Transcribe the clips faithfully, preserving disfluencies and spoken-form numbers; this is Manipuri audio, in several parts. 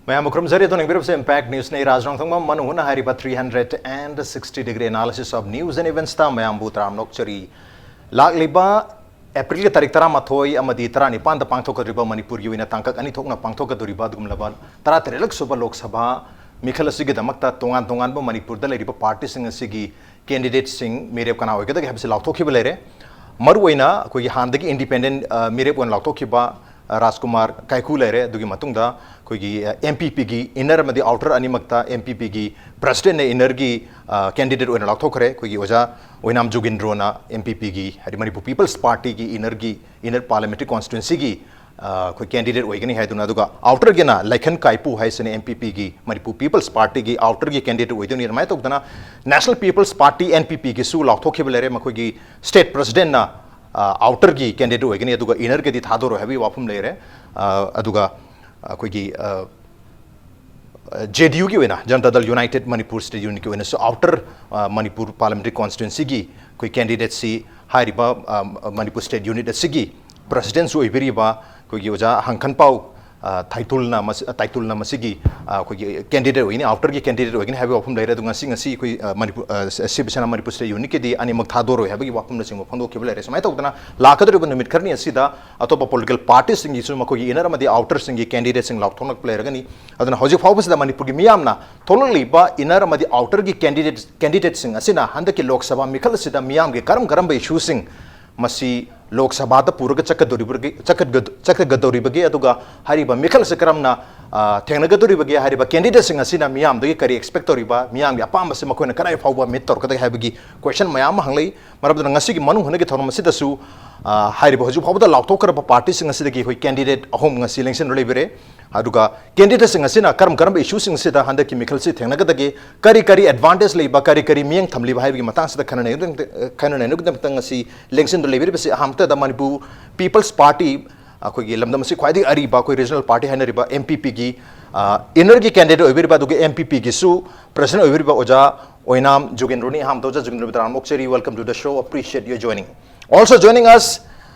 ꯃꯌꯥꯝꯕꯨ ꯈꯨꯔꯨꯝꯖꯔꯤ꯫ ꯑꯗꯣ ꯌꯦꯡꯕꯤꯔꯤꯕꯁꯦ Impact Newsꯅꯤ꯫ ꯔꯥꯖ ꯔꯣꯡꯊꯣꯡꯕꯝ ꯃꯅꯨꯡ ꯍꯨꯠꯅ ꯍꯥꯏꯔꯤꯕ three hundred and sixty degree analysis of news and eventsꯇ ꯃꯌꯥꯝꯕꯨ ꯇꯔꯥꯝꯅ ꯑꯣꯛꯆꯔꯤ꯫ ꯂꯥꯛꯂꯤꯕ ꯑꯦꯄ꯭ꯔꯤꯜꯒꯤ ꯇꯥꯔꯤꯛ ꯇꯔꯥꯃꯥꯊꯣꯏ ꯑꯃꯗꯤ ꯇꯔꯥꯅꯤꯄꯥꯟꯗ ꯄꯥꯡꯊꯣꯛꯀꯗꯧꯔꯤꯕ ꯃꯅꯤꯄꯨꯔꯒꯤ ꯑꯣꯏꯅ ꯇꯥꯡꯀꯛ ꯑꯅꯤ ꯊꯣꯛꯅ ꯄꯥꯡꯊꯣꯛꯀꯗꯧꯔꯤꯕ ꯑꯗꯨꯒꯨꯝꯂꯕ ꯇꯔꯥꯇꯔꯦꯠꯂꯛ ꯁꯨꯕ ꯂꯣꯛ ꯁꯚꯥ ꯃꯤꯈꯜ ꯑꯁꯤꯒꯤꯗꯃꯛꯇ ꯇꯣꯉꯥꯟ ꯇꯣꯉꯥꯟꯕ ꯃꯅꯤꯄꯨꯔꯗ ꯂꯩꯔꯤꯕ ꯄꯥꯔꯇꯤꯁꯤꯡ ꯑꯁꯤꯒꯤ ꯀꯦꯟꯗꯤꯗꯦꯠꯁꯤꯡ ꯃꯤꯔꯦꯞ ꯀꯅꯥ ꯑꯣꯏꯒꯗꯒꯦ ꯍꯥꯏꯕꯁꯤ ꯂꯥꯎꯊꯣꯛꯈꯤꯕ ꯂꯩꯔꯦ꯫ ꯃꯔꯨꯑꯣꯏꯅ ꯑꯩꯈꯣꯏꯒꯤ ꯍꯥꯟꯅꯗꯒꯤ ꯏꯟꯗꯤꯄꯦꯟꯗꯦꯟ, ꯑ, ꯃꯤꯔꯦꯞ ꯑꯣꯏꯅ ꯂꯥꯎꯊꯣꯛꯈꯤꯕ, ꯑ, ꯔꯥꯖꯀꯨꯃꯥꯔ ꯀꯥꯏꯀꯨ ꯂꯩꯔꯦ꯫ ꯑꯗꯨꯒꯤ ꯃꯇꯨꯡꯗ ꯑꯩꯈꯣꯏꯒꯤ, ꯑ, ꯑꯦꯝ ꯄꯤ ꯄꯤꯒꯤ ꯏꯟꯅꯔ ꯑꯃꯗꯤ ꯑꯥꯎꯇꯔ ꯑꯅꯤꯃꯛꯇ ꯑꯦꯝ ꯄꯤ ꯄꯤꯒꯤ ꯄ꯭ꯔꯁꯤꯗꯦꯟꯅ ꯏꯟꯅꯔꯒꯤ, ꯑ, ꯀꯦꯟꯗꯤꯗꯦꯠ ꯑꯣꯏꯅ ꯂꯥꯎꯊꯣꯛꯈ꯭ꯔꯦ꯫ ꯑꯩꯈꯣꯏꯒꯤ ꯑꯣꯖꯥ ꯑꯣꯏꯅꯥꯝ ꯖꯣꯒꯤꯟꯗ꯭ꯔꯣꯅ ꯑꯦꯝ ꯄꯤ ꯄꯤꯒꯤ, ꯍꯥꯏꯗꯤ ꯃꯅꯤꯄꯨꯔ ꯄꯤꯄꯜꯁ ꯄꯥꯔꯇꯤꯒꯤ ꯏꯟꯅꯔꯒꯤ, ꯏꯟꯅꯔ ꯄꯥꯔꯂꯤꯌꯥꯃꯦꯟꯇꯔꯤ ꯀꯣꯟꯁꯇꯤꯇ꯭ꯋꯦꯟꯁꯤꯒꯤ, ꯑ, ꯑꯩꯈꯣꯏ ꯀꯦꯟꯗꯤꯗꯦꯠ ꯑꯣꯏꯒꯅꯤ ꯍꯥꯏꯗꯨꯅ, ꯑꯗꯨꯒ ꯑꯥꯎꯇꯔꯒꯤꯅ ꯂꯩꯈꯟ ꯀꯥꯏꯄꯨ ꯍꯥꯏꯁꯤꯅ ꯑꯦꯝ ꯄꯤ ꯄꯤꯒꯤ, ꯃꯅꯤꯄꯨꯔ ꯄꯤꯄꯜꯁ ꯄꯥꯔꯇꯤꯒꯤ ꯑꯥꯎꯇꯔꯒꯤ ꯀꯦꯟꯗꯤꯗꯦꯠ ꯑꯣꯏꯗꯣꯏꯅꯤ꯫ ꯑꯗꯨꯃꯥꯏꯅ ꯇꯧꯗꯅ national peoples party, N P ꯄꯤꯒꯤꯁꯨ ꯂꯥꯎꯊꯣꯛꯈꯤꯕ ꯂꯩꯔꯦ꯫ ꯃꯈꯣꯏꯒꯤ ꯁ꯭ꯇꯦꯠ ꯄ꯭ꯔꯁꯤꯗꯦꯟꯅ, ꯑ, ꯑꯥꯎꯇꯔꯒꯤ ꯀꯦꯟꯗꯤꯗꯦꯠ ꯑꯣꯏꯒꯅꯤ, ꯑꯗꯨꯒ ꯏꯟꯅꯔꯒꯤꯗꯤ ꯊꯥꯗꯣꯔꯣꯏ ꯍꯥꯏꯕꯒꯤ ꯋꯥꯐꯝ ꯂꯩꯔꯦ꯫ ꯑ, ꯑꯗꯨꯒ ꯑꯩꯈꯣꯏꯒꯤ, ꯑ, ꯖꯦ ꯗꯤ ꯌꯨꯒꯤ ꯑꯣꯏꯅ, ꯖꯅꯇꯥ ꯗꯜ ꯌꯨꯅꯥꯏꯇꯦꯗ ꯃꯅꯤꯄꯨꯔ ꯁ꯭ꯇꯦꯠ ꯌꯨꯅꯤꯠꯀꯤ ꯑꯣꯏꯅꯁꯨ ꯑꯥꯎꯇꯔ, ꯑ, ꯃꯅꯤꯄꯨꯔ ꯄꯥꯔꯂꯤꯌꯥꯃꯦꯟꯇꯔꯤ ꯀꯣꯟꯁꯇꯤꯇ꯭ꯋꯦꯟꯁꯤꯒꯤ ꯑꯩꯈꯣꯏ ꯀꯦꯟꯗꯤꯗꯦꯠꯁꯤ ꯍꯥꯏꯔꯤꯕ, ꯑ, ꯃꯅꯤꯄꯨꯔ ꯁ꯭ꯇꯦꯠ ꯌꯨꯅꯤꯠ ꯑꯁꯤꯒꯤ ꯄ꯭ꯔꯁꯤꯗꯦꯟꯁꯨ ꯑꯣꯏꯕꯤꯔꯤꯕ ꯑꯩꯈꯣꯏꯒꯤ ꯑꯣꯖꯥ ꯍꯪꯈꯟꯄꯥꯎ, ꯑ, ꯊꯥꯏꯇꯨꯜꯅ ꯃꯁꯤ-, ꯑ, ꯇꯥꯏꯇꯨꯜꯅ ꯃꯁꯤꯒꯤ, ꯑ, ꯑꯩꯈꯣꯏꯒꯤ ꯀꯦꯟꯗꯤꯗꯦꯠ ꯑꯣꯏꯒꯅꯤ, ꯑꯥꯎꯇꯔꯒꯤ ꯀꯦꯟꯗꯤꯗꯦꯠ ꯑꯣꯏꯒꯅꯤ ꯍꯥꯏꯕꯒꯤ ꯋꯥꯐꯝ ꯂꯩꯔꯦ꯫ ꯑꯗꯨ ꯉꯁꯤ, ꯉꯁꯤ ꯑꯩꯈꯣꯏ, ꯑ, ꯃꯅꯤꯄꯨꯔ, ꯑ, ꯁ-, ꯁꯤꯕ ꯁꯦꯅꯥ ꯃꯅꯤꯄꯨꯔ ꯁ꯭ꯇꯦꯠ ꯌꯨꯅꯤꯠꯀꯤꯗꯤ ꯑꯅꯤꯃꯛ ꯊꯥꯗꯣꯔꯣꯏ ꯍꯥꯏꯕꯒꯤ ꯋꯥꯐꯝꯅꯆꯤꯡꯕ ꯐꯣꯡꯗꯣꯛꯈꯤꯕ ꯂꯩꯔꯦ꯫ ꯁꯨꯃꯥꯏꯅ ꯇꯧꯗꯅ ꯂꯥꯛꯀꯗꯧꯔꯤꯕ ꯅꯨꯃꯤꯠ ꯈꯔꯅꯤ ꯑꯁꯤꯗ ꯑꯇꯣꯞꯄ ꯄꯣꯂꯤꯇꯤꯀꯦꯜ ꯄꯥꯔꯇꯤꯁꯤꯡꯒꯤꯁꯨ ꯃꯈꯣꯏꯒꯤ ꯏꯟꯅꯔ ꯑꯃꯗꯤ ꯑꯥꯎꯇꯔꯁꯤꯡꯒꯤ ꯀꯦꯟꯗꯤꯗꯦꯠꯁꯤꯡ ꯂꯥꯎꯊꯣꯛꯂꯛꯄ ꯂꯩꯔꯒꯅꯤ꯫ ꯑꯗꯨꯅ ꯍꯧꯖꯤꯛ ꯐꯥꯎꯕꯁꯤꯗ ꯃꯅꯤꯄꯨꯔꯒꯤ ꯃꯤꯌꯥꯝꯅ ꯊꯣꯛꯂꯛꯂꯤꯕ ꯏꯟꯅꯔ ꯑꯃꯗꯤ ꯑꯥꯎꯇꯔꯒꯤ ꯀꯦꯟꯗꯤꯗꯦꯠ, ꯀꯦꯟꯗꯤꯗꯦꯠꯁꯤꯡ ꯑꯁꯤꯅ ꯍꯟꯗꯛꯀꯤ ꯂꯣꯛ ꯁꯚꯥ ꯃꯤꯈꯜ ꯑꯁꯤꯗ ꯃꯤꯌꯥꯝꯒꯤ ꯀꯔꯝ ꯀꯔꯝꯕ ꯏꯁꯨꯁꯤꯡ ꯃꯁꯤ ꯂꯣꯛ ꯁꯚꯥꯗ ꯄꯨꯔꯒ ꯆꯠꯀꯗꯧꯔꯤꯕꯒꯦ, ꯆꯠꯀꯗ-, ꯆꯠꯀꯗꯧꯔꯤꯕꯒꯦ, ꯑꯗꯨꯒ ꯍꯥꯏꯔꯤꯕ ꯃꯤꯈꯜ ꯑꯁꯤ ꯀꯔꯝꯅ, ꯑ, ꯊꯦꯡꯅꯒꯗꯧꯔꯤꯕꯒꯦ, ꯍꯥꯏꯔꯤꯕ ꯀꯦꯟꯗꯤꯗꯦꯠꯁꯤꯡ ꯑꯁꯤꯅ ꯃꯤꯌꯥꯝꯗꯒꯤ ꯀꯔꯤ ꯑꯦꯛꯁꯄꯦꯛ ꯇꯧꯔꯤꯕ, ꯃꯤꯌꯥꯝꯒꯤ ꯑꯄꯥꯝꯕꯁꯤ ꯃꯈꯣꯏꯅ ꯀꯗꯥꯏ ꯐꯥꯎꯕ ꯃꯤꯠ ꯇꯧꯔꯛꯀꯗꯒꯦ ꯍꯥꯏꯕꯒꯤ ꯀꯣꯏꯁꯟ ꯃꯌꯥꯝ ꯑꯃ ꯍꯪꯂꯛꯏ꯫ ꯃꯔꯝ ꯑꯗꯨꯅ ꯉꯁꯤꯒꯤ ꯃꯅꯨꯡ ꯍꯨꯠꯅꯒꯤ ꯊꯧꯔꯝ ꯑꯁꯤꯗꯁꯨ, ꯑ, ꯍꯥꯏꯔꯤꯕ ꯍꯧꯖꯤꯛ ꯐꯥꯎꯕꯗ ꯂꯥꯎꯊꯣꯛꯈ꯭ꯔꯕ ꯄꯥꯔꯇꯤꯁꯤꯡ ꯑꯁꯤꯗꯒꯤ ꯑꯩꯈꯣꯏ ꯀꯦꯟꯗꯤꯗꯦꯠ ꯑꯍꯨꯝ ꯉꯁꯤ ꯂꯦꯡꯁꯤꯟꯗꯨꯅ ꯂꯩꯕꯤꯔꯦ꯫ ꯑꯗꯨꯒ ꯀꯦꯟꯗꯤꯗꯦꯠꯁꯤꯡ ꯑꯁꯤꯅ ꯀꯔꯝ ꯀꯔꯝꯕ ꯏꯁꯨꯁꯤꯡ ꯑꯁꯤꯗ ꯍꯟꯗꯛꯀꯤ ꯃꯤꯈꯜꯁꯤ ꯊꯦꯡꯅꯒꯗꯒꯦ, ꯀꯔꯤ ꯀꯔꯤ ꯑꯦꯗꯚꯥꯟꯇꯦꯖ ꯂꯩꯕ, ꯀꯔꯤ ꯀꯔꯤ ꯃꯤꯠꯌꯦꯡ ꯊꯝꯂꯤꯕ ꯍꯥꯏꯕꯒꯤ ꯃꯇꯥꯡꯁꯤꯗ ꯈꯟꯅ ꯅꯩꯅꯕꯒꯤꯗꯃꯛꯇ, ꯈꯟꯅ ꯅꯩꯅꯕꯒꯤꯗꯃꯛꯇ ꯉꯁꯤ ꯂꯦꯡꯁꯤꯟꯗꯨꯅ ꯂꯩꯕꯤꯔꯤꯕꯁꯤ ꯑꯍꯥꯟꯕꯗ ꯃꯅꯤꯄꯨꯔ ꯄꯤꯄꯜꯁ ꯄꯥꯔꯇꯤ, ꯑꯩꯈꯣꯏꯒꯤ ꯂꯝꯗꯝ ꯑꯁꯤ ꯈ꯭ꯋꯥꯏꯗꯒꯤ ꯑꯔꯤꯕ ꯑꯩꯈꯣꯏ ꯔꯤꯖꯅꯦꯜ ꯄꯥꯔꯇꯤ ꯍꯥꯏꯅꯔꯤꯕ ꯑꯦꯝ ꯄꯤ ꯄꯤꯒꯤ, ꯑ, ꯏꯟꯅꯔꯒꯤ ꯀꯦꯟꯗꯤꯗꯦꯠ ꯑꯣꯏꯕꯤꯔꯤꯕ, ꯑꯗꯨꯒ ꯑꯦꯝ ꯄꯤ ꯄꯤꯒꯤꯁꯨ ꯄ꯭ꯔꯁꯤꯗꯦꯟ ꯑꯣꯏꯕꯤꯔꯤꯕ ꯑꯣꯖꯥ ꯑꯣꯏꯅꯥꯝ ꯖꯣꯒꯦꯟꯗ꯭ꯔꯣꯅꯤ꯫ ꯑꯍꯥꯟꯕꯗ ꯑꯣꯖꯥ ꯖꯣꯒꯦꯟꯗ꯭ꯔꯣ ꯇꯔꯥꯝꯅ ꯑꯣꯛꯆꯔꯤ꯫ Welcome to the show. Appreciate your joining. Also joining us,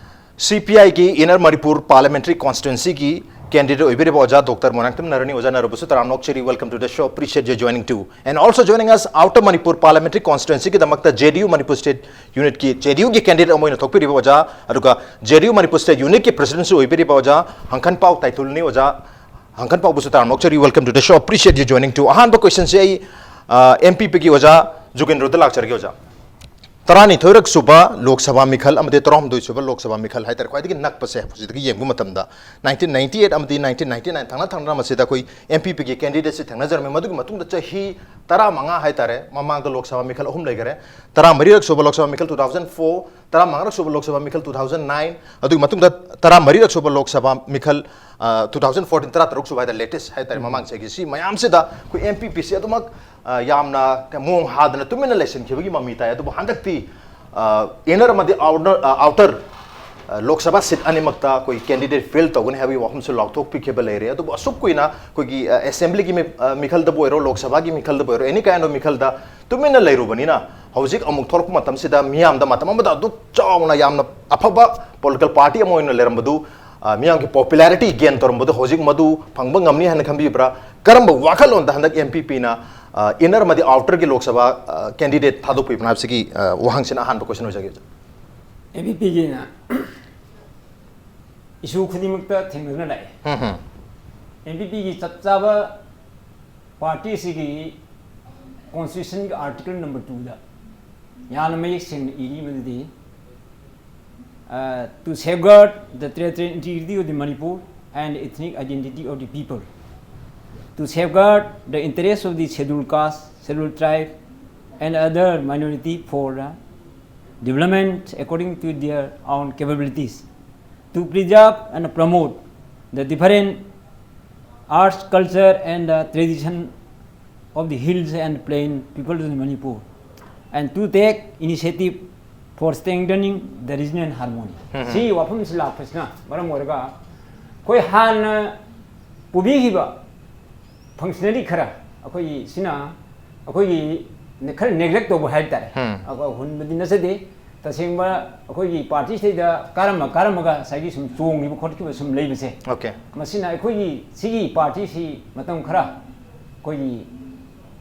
ꯁꯤ ꯄꯤ ꯑꯥꯏꯒꯤ ꯏꯟꯅꯔ ꯃꯅꯤꯄꯨꯔ ꯄꯥꯔꯂꯤꯌꯥꯃꯦꯟꯇꯔꯤ ꯀꯣꯟꯁꯇꯤꯇ꯭ꯋꯦꯟꯁꯤꯒꯤ Candidate ꯑꯣꯏꯕꯤꯔꯤꯕ ꯑꯣꯖꯥ ꯗꯣꯛꯇꯔ ꯃꯣꯏꯔꯥꯡꯊꯦꯝ ꯅꯔꯅꯤ꯫ ꯑꯣꯖꯥ ꯅꯔꯕꯁꯨ ꯇꯔꯥꯝꯅ ꯑꯣꯛꯆꯔꯤ꯫ Welcome to the show. Appreciate you joining too. And also joining us, Outer Manipur Parliamentary Constituency ꯒꯤꯗꯃꯛꯇ J D U Manipur State Unit ꯀꯤ, J D U ꯒꯤ candidate ꯑꯃ ꯑꯣꯏꯅ ꯊꯣꯛꯄꯤꯔꯤꯕ ꯑꯣꯖꯥ, ꯑꯗꯨꯒ J D U Manipur State Unit ꯀꯤ president ꯁꯨ ꯑꯣꯏꯕꯤꯔꯤꯕ ꯑꯣꯖꯥ ꯍꯪꯈꯟꯄꯥꯎ ꯇꯥꯏꯊꯨꯜꯅꯤ꯫ ꯑꯣꯖꯥ ꯍꯪꯈꯟꯄꯥꯎꯕꯨꯁꯨ ꯇꯔꯥꯝꯅ ꯑꯣꯛꯆꯔꯤ꯫ Welcome to the show. Appreciate you joining too. ꯑꯍꯥꯟꯕ question ꯁꯦ ꯑꯩ, ꯑ, M P P ꯒꯤ ꯑꯣꯖꯥ ꯖꯨꯒꯦꯟꯗ꯭ꯔꯣꯗ ꯂꯥꯛꯆꯔꯒꯦ ꯑꯣꯖꯥ꯫ ꯇꯔꯥꯅꯤꯊꯣꯏꯔꯛ ꯁꯨꯕ ꯂꯣꯛ ꯁꯚꯥ ꯃꯤꯈꯜ ꯑꯃꯗꯤ ꯇꯔꯥꯍꯨꯝꯗꯣꯏ ꯁꯨꯕ ꯂꯣꯛ ꯁꯚꯥ ꯃꯤꯈꯜ ꯍꯥꯏꯇꯥꯔꯦ, ꯈ꯭ꯋꯥꯏꯗꯒꯤ ꯅꯛꯄꯁꯦ ꯍꯧꯖꯤꯛꯇꯒꯤ ꯌꯦꯡꯕ ꯃꯇꯝꯗ, nineteen ninety eight ꯑꯃꯗꯤ nineteen ninety nine ꯊꯪꯅ ꯊꯪꯅꯅ ꯃꯁꯤꯗ ꯑꯩꯈꯣꯏ M P P ꯒꯤ candidate ꯁꯤ ꯊꯦꯡꯅꯖꯔꯝꯃꯤ꯫ ꯃꯗꯨꯒꯤ ꯃꯇꯨꯡꯗ ꯆꯍꯤ ꯇꯔꯥꯃꯉꯥ ꯍꯥꯏꯇꯥꯔꯦ, ꯃꯃꯥꯡꯗ ꯂꯣꯛ ꯁꯚꯥ ꯃꯤꯈꯜ ꯑꯍꯨꯝ ꯂꯩꯈꯔꯦ꯫ ꯇꯔꯥꯃꯔꯤꯔꯛ ꯁꯨꯕ ꯂꯣꯛ ꯁꯚꯥ ꯃꯤꯈꯜ two thousand four, ꯇꯔꯥꯃꯉꯥꯔꯛ ꯁꯨꯕ ꯂꯣꯛ ꯁꯚꯥ ꯃꯤꯈꯜ two thousand nine, ꯑꯗꯨꯒꯤ ꯃꯇꯨꯡꯗ ꯇꯔꯥꯃꯔꯤꯔꯛ ꯁꯨꯕ ꯂꯣꯛ ꯁꯚꯥ ꯃꯤꯈꯜ, ꯑ, two thousand fourteen, ꯇꯔꯥꯇꯔꯨꯛ ꯁꯨꯕ ꯍꯥꯏꯇꯥꯔꯦ, latest ꯍꯥꯏꯇꯥꯔꯦ, ꯎꯝ꯫ ꯃꯃꯥꯡ ꯆꯍꯤꯒꯤ꯫ ꯁꯤ ꯃꯌꯥꯝꯁꯤꯗ ꯑꯩꯈꯣꯏ M P P ꯁꯤ ꯑꯗꯨꯃꯛ, ꯑ, ꯌꯥꯝꯅ ꯃꯑꯣꯡ ꯍꯥꯗꯅ ꯇꯨꯃꯤꯟꯅ ꯂꯩꯁꯤꯟꯈꯤꯕꯒꯤ ꯃꯃꯤ ꯇꯥꯏ꯫ ꯑꯗꯨꯕꯨ ꯍꯟꯗꯛꯇꯤ, ꯑ, inner ꯑꯃꯗꯤ outer, ꯑ, outer, ꯑ, ꯂꯣꯛ ꯁꯚꯥ seat ꯑꯅꯤꯃꯛꯇ ꯑꯩꯈꯣꯏ candidate field ꯇꯧꯒꯅꯤ ꯍꯥꯏꯕꯒꯤ ꯋꯥꯐꯝꯁꯨ ꯂꯥꯎꯊꯣꯛꯄꯤꯈꯤꯕ ꯂꯩꯔꯦ꯫ ꯑꯗꯨꯕꯨ ꯑꯁꯨꯛ ꯀꯨꯏꯅ ꯑꯩꯈꯣꯏꯒꯤ, ꯑ, assembly ꯒꯤ ꯃꯤ-, ꯑ, ꯃꯤꯈꯜꯗꯕꯨ ꯑꯣꯏꯔꯣ, ꯂꯣꯛ ꯁꯚꯥꯒꯤ ꯃꯤꯈꯜꯗꯕꯨ ꯑꯣꯏꯔꯣ, any kind of ꯃꯤꯈꯜꯗ ꯇꯨꯃꯤꯟꯅ ꯂꯩꯔꯨꯕꯅꯤꯅ, ꯍꯧꯖꯤꯛ ꯑꯃꯨꯛ ꯊꯣꯛꯂꯛꯄ ꯃꯇꯝꯁꯤꯗ ꯃꯤꯌꯥꯝꯗ ꯃꯇꯝ ꯑꯃꯗ ꯑꯗꯨꯛ ꯆꯥꯎꯅ ꯌꯥꯝꯅ ꯑꯐꯕ political party ꯑꯃ ꯑꯣꯏꯅ ꯂꯩꯔꯝꯕꯗꯨ, ꯑ, ꯃꯤꯌꯥꯝꯒꯤ popularity gain ꯇꯧꯔꯝꯕꯗꯨ ꯍꯧꯖꯤꯛ ꯃꯗꯨ ꯐꯪꯕ ꯉꯝꯅꯤ ꯍꯥꯏꯅ ꯈꯟꯕꯤꯕ꯭ꯔꯥ? ꯀꯔꯝꯕ ꯋꯥꯈꯜꯂꯣꯟꯗ ꯍꯟꯗꯛ M P P ꯅ, ꯑ, inner ꯑꯃꯗꯤ outer ꯒꯤ ꯂꯣꯛ ꯁꯚꯥ, ꯑ, candidate ꯊꯥꯗꯣꯛꯄꯤꯕꯅꯣ ꯍꯥꯏꯕꯁꯤꯒꯤ, ꯑ, ꯋꯥꯍꯪꯁꯤꯅ ꯑꯍꯥꯟꯕ question ꯑꯣꯏꯖꯒꯦ꯫ M P P ꯒꯤꯅ issue ꯈꯨꯗꯤꯡꯃꯛꯇ ꯊꯦꯡꯅꯗꯨꯅ ꯂꯥꯛꯑꯦ꯫ ꯎꯝ, ꯎꯝ꯫ M P P ꯒꯤ ꯆꯞ ꯆꯥꯕ party ꯑꯁꯤꯒꯤ constitution ꯒꯤ article number two ꯗ ꯌꯥꯝꯅ ꯃꯌꯦꯛ ꯁꯦꯡꯅ ꯏꯔꯤ ꯃꯗꯨꯗꯤ, uh, "To safeguard the territorial integrity of the Manipur and ethnic identity of the people, to safeguard the interests of the scheduled caste, scheduled tribe and other minority for the development according to their own capabilities, to preserve and promote the different arts, culture and, uh, tradition of the hills and plain people of Manipur, and to take initiative for strengthening the regional harmony." ꯎꯝ, ꯎꯝ꯫ ꯁꯤ ꯋꯥꯐꯝꯁꯤ ꯂꯥꯛꯄꯁꯤꯅ ꯃꯔꯝ ꯑꯣꯏꯔꯒ ꯑꯩꯈꯣꯏ ꯍꯥꯟꯅ ꯄꯨꯕꯤꯈꯤꯕ functionary ꯈꯔ ꯑꯩꯈꯣꯏꯒꯤ ꯁꯤꯅ ꯑꯩꯈꯣꯏꯒꯤ ꯈꯔ neglect ꯇꯧꯕ ꯍꯥꯏꯕ ꯇꯥꯔꯦ꯫ ꯎꯝ꯫ ꯑꯩꯈꯣꯏ ꯍꯨꯟꯕꯗꯤ ꯅꯠꯆꯗꯦ, ꯇꯁꯦꯡꯕ ꯑꯩꯈꯣꯏꯒꯤ ꯄꯥꯔꯇꯤꯁꯤꯗꯩꯗ ꯀꯥꯔꯝꯃ ꯀꯥꯔꯝꯃꯒ ꯉꯁꯥꯏꯒꯤ ꯁꯨꯝ ꯆꯣꯡꯈꯤꯕ ꯈꯣꯠꯈꯤꯕ ꯁꯨꯝ ꯂꯩꯕꯁꯦ, Okay. ꯃꯁꯤꯅ ꯑꯩꯈꯣꯏꯒꯤ ꯁꯤꯒꯤ ꯄꯥꯔꯇꯤꯁꯤ ꯃꯇꯝ ꯈꯔ ꯑꯩꯈꯣꯏꯒꯤ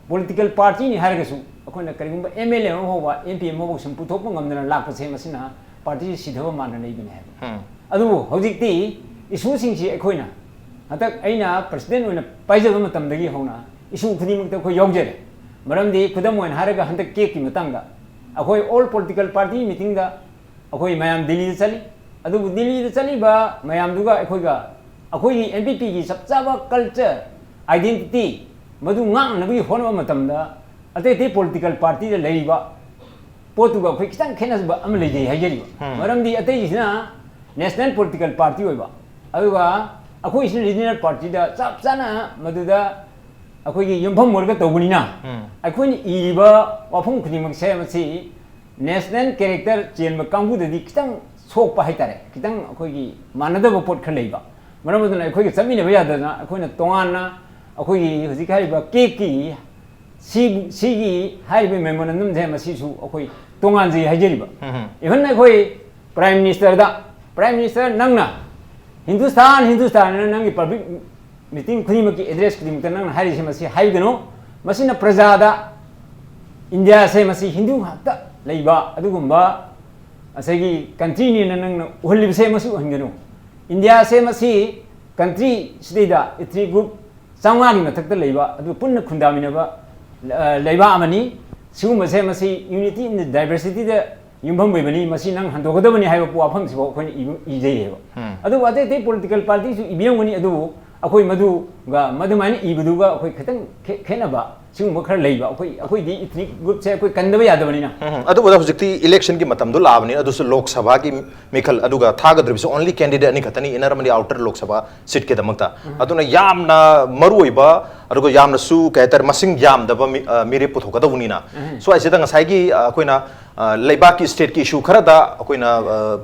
ꯄꯣꯂꯤꯇꯤꯀꯦꯜ ꯄꯥꯔꯇꯤꯅꯤ ꯍꯥꯏꯔꯒꯁꯨ ꯑꯩꯈꯣꯏꯅ ꯀꯔꯤꯒꯨꯝꯕ ꯑꯦꯝ ꯑꯦꯜ ꯑꯦ ꯑꯃ ꯐꯥꯎꯕ, ꯑꯦꯝ ꯄꯤ ꯑꯃ ꯐꯥꯎꯕ ꯁꯨꯝ ꯄꯨꯊꯣꯛꯄ ꯉꯝꯗꯅ ꯂꯥꯛꯄꯁꯦ, ꯃꯁꯤꯅ ꯄꯥꯔꯇꯤꯁꯤ ꯁꯤꯊꯕ ꯃꯥꯟꯅ ꯂꯩꯕꯅꯤ ꯍꯥꯏꯕ꯫ ꯎꯝ. ꯑꯗꯨꯕꯨ ꯍꯧꯖꯤꯛꯇꯤ ꯏꯁꯨꯁꯤꯡꯁꯤ ꯑꯩꯈꯣꯏꯅ, ꯍꯟꯗꯛ ꯑꯩꯅ ꯄ꯭ꯔꯁꯤꯗꯦꯟ ꯑꯣꯏꯅ ꯄꯥꯏꯖꯕ ꯃꯇꯝꯗꯒꯤ ꯍꯧꯅ ꯏꯁꯨ ꯈꯨꯗꯤꯡꯃꯛꯇ ꯑꯩꯈꯣꯏ ꯌꯥꯎꯖꯔꯦ꯫ ꯃꯔꯝꯗꯤ ꯈꯨꯗꯝ ꯑꯣꯏꯅ ꯍꯥꯏꯔꯒ ꯍꯟꯗꯛ ꯀꯦꯛꯀꯤ ꯃꯇꯥꯡꯗ ꯑꯩꯈꯣꯏ ꯑꯣꯜ ꯄꯣꯂꯤꯇꯤꯀꯦꯜ ꯄꯥꯔꯇꯤ ꯃꯤꯇꯤꯡꯗ ꯑꯩꯈꯣꯏ ꯃꯌꯥꯝ ꯗꯤꯜꯂꯤꯗ ꯆꯠꯂꯤ꯫ ꯑꯗꯨꯕꯨ ꯗꯤꯜꯂꯤꯗ ꯆꯠꯂꯤꯕ ꯃꯌꯥꯝꯗꯨꯒ ꯑꯩꯈꯣꯏꯒ, ꯑꯩꯈꯣꯏꯒꯤ ꯑꯦꯟ ꯄꯤ ꯄꯤꯒꯤ ꯆꯞ ꯆꯥꯕ ꯀꯜꯆꯔ, ꯑꯥꯏꯗꯦꯟꯇꯤꯇꯤ ꯃꯗꯨ ꯉꯥꯛꯅꯅꯕꯒꯤ ꯍꯣꯠꯅꯕ ꯃꯇꯝꯗ ꯑꯇꯩ ꯑꯇꯩ ꯄꯣꯂꯤꯇꯤꯀꯦꯜ ꯄꯥꯔꯇꯤꯗ ꯂꯩꯔꯤꯕ ꯄꯣꯠꯇꯨꯒ ꯑꯩꯈꯣꯏ ꯈꯤꯇꯪ ꯈꯦꯠꯅꯕ ꯑꯃ ꯂꯩꯖꯩ ꯍꯥꯏꯖꯔꯤꯕ꯫ ꯎꯝ. ꯃꯔꯝꯗꯤ ꯑꯇꯩꯁꯤꯅ ꯅꯦꯁꯅꯦꯜ ꯄꯣꯂꯤꯇꯤꯀꯦꯜ ꯄꯥꯔꯇꯤ ꯑꯣꯏꯕ, ꯑꯗꯨꯒ ꯑꯩꯈꯣꯏꯁꯤꯅ ꯔꯤꯖꯅꯦꯜ ꯄꯥꯔꯇꯤꯗ ꯆꯞ ꯆꯥꯅ ꯃꯗꯨꯗ ꯑꯩꯈꯣꯏꯒꯤ ꯌꯨꯝꯐꯝ ꯑꯣꯏꯔꯒ ꯇꯧꯕꯅꯤꯅ, ꯎꯝ. ꯑꯩꯈꯣꯏꯅ ꯏꯔꯤꯕ ꯋꯥꯐꯝ ꯈꯨꯗꯤꯡꯃꯛꯁꯦ ꯃꯁꯤ ꯅꯦꯁꯅꯦꯜ ꯀꯦꯔꯦꯛꯇꯔ ꯆꯦꯟꯕ ꯀꯥꯡꯕꯨꯗꯗꯤ ꯈꯤꯇꯪ ꯁꯣꯛꯄ ꯍꯥꯏꯇꯥꯔꯦ, ꯈꯤꯇꯪ ꯑꯩꯈꯣꯏꯒꯤ ꯃꯥꯟꯅꯗꯕ ꯄꯣꯠ ꯈꯔ ꯂꯩꯕ꯫ ꯃꯔꯝ ꯑꯗꯨꯅ ꯑꯩꯈꯣꯏꯒ ꯆꯠꯃꯤꯟꯅꯕ ꯌꯥꯗꯗꯅ ꯑꯩꯈꯣꯏꯅ ꯇꯣꯉꯥꯟꯅ ꯑꯩꯈꯣꯏꯒꯤ ꯍꯧꯖꯤꯛ ꯍꯥꯏꯔꯤꯕ ꯀꯦꯛꯀꯤ ꯁꯤ, ꯁꯤꯒꯤ ꯍꯥꯏꯔꯤꯕ ꯃꯦꯃꯣꯔꯦꯟꯗꯝꯁꯦ ꯃꯁꯤꯁꯨ ꯑꯩꯈꯣꯏ ꯇꯣꯉꯥꯟꯖꯩ ꯍꯥꯏꯖꯔꯤꯕ꯫ ꯎꯝ. ꯏꯚꯟ ꯑꯩꯈꯣꯏ ꯄ꯭ꯔꯥꯏꯝ ꯃꯤꯅꯤꯁꯇꯔꯗ, "ꯄ꯭ꯔꯥꯏꯝ ꯃꯤꯅꯤꯁꯇꯔ, ꯅꯪꯅ ꯍꯤꯟꯗꯨꯁꯇꯥꯟ, ꯍꯤꯟꯗꯨꯁꯇꯥꯟ ꯍꯥꯏꯅ ꯅꯪꯒꯤ ꯄꯕ꯭ꯂꯤꯛ ꯃꯤꯇꯤꯡ ꯈꯨꯗꯤꯡꯃꯛꯀꯤ ꯑꯦꯗ꯭ꯔꯦꯁ ꯈꯨꯗꯤꯡꯃꯛꯇ ꯅꯪꯅ ꯍꯥꯏꯔꯤꯁꯦ ꯃꯁꯤ ꯍꯥꯏꯕꯤꯒꯅꯨ꯫ ꯃꯁꯤꯅ ꯄ꯭ꯔꯖꯥꯗ ꯏꯟꯗꯤꯌꯥꯁꯦ ꯃꯁꯤ ꯍꯤꯟꯗꯨ ꯉꯥꯛꯇ ꯂꯩꯕ ꯑꯗꯨꯒꯨꯝꯕ ꯉꯁꯥꯏꯒꯤ ꯀꯟꯇ꯭ꯔꯤꯅꯦꯅ ꯅꯪꯅ ꯎꯍꯜꯂꯤꯕꯁꯦ ꯃꯁꯤ ꯎꯍꯟꯒꯅꯨ꯫ ꯏꯟꯗꯤꯌꯥꯁꯦ ꯃꯁꯤ ꯀꯟꯇ꯭ꯔꯤ ꯁꯤꯗꯩꯗ ꯏꯊꯅꯤꯛ ꯒ꯭ꯔꯨꯞ ꯆꯥꯝꯃꯉꯥꯒꯤ ꯃꯊꯛꯇ ꯂꯩꯕ, ꯑꯗꯨ ꯄꯨꯟꯅ ꯈꯨꯟꯗꯥꯃꯤꯟꯅꯕ, ꯑ, ꯂꯩꯕꯥꯛ ꯑꯃꯅꯤ꯫ ꯁꯤꯒꯨꯝꯕꯁꯦ ꯃꯁꯤ unity in the diversityꯗ ꯌꯨꯝꯐꯝ ꯑꯣꯏꯕꯅꯤ, ꯃꯁꯤ ꯅꯪ ꯍꯟꯗꯣꯛꯀꯗꯕꯅꯤ" ꯍꯥꯏꯕ ꯋꯥꯐꯝꯁꯤꯐꯥꯎ ꯑꯩꯈꯣꯏꯅ ꯏꯕ-, ꯏꯖꯩꯌꯦꯕ꯫ ꯎꯝ. ꯑꯗꯨꯕꯨ ꯑꯇꯩ ꯑꯇꯩ ꯄꯣꯂꯤꯇꯤꯀꯦꯜ ꯄꯥꯔꯇꯤꯁꯨ ꯏꯕꯤꯔꯝꯒꯅꯤ, ꯑꯗꯨꯕꯨ ꯑꯩꯈꯣꯏ ꯃꯗꯨꯒ, ꯃꯗꯨꯃꯥꯏꯅ ꯏꯕꯗꯨꯒ ꯑꯩꯈꯣꯏ ꯈꯤꯇꯪ ꯈꯦ-, ꯈꯦꯠꯅꯕ ꯁꯤꯒꯨꯝꯕ ꯈꯔ ꯂꯩꯕ꯫ ꯑꯩꯈꯣꯏ, ꯑꯩꯈꯣꯏꯗꯤ ꯏꯊꯅꯤꯛ ꯒ꯭ꯔꯨꯞꯁꯦ ꯑꯩꯈꯣꯏ ꯀꯟꯗꯕ ꯌꯥꯗꯕꯅꯤꯅ꯫ ꯎꯝ. ꯑꯗꯨꯕꯨ ꯍꯧꯖꯤꯛꯇꯤ ꯏꯂꯦꯛꯁꯟꯒꯤ ꯃꯇꯝꯗꯣ ꯂꯥꯛꯑꯕꯅꯤꯅ, ꯑꯗꯨꯁꯨ ꯂꯣꯛ ꯁꯚꯥꯒꯤ ꯃꯤꯈꯜ, ꯑꯗꯨꯒ ꯊꯥꯒꯗꯧꯔꯤꯕꯁꯤ only candidate ꯑꯅꯤ ꯈꯛꯇꯅꯤ, inner ꯑꯃꯗꯤ outer ꯂꯣꯛ ꯁꯚꯥ ꯁꯤꯠꯀꯤꯗꯃꯛꯇ꯫ ꯑꯗꯨꯅ ꯌꯥꯝꯅ ꯃꯔꯨꯑꯣꯏꯕ, ꯑꯗꯨꯒ ꯌꯥꯝꯅꯁꯨ, ꯀꯩ ꯍꯥꯏꯇꯥꯔꯦ, ꯃꯁꯤꯡ ꯌꯥꯝꯗꯕ ꯃꯤ-, ꯑ, ꯃꯤꯔꯦꯞ ꯄꯨꯊꯣꯛꯀꯗꯧꯕꯅꯤꯅ꯫ ꯎꯝ. ꯁ꯭ꯋꯥꯏꯁꯤꯗ ꯉꯁꯥꯏꯒꯤ, ꯑ, ꯑꯩꯈꯣꯏꯅ, ꯑ, ꯂꯩꯕꯥꯛꯀꯤ ꯁ꯭ꯇꯦꯠꯀꯤ ꯏꯁꯨ ꯈꯔꯗ ꯑꯩꯈꯣꯏꯅ,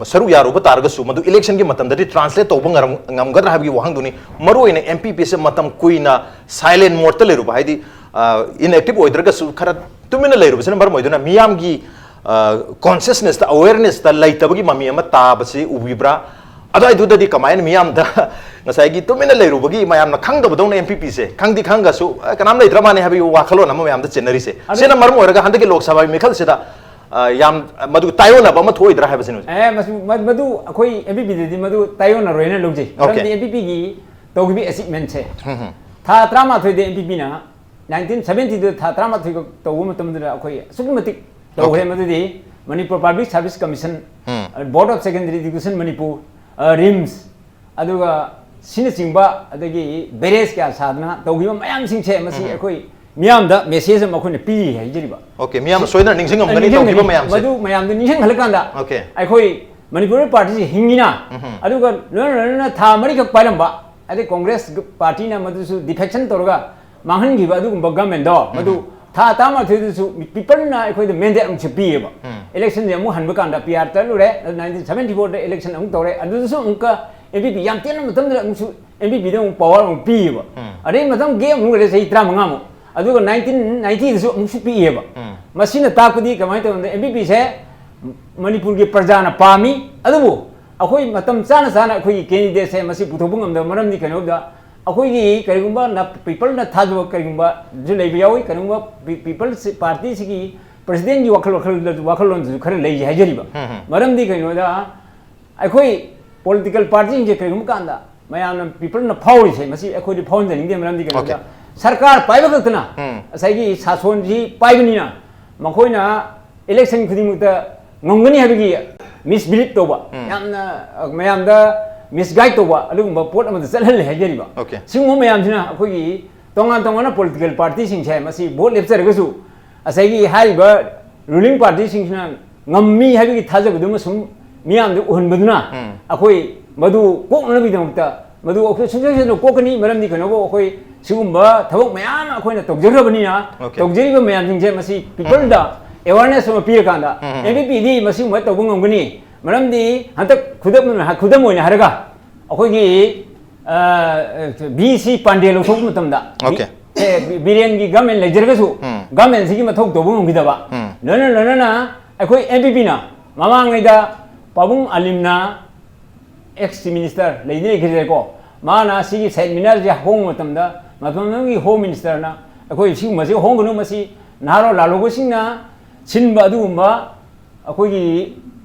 ꯑ, ꯁꯔꯨꯛ ꯌꯥꯔꯨꯕ ꯇꯥꯔꯒꯁꯨ, ꯃꯗꯨ ꯏꯂꯦꯛꯁꯟꯒꯤ ꯃꯇꯝꯗꯗꯤ ꯇ꯭ꯔꯥꯟꯁꯂꯦꯠ ꯇꯧꯕ ꯉꯔꯝ-, ꯉꯝꯒꯗ꯭ꯔꯥ ꯍꯥꯏꯕꯒꯤ ꯋꯥꯍꯪꯗꯨꯅꯤ꯫ ꯃꯔꯨꯑꯣꯏꯅ ꯑꯦꯝ ꯄꯤ ꯄꯤꯁꯦ ꯃꯇꯝ ꯀꯨꯏꯅ ꯁꯥꯏꯂꯦꯟ ꯃꯣꯗꯇ ꯂꯩꯔꯨꯕ, ꯍꯥꯏꯗꯤ, ꯑ, inactive ꯑꯣꯏꯗ꯭ꯔꯒꯁꯨ ꯈꯔ ꯇꯨꯃꯤꯟꯅ ꯂꯩꯔꯨꯕꯁꯤꯅ ꯃꯔꯝ ꯑꯣꯏꯗꯨꯅ ꯃꯤꯌꯥꯝꯒꯤ ꯀꯣꯟꯁꯤꯌꯁꯅꯦꯁꯇ, ꯑꯋꯦꯔꯅꯦꯁꯇ ꯂꯩꯇꯕꯒꯤ ꯃꯃꯤ ꯑꯃ ꯇꯥꯕꯁꯤ ꯎꯕꯤꯕ꯭ꯔꯥ? ꯑꯗꯨꯋꯥꯏꯗꯨꯗꯗꯤ ꯀꯃꯥꯏꯅ ꯃꯤꯌꯥꯝꯗ ꯉꯁꯥꯏꯒꯤ ꯇꯨꯃꯤꯟꯅ ꯂꯩꯔꯨꯕꯒꯤ ꯃꯌꯥꯝꯅ ꯈꯪꯗꯕꯗꯧꯅ ꯑꯦꯝ ꯄꯤ ꯄꯤꯁꯦ, ꯈꯪꯗꯤ ꯈꯪꯉꯒꯁꯨ "ꯑꯦ, ꯀꯅꯥꯝ ꯂꯩꯇ꯭ꯔ ꯃꯥꯅꯦ" ꯍꯥꯏꯕꯒꯤ ꯋꯥꯈꯜꯂꯣꯟ ꯑꯃ ꯃꯌꯥꯝꯗ ꯆꯦꯟꯅꯔꯤꯁꯦ, ꯑꯗꯨ ꯁꯤꯅ ꯃꯔꯝ ꯑꯣꯏꯔꯒ ꯍꯟꯗꯛꯀꯤ ꯂꯣꯛ ꯁꯚꯥꯒꯤ ꯃꯤꯈꯜꯁꯤꯗ ꯑ, ꯌꯥꯝ ꯃꯗꯨ ꯇꯥꯏꯑꯣꯟꯅꯕ ꯑꯃ ꯊꯣꯛꯑꯣꯏꯗ꯭ꯔꯥ ꯍꯥꯏꯕꯁꯤꯅꯤ꯫ ꯑꯦ, ꯃꯁꯤ, ꯃ-, ꯃꯗꯨ ꯑꯩꯈꯣꯏ ꯑꯦꯝ ꯄꯤ ꯄꯤꯗꯗꯤ ꯃꯗꯨ ꯇꯥꯏꯑꯣꯟꯅꯔꯣꯏꯅ ꯂꯧꯖꯩ꯫ Okay. ꯃꯔꯝꯗꯤ ꯑꯦꯝ ꯄꯤ ꯄꯤꯒꯤ ꯇꯧꯈꯤꯕ ꯑꯦꯆꯤꯞꯃꯦꯟꯁꯦ, ꯍꯝ, ꯍꯝ꯫ ꯊꯥ ꯇꯔꯥꯃꯥꯊꯣꯏꯗ ꯑꯦꯝ ꯄꯤ ꯄꯤꯅ ꯅꯥꯏꯟꯇꯤꯟ ꯁꯚꯦꯟꯇꯤꯗ ꯊꯥ ꯇꯔꯥꯃꯥꯊꯣꯏ ꯇꯧꯕ ꯃꯇꯝꯗꯨꯗ ꯑꯩꯈꯣꯏ ꯑꯁꯨꯛꯀꯤ ꯃꯇꯤꯛ ꯇꯧꯈ꯭ꯔꯦ꯫ Okay. ꯃꯗꯨꯗꯤ ꯃꯅꯤꯄꯨꯔ ꯄꯕ꯭ꯂꯤꯛ ꯁꯥꯔꯚꯤꯁ ꯀꯃꯤꯁꯟ, ꯎꯝ꯫ ꯑ, ꯕꯣꯔꯗ ꯑꯣꯐ ꯁꯦꯀꯦꯟꯗꯔꯤ ꯏꯗꯨꯀꯦꯁꯟ ꯃꯅꯤꯄꯨꯔ, ꯑ, ꯔꯤꯝꯁ, ꯑꯗꯨꯒ ꯁꯤꯅꯆꯤꯡꯕ, ꯑꯗꯒꯤ ꯕꯦꯔꯦꯖ ꯀꯌꯥ ꯁꯥꯗꯅ ꯇꯧꯈꯤꯕ ꯃꯌꯥꯝꯁꯤꯡꯁꯦ, ꯃꯁꯤ ꯎꯝ꯫ ꯑꯩꯈꯣꯏ ꯃꯤꯌꯥꯝꯗ ꯃꯦꯁꯦꯖ ꯑꯃ ꯑꯩꯈꯣꯏꯅ ꯄꯤꯔꯤ ꯍꯥꯏꯖꯔꯤꯕ꯫ Okay, ꯃꯤꯌꯥꯝ ꯁꯤ-, ꯁꯣꯏꯗꯅ ꯅꯤꯡꯁꯤꯡꯉꯝꯒꯅꯤ ꯅꯤꯡꯁꯤꯡꯒꯅꯤ꯫ ꯇꯧꯈꯤꯕ ꯃꯌꯥꯝꯁꯦ꯫ ꯃꯗꯨ ꯃꯌꯥꯝꯗꯨ ꯅꯤꯡꯁꯤꯡꯍꯜꯂꯀꯥꯟꯗ Okay. ꯑꯩꯈꯣꯏ ꯃꯅꯤꯄꯨꯔ ꯄꯥꯔꯇꯤꯁꯤ ꯍꯤꯡꯉꯤꯅ, ꯎꯝ꯫ ꯑꯗꯨꯒ ꯂꯣꯏꯅ ꯂꯣꯏꯅꯅ ꯊꯥ ꯃꯔꯤꯈꯛ ꯄꯥꯏꯔꯝꯕ, ꯑꯗꯩ ꯀꯣꯡꯒ꯭ꯔꯦꯁ ꯄꯥꯔꯇꯤꯅ ꯃꯗꯨꯁꯨ ꯗꯤꯐꯦꯛꯁꯟ ꯇꯧꯔꯒ ꯃꯥꯡꯍꯟꯈꯤꯕ ꯑꯗꯨꯒꯨꯝꯕ ꯒꯃꯦꯟꯗꯣ, ꯃꯗꯨ ꯎꯝ꯫ ꯊꯥ ꯇꯔꯥꯃꯥꯊꯣꯏꯗꯁꯨ ꯄꯤꯄꯜꯅ ꯑꯩꯈꯣꯏꯗ ꯃꯦꯟꯗꯦꯠ ꯑꯃꯁꯨ ꯄꯤꯌꯦꯕ꯫ ꯎꯝ꯫ ꯏꯂꯦꯛꯁꯟꯁꯦ ꯑꯃꯨꯛ ꯍꯟꯕ ꯀꯥꯟꯗ ꯄꯤ ꯑꯥꯔ ꯆꯠꯂꯨꯔꯦ, ꯑꯗꯨ ꯅꯥꯏꯟꯇꯤꯟ ꯁꯚꯦꯟꯇꯤ ꯐꯣꯔꯗ ꯏꯂꯦꯛꯁꯟ ꯑꯃꯨꯛ ꯇꯧꯔꯦ, ꯑꯗꯨꯗꯁꯨ ꯑꯃꯨꯛꯀ ꯑꯦꯝ ꯄꯤ ꯄꯤ ꯌꯥꯝ ꯇꯦꯟꯕ ꯃꯇꯝꯗ ꯑꯃꯨꯛꯁꯨ ꯑꯦꯝ ꯄꯤ ꯄꯤꯗ ꯑꯃꯨꯛ ꯄꯋꯥꯔ ꯑꯃꯨꯛ ꯄꯤꯌꯦꯕ꯫ ꯎꯝ꯫ ꯑꯗꯩ ꯃꯊꯪ ꯒꯦꯞ ꯑꯃꯨꯛ ꯂꯩꯔꯦ, ꯆꯍꯤ ꯇꯔꯥꯃꯉꯥꯃꯨꯛ, ꯑꯗꯨꯒ ꯅꯥꯏꯟꯇꯤꯟ ꯅꯥꯏꯟꯇꯤꯗꯁꯨ ꯑꯃꯨꯛꯁꯨ ꯄꯤꯌꯦꯕ꯫ ꯎꯝ꯫ ꯃꯁꯤꯅ ꯇꯥꯛꯄꯗꯤ ꯀꯃꯥꯏꯅ ꯇꯧꯕꯅꯣꯗ, ꯑꯦꯝ ꯄꯤ ꯄꯤꯁꯦ ꯃꯅꯤꯄꯨꯔꯒꯤ ꯄ꯭ꯔꯖꯥꯅ ꯄꯥꯝꯃꯤ, ꯑꯗꯨꯕꯨ ꯑꯩꯈꯣꯏ ꯃꯇꯝ ꯆꯥꯅ ꯆꯥꯅ ꯑꯩꯈꯣꯏꯒꯤ ꯀꯦꯟꯗꯤꯗꯦꯠꯁꯦ ꯃꯁꯤ ꯄꯨꯊꯣꯛꯄ ꯉꯝꯗꯕ ꯃꯔꯝꯗꯤ ꯀꯩꯅꯣꯗ, ꯑꯩꯈꯣꯏꯒꯤ ꯀꯔꯤꯒꯨꯝꯕ ꯅ-, ꯄꯤꯄꯜꯅ ꯊꯥꯖꯕ ꯀꯔꯤꯒꯨꯝꯕꯁꯨ ꯂꯩꯕ ꯌꯥꯎꯏ, ꯀꯔꯤꯒꯨꯝꯕ ꯄꯤ-, ꯄꯤꯄꯜꯁ ꯄꯥꯔꯇꯤꯁꯤꯒꯤ ꯄ꯭ꯔꯁꯤꯗꯦꯟꯒꯤ ꯋꯥꯈꯜ, ꯋꯥꯈꯜ, ꯋꯥꯈꯜꯂꯣꯟꯗꯨꯁꯨ ꯈꯔ ꯂꯩ ꯍꯥꯏꯖꯔꯤꯕ꯫ ꯎꯝ, ꯎꯝ꯫ ꯃꯔꯝꯗꯤ ꯀꯩꯅꯣꯗ, ꯑꯩꯈꯣꯏ ꯄꯣꯂꯤꯇꯤꯀꯦꯜ ꯄꯥꯔꯇꯤꯁꯤꯡꯁꯦ ꯀꯔꯤꯒꯨꯝꯕ ꯀꯥꯟꯗ ꯃꯌꯥꯝꯅ ꯄꯤꯄꯜꯅ ꯐꯥꯎꯔꯤꯁꯦ, ꯃꯁꯤ ꯑꯩꯈꯣꯏꯗꯤ ꯐꯥꯎꯍꯟꯖꯅꯤꯡꯗꯦ꯫ ꯃꯔꯝꯗꯤ ꯀꯩꯅꯣꯗ, Okay. ꯁꯔꯀꯥꯔ ꯄꯥꯏꯕ ꯈꯛꯇꯅ ꯎꯝ꯫ ꯉꯁꯥꯏꯒꯤ ꯁꯥꯁꯣꯟꯁꯤ ꯄꯥꯏꯕꯅꯤꯅ, ꯃꯈꯣꯏꯅ ꯏꯂꯦꯛꯁꯟ ꯈꯨꯗꯤꯡꯃꯛꯇ ꯉꯝꯒꯅꯤ ꯍꯥꯏꯕꯒꯤ ꯃꯤꯁꯕꯤꯂꯤꯞ ꯇꯧꯕ, ꯎꯝ꯫ ꯌꯥꯝꯅ, ꯑ, ꯃꯌꯥꯝꯗ ꯃꯤꯁꯒꯥꯏꯗ ꯇꯧꯕ ꯑꯗꯨꯒꯨꯝꯕ ꯄꯣꯠ ꯑꯃꯗ ꯆꯠꯍꯜꯂꯦ ꯍꯥꯏꯖꯔꯤꯕ꯫ Okay. ꯁꯤꯒꯨꯝꯕ ꯃꯌꯥꯝꯁꯤꯅ ꯑꯩꯈꯣꯏꯒꯤ ꯇꯣꯉꯥꯟ ꯇꯣꯉꯥꯟꯕ ꯄꯣꯂꯤꯇꯤꯀꯦꯜ ꯄꯥꯔꯇꯤꯁꯤꯡꯁꯦ ꯃꯁꯤ ꯚꯣꯠ ꯂꯦꯞꯆꯔꯒꯁꯨ ꯉꯁꯥꯏꯒꯤ ꯍꯥꯏꯔꯤꯕ ꯔꯨꯂꯤꯡ ꯄꯥꯔꯇꯤꯁꯤꯡꯁꯤꯅ ꯉꯝꯃꯤ ꯍꯥꯏꯕꯒꯤ ꯊꯥꯖꯕꯗꯨꯃ ꯁꯨꯝ ꯃꯤꯌꯥꯝꯗ ꯎꯍꯟꯕꯗꯨꯅ ꯎꯝ꯫ ꯑꯩꯈꯣꯏ ꯃꯗꯨ ꯀꯣꯛꯅꯅꯕꯒꯤꯗꯃꯛꯇ ꯃꯗꯨ ꯑꯩꯈꯣꯏ ꯁꯨꯡꯁꯣꯏ ꯁꯣꯏꯗꯅ ꯀꯣꯛꯀꯅꯤ꯫ ꯃꯔꯝꯗꯤ ꯀꯩꯅꯣꯕꯨ, ꯑꯩꯈꯣꯏ ꯁꯤꯒꯨꯝꯕ ꯊꯕꯛ ꯃꯌꯥꯝ ꯑꯃ ꯑꯩꯈꯣꯏꯅ ꯇꯧꯖꯈ꯭ꯔꯕꯅꯤꯅ, Okay. ꯇꯧꯖꯔꯤꯕ ꯃꯌꯥꯝꯁꯤꯡꯁꯦ ꯃꯁꯤ ꯄꯤꯄꯜꯗ ꯑꯦꯋꯥꯔꯅꯦꯁ ꯑꯃ ꯄꯤꯔꯀꯥꯟꯗ ꯎꯝ꯫ ꯑꯦꯝ ꯄꯤ ꯄꯤꯗꯤ ꯃꯁꯤꯒꯨꯝꯕ ꯇꯧꯕ ꯉꯝꯒꯅꯤ꯫ ꯃꯔꯝꯗꯤ ꯍꯟꯗꯛ ꯈꯨꯗꯝ, ꯈꯨꯗꯝ ꯑꯣꯏꯅ ꯍꯥꯏꯔꯒ, ꯑꯩꯈꯣꯏꯒꯤ, ꯑ, ꯕꯤ ꯁꯤ ꯄꯥꯟꯗꯦ ꯂꯧꯊꯣꯛꯄ ꯃꯇꯝꯗ, ꯕꯤ-, Okay. ꯑꯦ, ꯕꯤ-, ꯕꯤꯔꯦꯟꯒꯤ ꯒꯃꯦꯟ ꯂꯩꯖꯔꯒꯁꯨ, ꯎꯝ꯫ ꯒꯃꯦꯟꯁꯤꯒꯤ ꯃꯊꯧ ꯇꯧꯕ ꯉꯝꯈꯤꯗꯕ, ꯎꯝ꯫ ꯂꯣꯏꯅ ꯂꯣꯏꯅꯅ ꯑꯩꯈꯣꯏ ꯑꯦꯝ ꯄꯤ ꯄꯤꯅ ꯃꯃꯥꯡꯉꯩꯗ ꯄꯥꯕꯨꯡ ꯑꯂꯤꯝꯅ, ꯑꯦꯛꯁ ꯆꯤꯐ ꯃꯤꯅꯤꯁꯇꯔ ꯂꯩꯗꯤ ꯂꯩꯈꯤꯗ꯭ꯔꯦꯀꯣ, ꯃꯥꯅ ꯁꯤꯒꯤ ꯁꯥꯏꯠ ꯃꯤꯅꯔꯁꯦ ꯍꯣꯡꯕ ꯃꯇꯝꯗ, ꯃꯇꯝ ꯑꯃꯒꯤ ꯍꯣꯝ ꯃꯤꯅꯤꯁꯇꯔꯅ ꯑꯩꯈꯣꯏ ꯁꯤꯒꯨꯝꯕꯁꯤ ꯍꯣꯡꯒꯅꯨ, ꯃꯁꯤ ꯅꯍꯥꯔꯣꯜ ꯂꯥꯜꯍꯧꯕꯁꯤꯡꯅ ꯁꯤꯟꯕ ꯑꯗꯨꯒꯨꯝꯕ ꯑꯩꯈꯣꯏꯒꯤ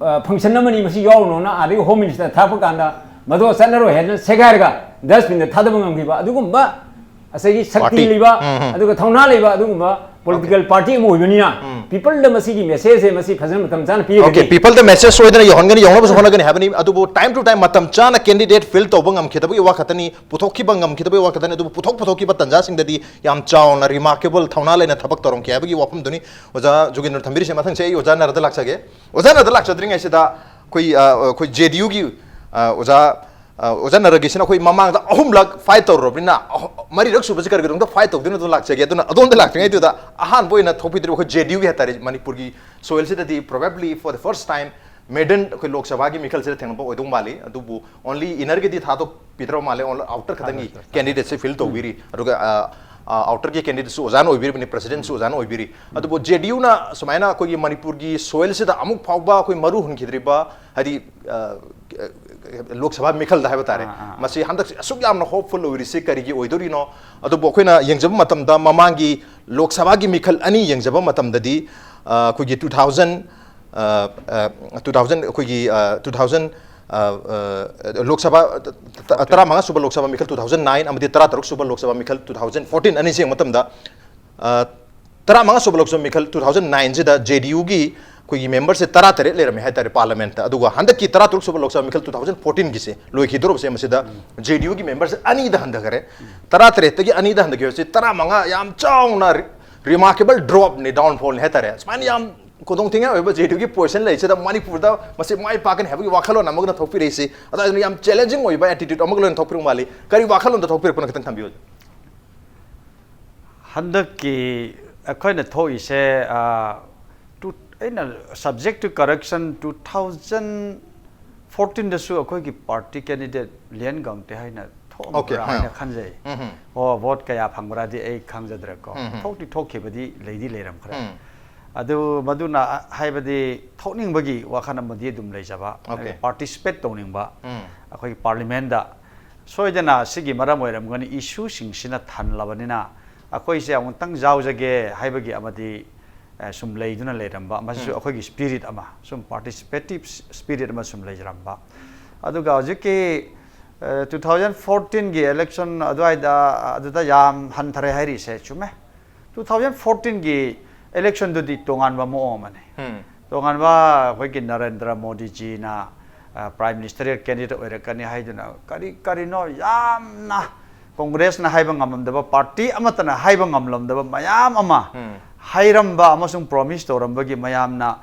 ꯐꯪꯁꯟ ꯑꯃꯅꯤ, ꯃꯁꯤ ꯌꯥꯎꯔꯨꯅꯣꯅ ꯑꯥꯗꯒꯤ ꯍꯣꯝ ꯃꯤꯅꯤꯁꯇꯔ ꯊꯥꯔꯛꯄ ꯀꯥꯟꯗ ꯃꯗꯣ ꯆꯠꯂꯔꯣꯏ ꯍꯥꯏꯗꯅ ꯁꯦꯒꯥꯏꯔꯒ ꯗꯁꯕꯤꯟꯗ ꯊꯥꯗꯕ ꯉꯝꯈꯤꯕ ꯑꯗꯨꯒꯨꯝꯕ ꯉꯁꯥꯏꯒꯤ ꯁꯛꯇꯤ ꯄꯥꯔꯇꯤ꯫ ꯂꯩꯕ, ꯎꯝ, ꯎꯝ꯫ ꯑꯗꯨꯒ ꯊꯧꯅꯥ ꯂꯩꯕ ꯑꯗꯨꯒꯨꯝꯕ ꯄꯣꯂꯤꯇꯤꯀꯦꯜ ꯄꯥꯔꯇꯤ ꯑꯃ ꯑꯣꯏꯕꯅꯤꯅ, ꯎꯝ꯫ ꯄꯤꯄꯜꯗ ꯃꯁꯤꯒꯤ ꯃꯦꯁꯦꯖꯁꯦ ꯃꯁꯤ ꯐꯖꯅ ꯃꯇꯝ ꯆꯥꯅ ꯑꯣꯀꯦ, ꯄꯤꯔꯒꯗꯤ꯫ ꯄꯤꯄꯜꯗ ꯃꯦꯁꯦꯖ ꯁꯣꯏꯗꯅ ꯌꯧꯍꯟꯒꯅꯤ, ꯌꯧꯅꯕꯁꯨ ꯍꯣꯠꯅꯒꯅꯤ ꯍꯥꯏꯕꯅꯤ꯫ ꯑꯗꯨꯕꯨ ꯇꯥꯏꯝ ꯇꯨ ꯇꯥꯏꯝ ꯃꯇꯝ ꯆꯥꯅ ꯀꯦꯟꯗꯤꯗꯦꯠ ꯐꯤꯜ ꯇꯧꯕ ꯉꯝꯈꯤꯗꯕꯒꯤ ꯋꯥ ꯈꯛꯇꯅꯤ, ꯄꯨꯊꯣꯛꯈꯤꯕ ꯉꯝꯈꯤꯗꯕꯒꯤ ꯋꯥ ꯈꯛꯇꯅꯤ꯫ ꯑꯗꯨꯕꯨ ꯄꯨꯊꯣꯛ ꯄꯨꯊꯣꯛꯈꯤꯕ ꯇꯥꯟꯖꯥꯁꯤꯡꯗꯗꯤ ꯌꯥꯝ ꯆꯥꯎꯅ ꯔꯤꯃꯥꯔꯀꯦꯕꯜ ꯊꯧꯅꯥ ꯂꯩꯅ ꯊꯕꯛ ꯇꯧꯔꯝꯈꯤ ꯍꯥꯏꯕꯒꯤ ꯋꯥꯐꯝꯗꯨꯅꯤ꯫ ꯑꯣꯖꯥ ꯖꯣꯒꯦꯟꯗ꯭ꯔ ꯊꯝꯕꯤꯔꯤꯁꯦ꯫ ꯃꯊꯪꯁꯦ ꯑꯩ ꯑꯣꯖꯥ ꯅꯔꯗ ꯂꯥꯛꯆꯒꯦ꯫ ꯑꯣꯖꯥ ꯅꯔꯗ ꯂꯥꯛꯆꯗ꯭ꯔꯤꯉꯩꯁꯤꯗ ꯑꯩꯈꯣꯏ, ꯑ, ꯑꯩꯈꯣꯏ ꯖꯦ ꯗꯤ ꯌꯨꯒꯤ, ꯑ, ꯑꯣꯖꯥ, ꯑ, ꯑꯣꯖꯥ ꯅꯔꯒꯤꯁꯤꯅ ꯑꯩꯈꯣꯏ ꯃꯃꯥꯡꯗ ꯑꯍꯨꯝꯂꯛ ꯐꯥꯏꯠ ꯇꯧꯔꯨꯔꯕꯅꯤꯅ, ꯑꯍꯨ-, ꯃꯔꯤꯔꯛ ꯁꯨꯕꯁꯤ ꯀꯔꯤꯒꯤꯗꯃꯛꯇ ꯐꯥꯏꯠ ꯇꯧꯗꯣꯏꯅꯣ ꯑꯗꯨ ꯂꯥꯛꯆꯒꯦ꯫ ꯑꯗꯨꯅ ꯑꯗꯣꯝꯗ ꯂꯥꯛꯇ꯭ꯔꯤꯉꯩꯗꯨꯗ ꯑꯍꯥꯟꯕ ꯑꯣꯏꯅ ꯊꯣꯛꯄꯤꯗ꯭ꯔꯤꯕ ꯑꯩꯈꯣꯏ ꯖꯦ ꯗꯤ ꯌꯨꯒꯤ ꯍꯥꯏꯇꯥꯔꯦ, ꯃꯅꯤꯄꯨꯔꯒꯤ ꯁꯣꯏꯜꯁꯤꯗꯗꯤ probably for the first time maiden ꯑꯩꯈꯣꯏ ꯂꯣꯛ ꯁꯚꯥꯒꯤ ꯃꯤꯈꯜꯁꯤꯗ ꯊꯦꯡꯅꯕ ꯑꯣꯏꯗꯧ ꯃꯥꯜꯂꯤ꯫ ꯑꯗꯨꯕꯨ only inner ꯒꯤꯗꯤ ꯊꯥꯗꯣꯛꯄꯤꯗ꯭ꯔꯕ ꯃꯥꯜꯂꯦ, ꯑꯣꯟꯂꯤ ꯑꯥꯎꯇꯔ ꯈꯛꯇꯪꯒꯤ ꯀꯦꯟꯗꯤꯗꯦꯠꯁꯦ ꯐꯤꯜ ꯇꯧꯕꯤꯔꯤ꯫ ꯑꯗꯨꯒ, ꯑ, ꯑ, ꯑꯥꯎꯇꯔꯒꯤ ꯀꯦꯟꯗꯤꯗꯦꯠꯁꯨ ꯑꯣꯖꯥꯅ ꯑꯣꯏꯕꯤꯔꯤꯕꯅꯤ, ꯄ꯭ꯔꯁꯤꯗꯦꯟꯠꯁꯨ ꯑꯣꯖꯥꯅ ꯑꯣꯏꯕꯤꯔꯤ꯫ ꯑꯗꯨꯕꯨ ꯖꯦ ꯗꯤ ꯌꯨꯅ ꯁꯨꯃꯥꯏꯅ ꯑꯩꯈꯣꯏꯒꯤ ꯃꯅꯤꯄꯨꯔꯒꯤ ꯁꯣꯏꯜꯁꯤꯗ ꯑꯃꯨꯛ ꯐꯥꯎꯕ ꯑꯩꯈꯣꯏ ꯃꯔꯨ ꯍꯨꯟꯈꯤꯗ꯭ꯔꯤꯕ, ꯍꯥꯏꯗꯤ, ꯑ, ꯂꯣꯛ ꯁꯚꯥ ꯃꯤꯈꯜꯗ ꯍꯥꯏꯕ ꯇꯥꯔꯦ, ꯑꯥ, ꯑꯥ, ꯑꯥ꯫ ꯃꯁꯤ ꯍꯟꯗꯛꯁꯦ ꯑꯁꯨꯛ ꯌꯥꯝꯅ ꯍꯣꯞꯐꯨꯜ ꯑꯣꯏꯔꯤꯁꯤ ꯀꯔꯤꯒꯤ ꯑꯣꯏꯗꯣꯔꯤꯅꯣ? ꯑꯗꯨꯕꯨ ꯑꯩꯈꯣꯏꯅ ꯌꯦꯡꯖꯕ ꯃꯇꯝꯗ, ꯃꯃꯥꯡꯒꯤ ꯂꯣꯛ ꯁꯚꯥꯒꯤ ꯃꯤꯈꯜ ꯑꯅꯤ ꯌꯦꯡꯖꯕ ꯃꯇꯝꯗꯗꯤ, ꯑ, ꯑꯩꯈꯣꯏꯒꯤ two thousand, ꯑ, ꯑ, two thousand, ꯑꯩꯈꯣꯏꯒꯤ, ꯑ, two thousand, ꯑ, ꯑ, ꯂꯣꯛ ꯁꯚꯥ, ꯇ-, ꯇ-, ꯇꯔꯥꯃꯉꯥ ꯁꯨꯕ ꯂꯣꯛ ꯁꯚꯥ ꯃꯤꯈꯜ two thousand nine ꯑꯃꯗꯤ ꯇꯔꯥꯇꯔꯨꯛ ꯁꯨꯕ ꯂꯣꯛ ꯁꯚꯥ ꯃꯤꯈꯜ two thousand fourteen ꯑꯅꯤꯁꯤ ꯌꯦꯡꯕ ꯃꯇꯝꯗ, ꯑ, ꯇꯔꯥꯃꯉꯥ ꯁꯨꯕ ꯂꯣꯛ ꯁꯚꯥ ꯃꯤꯈꯜ two thousand nine ꯁꯤꯗ ꯖꯦ ꯗꯤ ꯌꯨꯒꯤ ꯑꯩꯈꯣꯏꯒꯤ ꯃꯦꯝꯕꯔꯁꯦ ꯇꯔꯥꯇꯔꯦꯠ ꯂꯩꯔꯝꯃꯦ ꯍꯥꯏꯇꯥꯔꯦ ꯄꯥꯔꯂꯤꯌꯥꯃꯦꯟꯠꯇ꯫ ꯑꯗꯨꯒ ꯍꯟꯗꯛꯀꯤ ꯇꯔꯥꯇꯔꯨꯛ ꯁꯨꯕ ꯂꯣꯛ ꯁꯚꯥ ꯃꯤꯈꯜ two thousand fourteen ꯒꯤꯁꯦ ꯂꯣꯏꯈꯤꯗꯣꯔꯕꯁꯦ, ꯃꯁꯤꯗ ꯖꯦ ꯗꯤ ꯌꯨꯒꯤ ꯃꯦꯝꯕꯔꯁꯦ ꯑꯅꯤꯗ ꯍꯟꯊꯈꯔꯦ꯫ ꯇꯔꯥꯇꯔꯦꯠꯇꯒꯤ ꯑꯅꯤꯗ ꯍꯟꯊꯈꯤꯕꯁꯦ ꯇꯔꯥꯃꯉꯥ, ꯌꯥꯝ ꯆꯥꯎꯅ ꯔꯤ-, ꯔꯤꯃꯥꯔꯀꯦꯕꯜ ꯗ꯭ꯔꯣꯞꯅꯤ, ꯗꯥꯎꯟꯐꯣꯜꯅꯤ ꯍꯥꯏꯇꯥꯔꯦ꯫ ꯁꯨꯃꯥꯏꯅ ꯌꯥꯝ ꯈꯨꯗꯣꯡꯊꯤꯅꯤꯡꯉꯥꯏ ꯑꯣꯏꯕ ꯖꯦ ꯗꯤ ꯌꯨꯒꯤ ꯄꯣꯖꯤꯁꯟ ꯂꯩꯁꯤꯗ ꯃꯅꯤꯄꯨꯔꯗ ꯃꯁꯤ ꯃꯥꯏ ꯄꯥꯛꯀꯅꯤ ꯍꯥꯏꯕꯒꯤ ꯋꯥꯈꯜꯂꯣꯟ ꯑꯃꯒ ꯊꯣꯛꯄꯤꯔꯛꯏꯁꯤ꯫ ꯑꯗꯨꯅ ꯌꯥꯝ ꯆꯦꯂꯦꯟꯖꯤꯡ ꯑꯣꯏꯕ ꯑꯦꯇꯤꯇ꯭ꯌꯨꯠ ꯑꯃꯒ ꯂꯣꯏꯅ ꯊꯣꯛꯄꯤꯔꯛꯄ ꯃꯥꯜꯂꯤ꯫ ꯀꯔꯤ ꯋꯥꯈꯜꯂꯣꯟꯗ ꯊꯣꯛꯄꯤꯔꯛꯄꯅꯣ ꯈꯤꯇꯪ ꯊꯝꯕꯤꯌꯨ꯫ ꯍꯟꯗꯛꯀꯤ ꯑꯩꯈꯣꯏꯅ ꯊꯣꯛꯏꯁꯦ, ꯑ, ꯇꯨ-, ꯑꯩꯅ subject to correction, two thousand fourteen ꯗꯁꯨ ꯑꯩꯈꯣꯏꯒꯤ ꯄꯥꯔꯇꯤ ꯀꯦꯟꯗꯤꯗꯦꯠ ꯂꯤꯌꯟ ꯒꯥꯡꯇꯦ ꯍꯥꯏꯅ ꯑꯣꯀꯦ, ꯊꯣꯛꯑꯝꯕ꯭ꯔꯥ ꯍꯥ꯫ ꯍꯥꯏꯅ ꯈꯟꯖꯩ꯫ ꯎꯝ ꯍꯝ꯫ ꯑꯣ, ꯚꯣꯠ ꯀꯌꯥ ꯐꯪꯕ꯭ꯔꯥꯗꯤ ꯑꯩ ꯈꯪꯖꯗ꯭ꯔꯦꯀꯣ꯫ ꯎꯝ ꯍꯝ꯫ ꯊꯣꯛꯇꯤ ꯊꯣꯛꯈꯤꯕꯗꯤ ꯂꯩꯗꯤ ꯂꯩꯔꯝꯈ꯭ꯔꯦ꯫ ꯎꯝ꯫ ꯑꯗꯨ ꯃꯗꯨꯅ ꯍꯥꯏꯕꯗꯤ ꯊꯣꯛꯅꯤꯡꯕꯒꯤ ꯋꯥꯈꯜ ꯑꯃꯗꯤ ꯑꯗꯨꯝ ꯂꯩꯖꯕ, Okay. participate ꯇꯧꯅꯤꯡꯕ, ꯎꯝ. ꯑꯩꯈꯣꯏꯒꯤ parliament ꯗ ꯁꯣꯏꯗꯅ ꯁꯤꯒꯤ ꯃꯔꯝ ꯑꯣꯏꯔꯝꯒꯅꯤ, issue ꯁꯤꯡꯁꯤꯅ ꯊꯜꯂꯕꯅꯤꯅ ꯑꯩꯈꯣꯏꯁꯦ ꯑꯃꯨꯛꯇꯪ ꯌꯥꯎꯖꯒꯦ ꯍꯥꯏꯕꯒꯤ ꯑꯃꯗꯤ ꯑ, ꯁꯨꯝ ꯂꯩꯗꯨꯅ ꯂꯩꯔꯝꯕ, ꯃꯁꯤꯁꯨ ꯎꯝ. ꯑꯩꯈꯣꯏꯒꯤ spirit ꯑꯃ, ꯁꯨꯝ participative spirit ꯑꯃ ꯁꯨꯝ ꯂꯩꯖꯔꯝꯕ꯫ ꯑꯗꯨꯒ ꯍꯧꯖꯤꯛꯀꯤ two thousand fourteen ꯒꯤ election ꯑꯗꯨꯋꯥꯏꯗ, ꯑꯗꯨꯗ ꯌꯥꯝ ꯍꯟꯊꯔꯦ ꯍꯥꯏꯔꯤꯁꯦ ꯆꯨꯝꯃꯦ꯫ Two thousand fourteen ꯒꯤ election ꯗꯨꯗꯤ ꯇꯣꯉꯥꯟꯕ ꯃꯑꯣꯡ ꯑꯃꯅꯤ꯫ ꯎꯝ. ꯇꯣꯉꯥꯟꯕ ꯑꯩꯈꯣꯏꯒꯤ ꯅꯔꯦꯟꯗ꯭ꯔ ꯃꯣꯗꯤꯖꯤꯅ ꯑ, prime ministerial candidate ꯑꯣꯏꯔꯛꯀꯅꯤ ꯍꯥꯏꯗꯨꯅ ꯀꯔꯤ ꯀꯔꯤꯅꯣ ꯌꯥꯝꯅ ꯀꯣꯡꯒ꯭ꯔꯦꯁꯅ ꯍꯥꯏꯕ ꯉꯝꯂꯝꯗꯕ, party ꯑꯃꯠꯇꯅ ꯍꯥꯏꯕ ꯉꯝꯂꯝꯗꯕ ꯃꯌꯥꯝ ꯑꯃ ꯎꯝ. ꯍꯥꯏꯔꯝꯕ ꯑꯃꯁꯨꯡ promise ꯇꯧꯔꯝꯕꯒꯤ ꯃꯌꯥꯝꯅ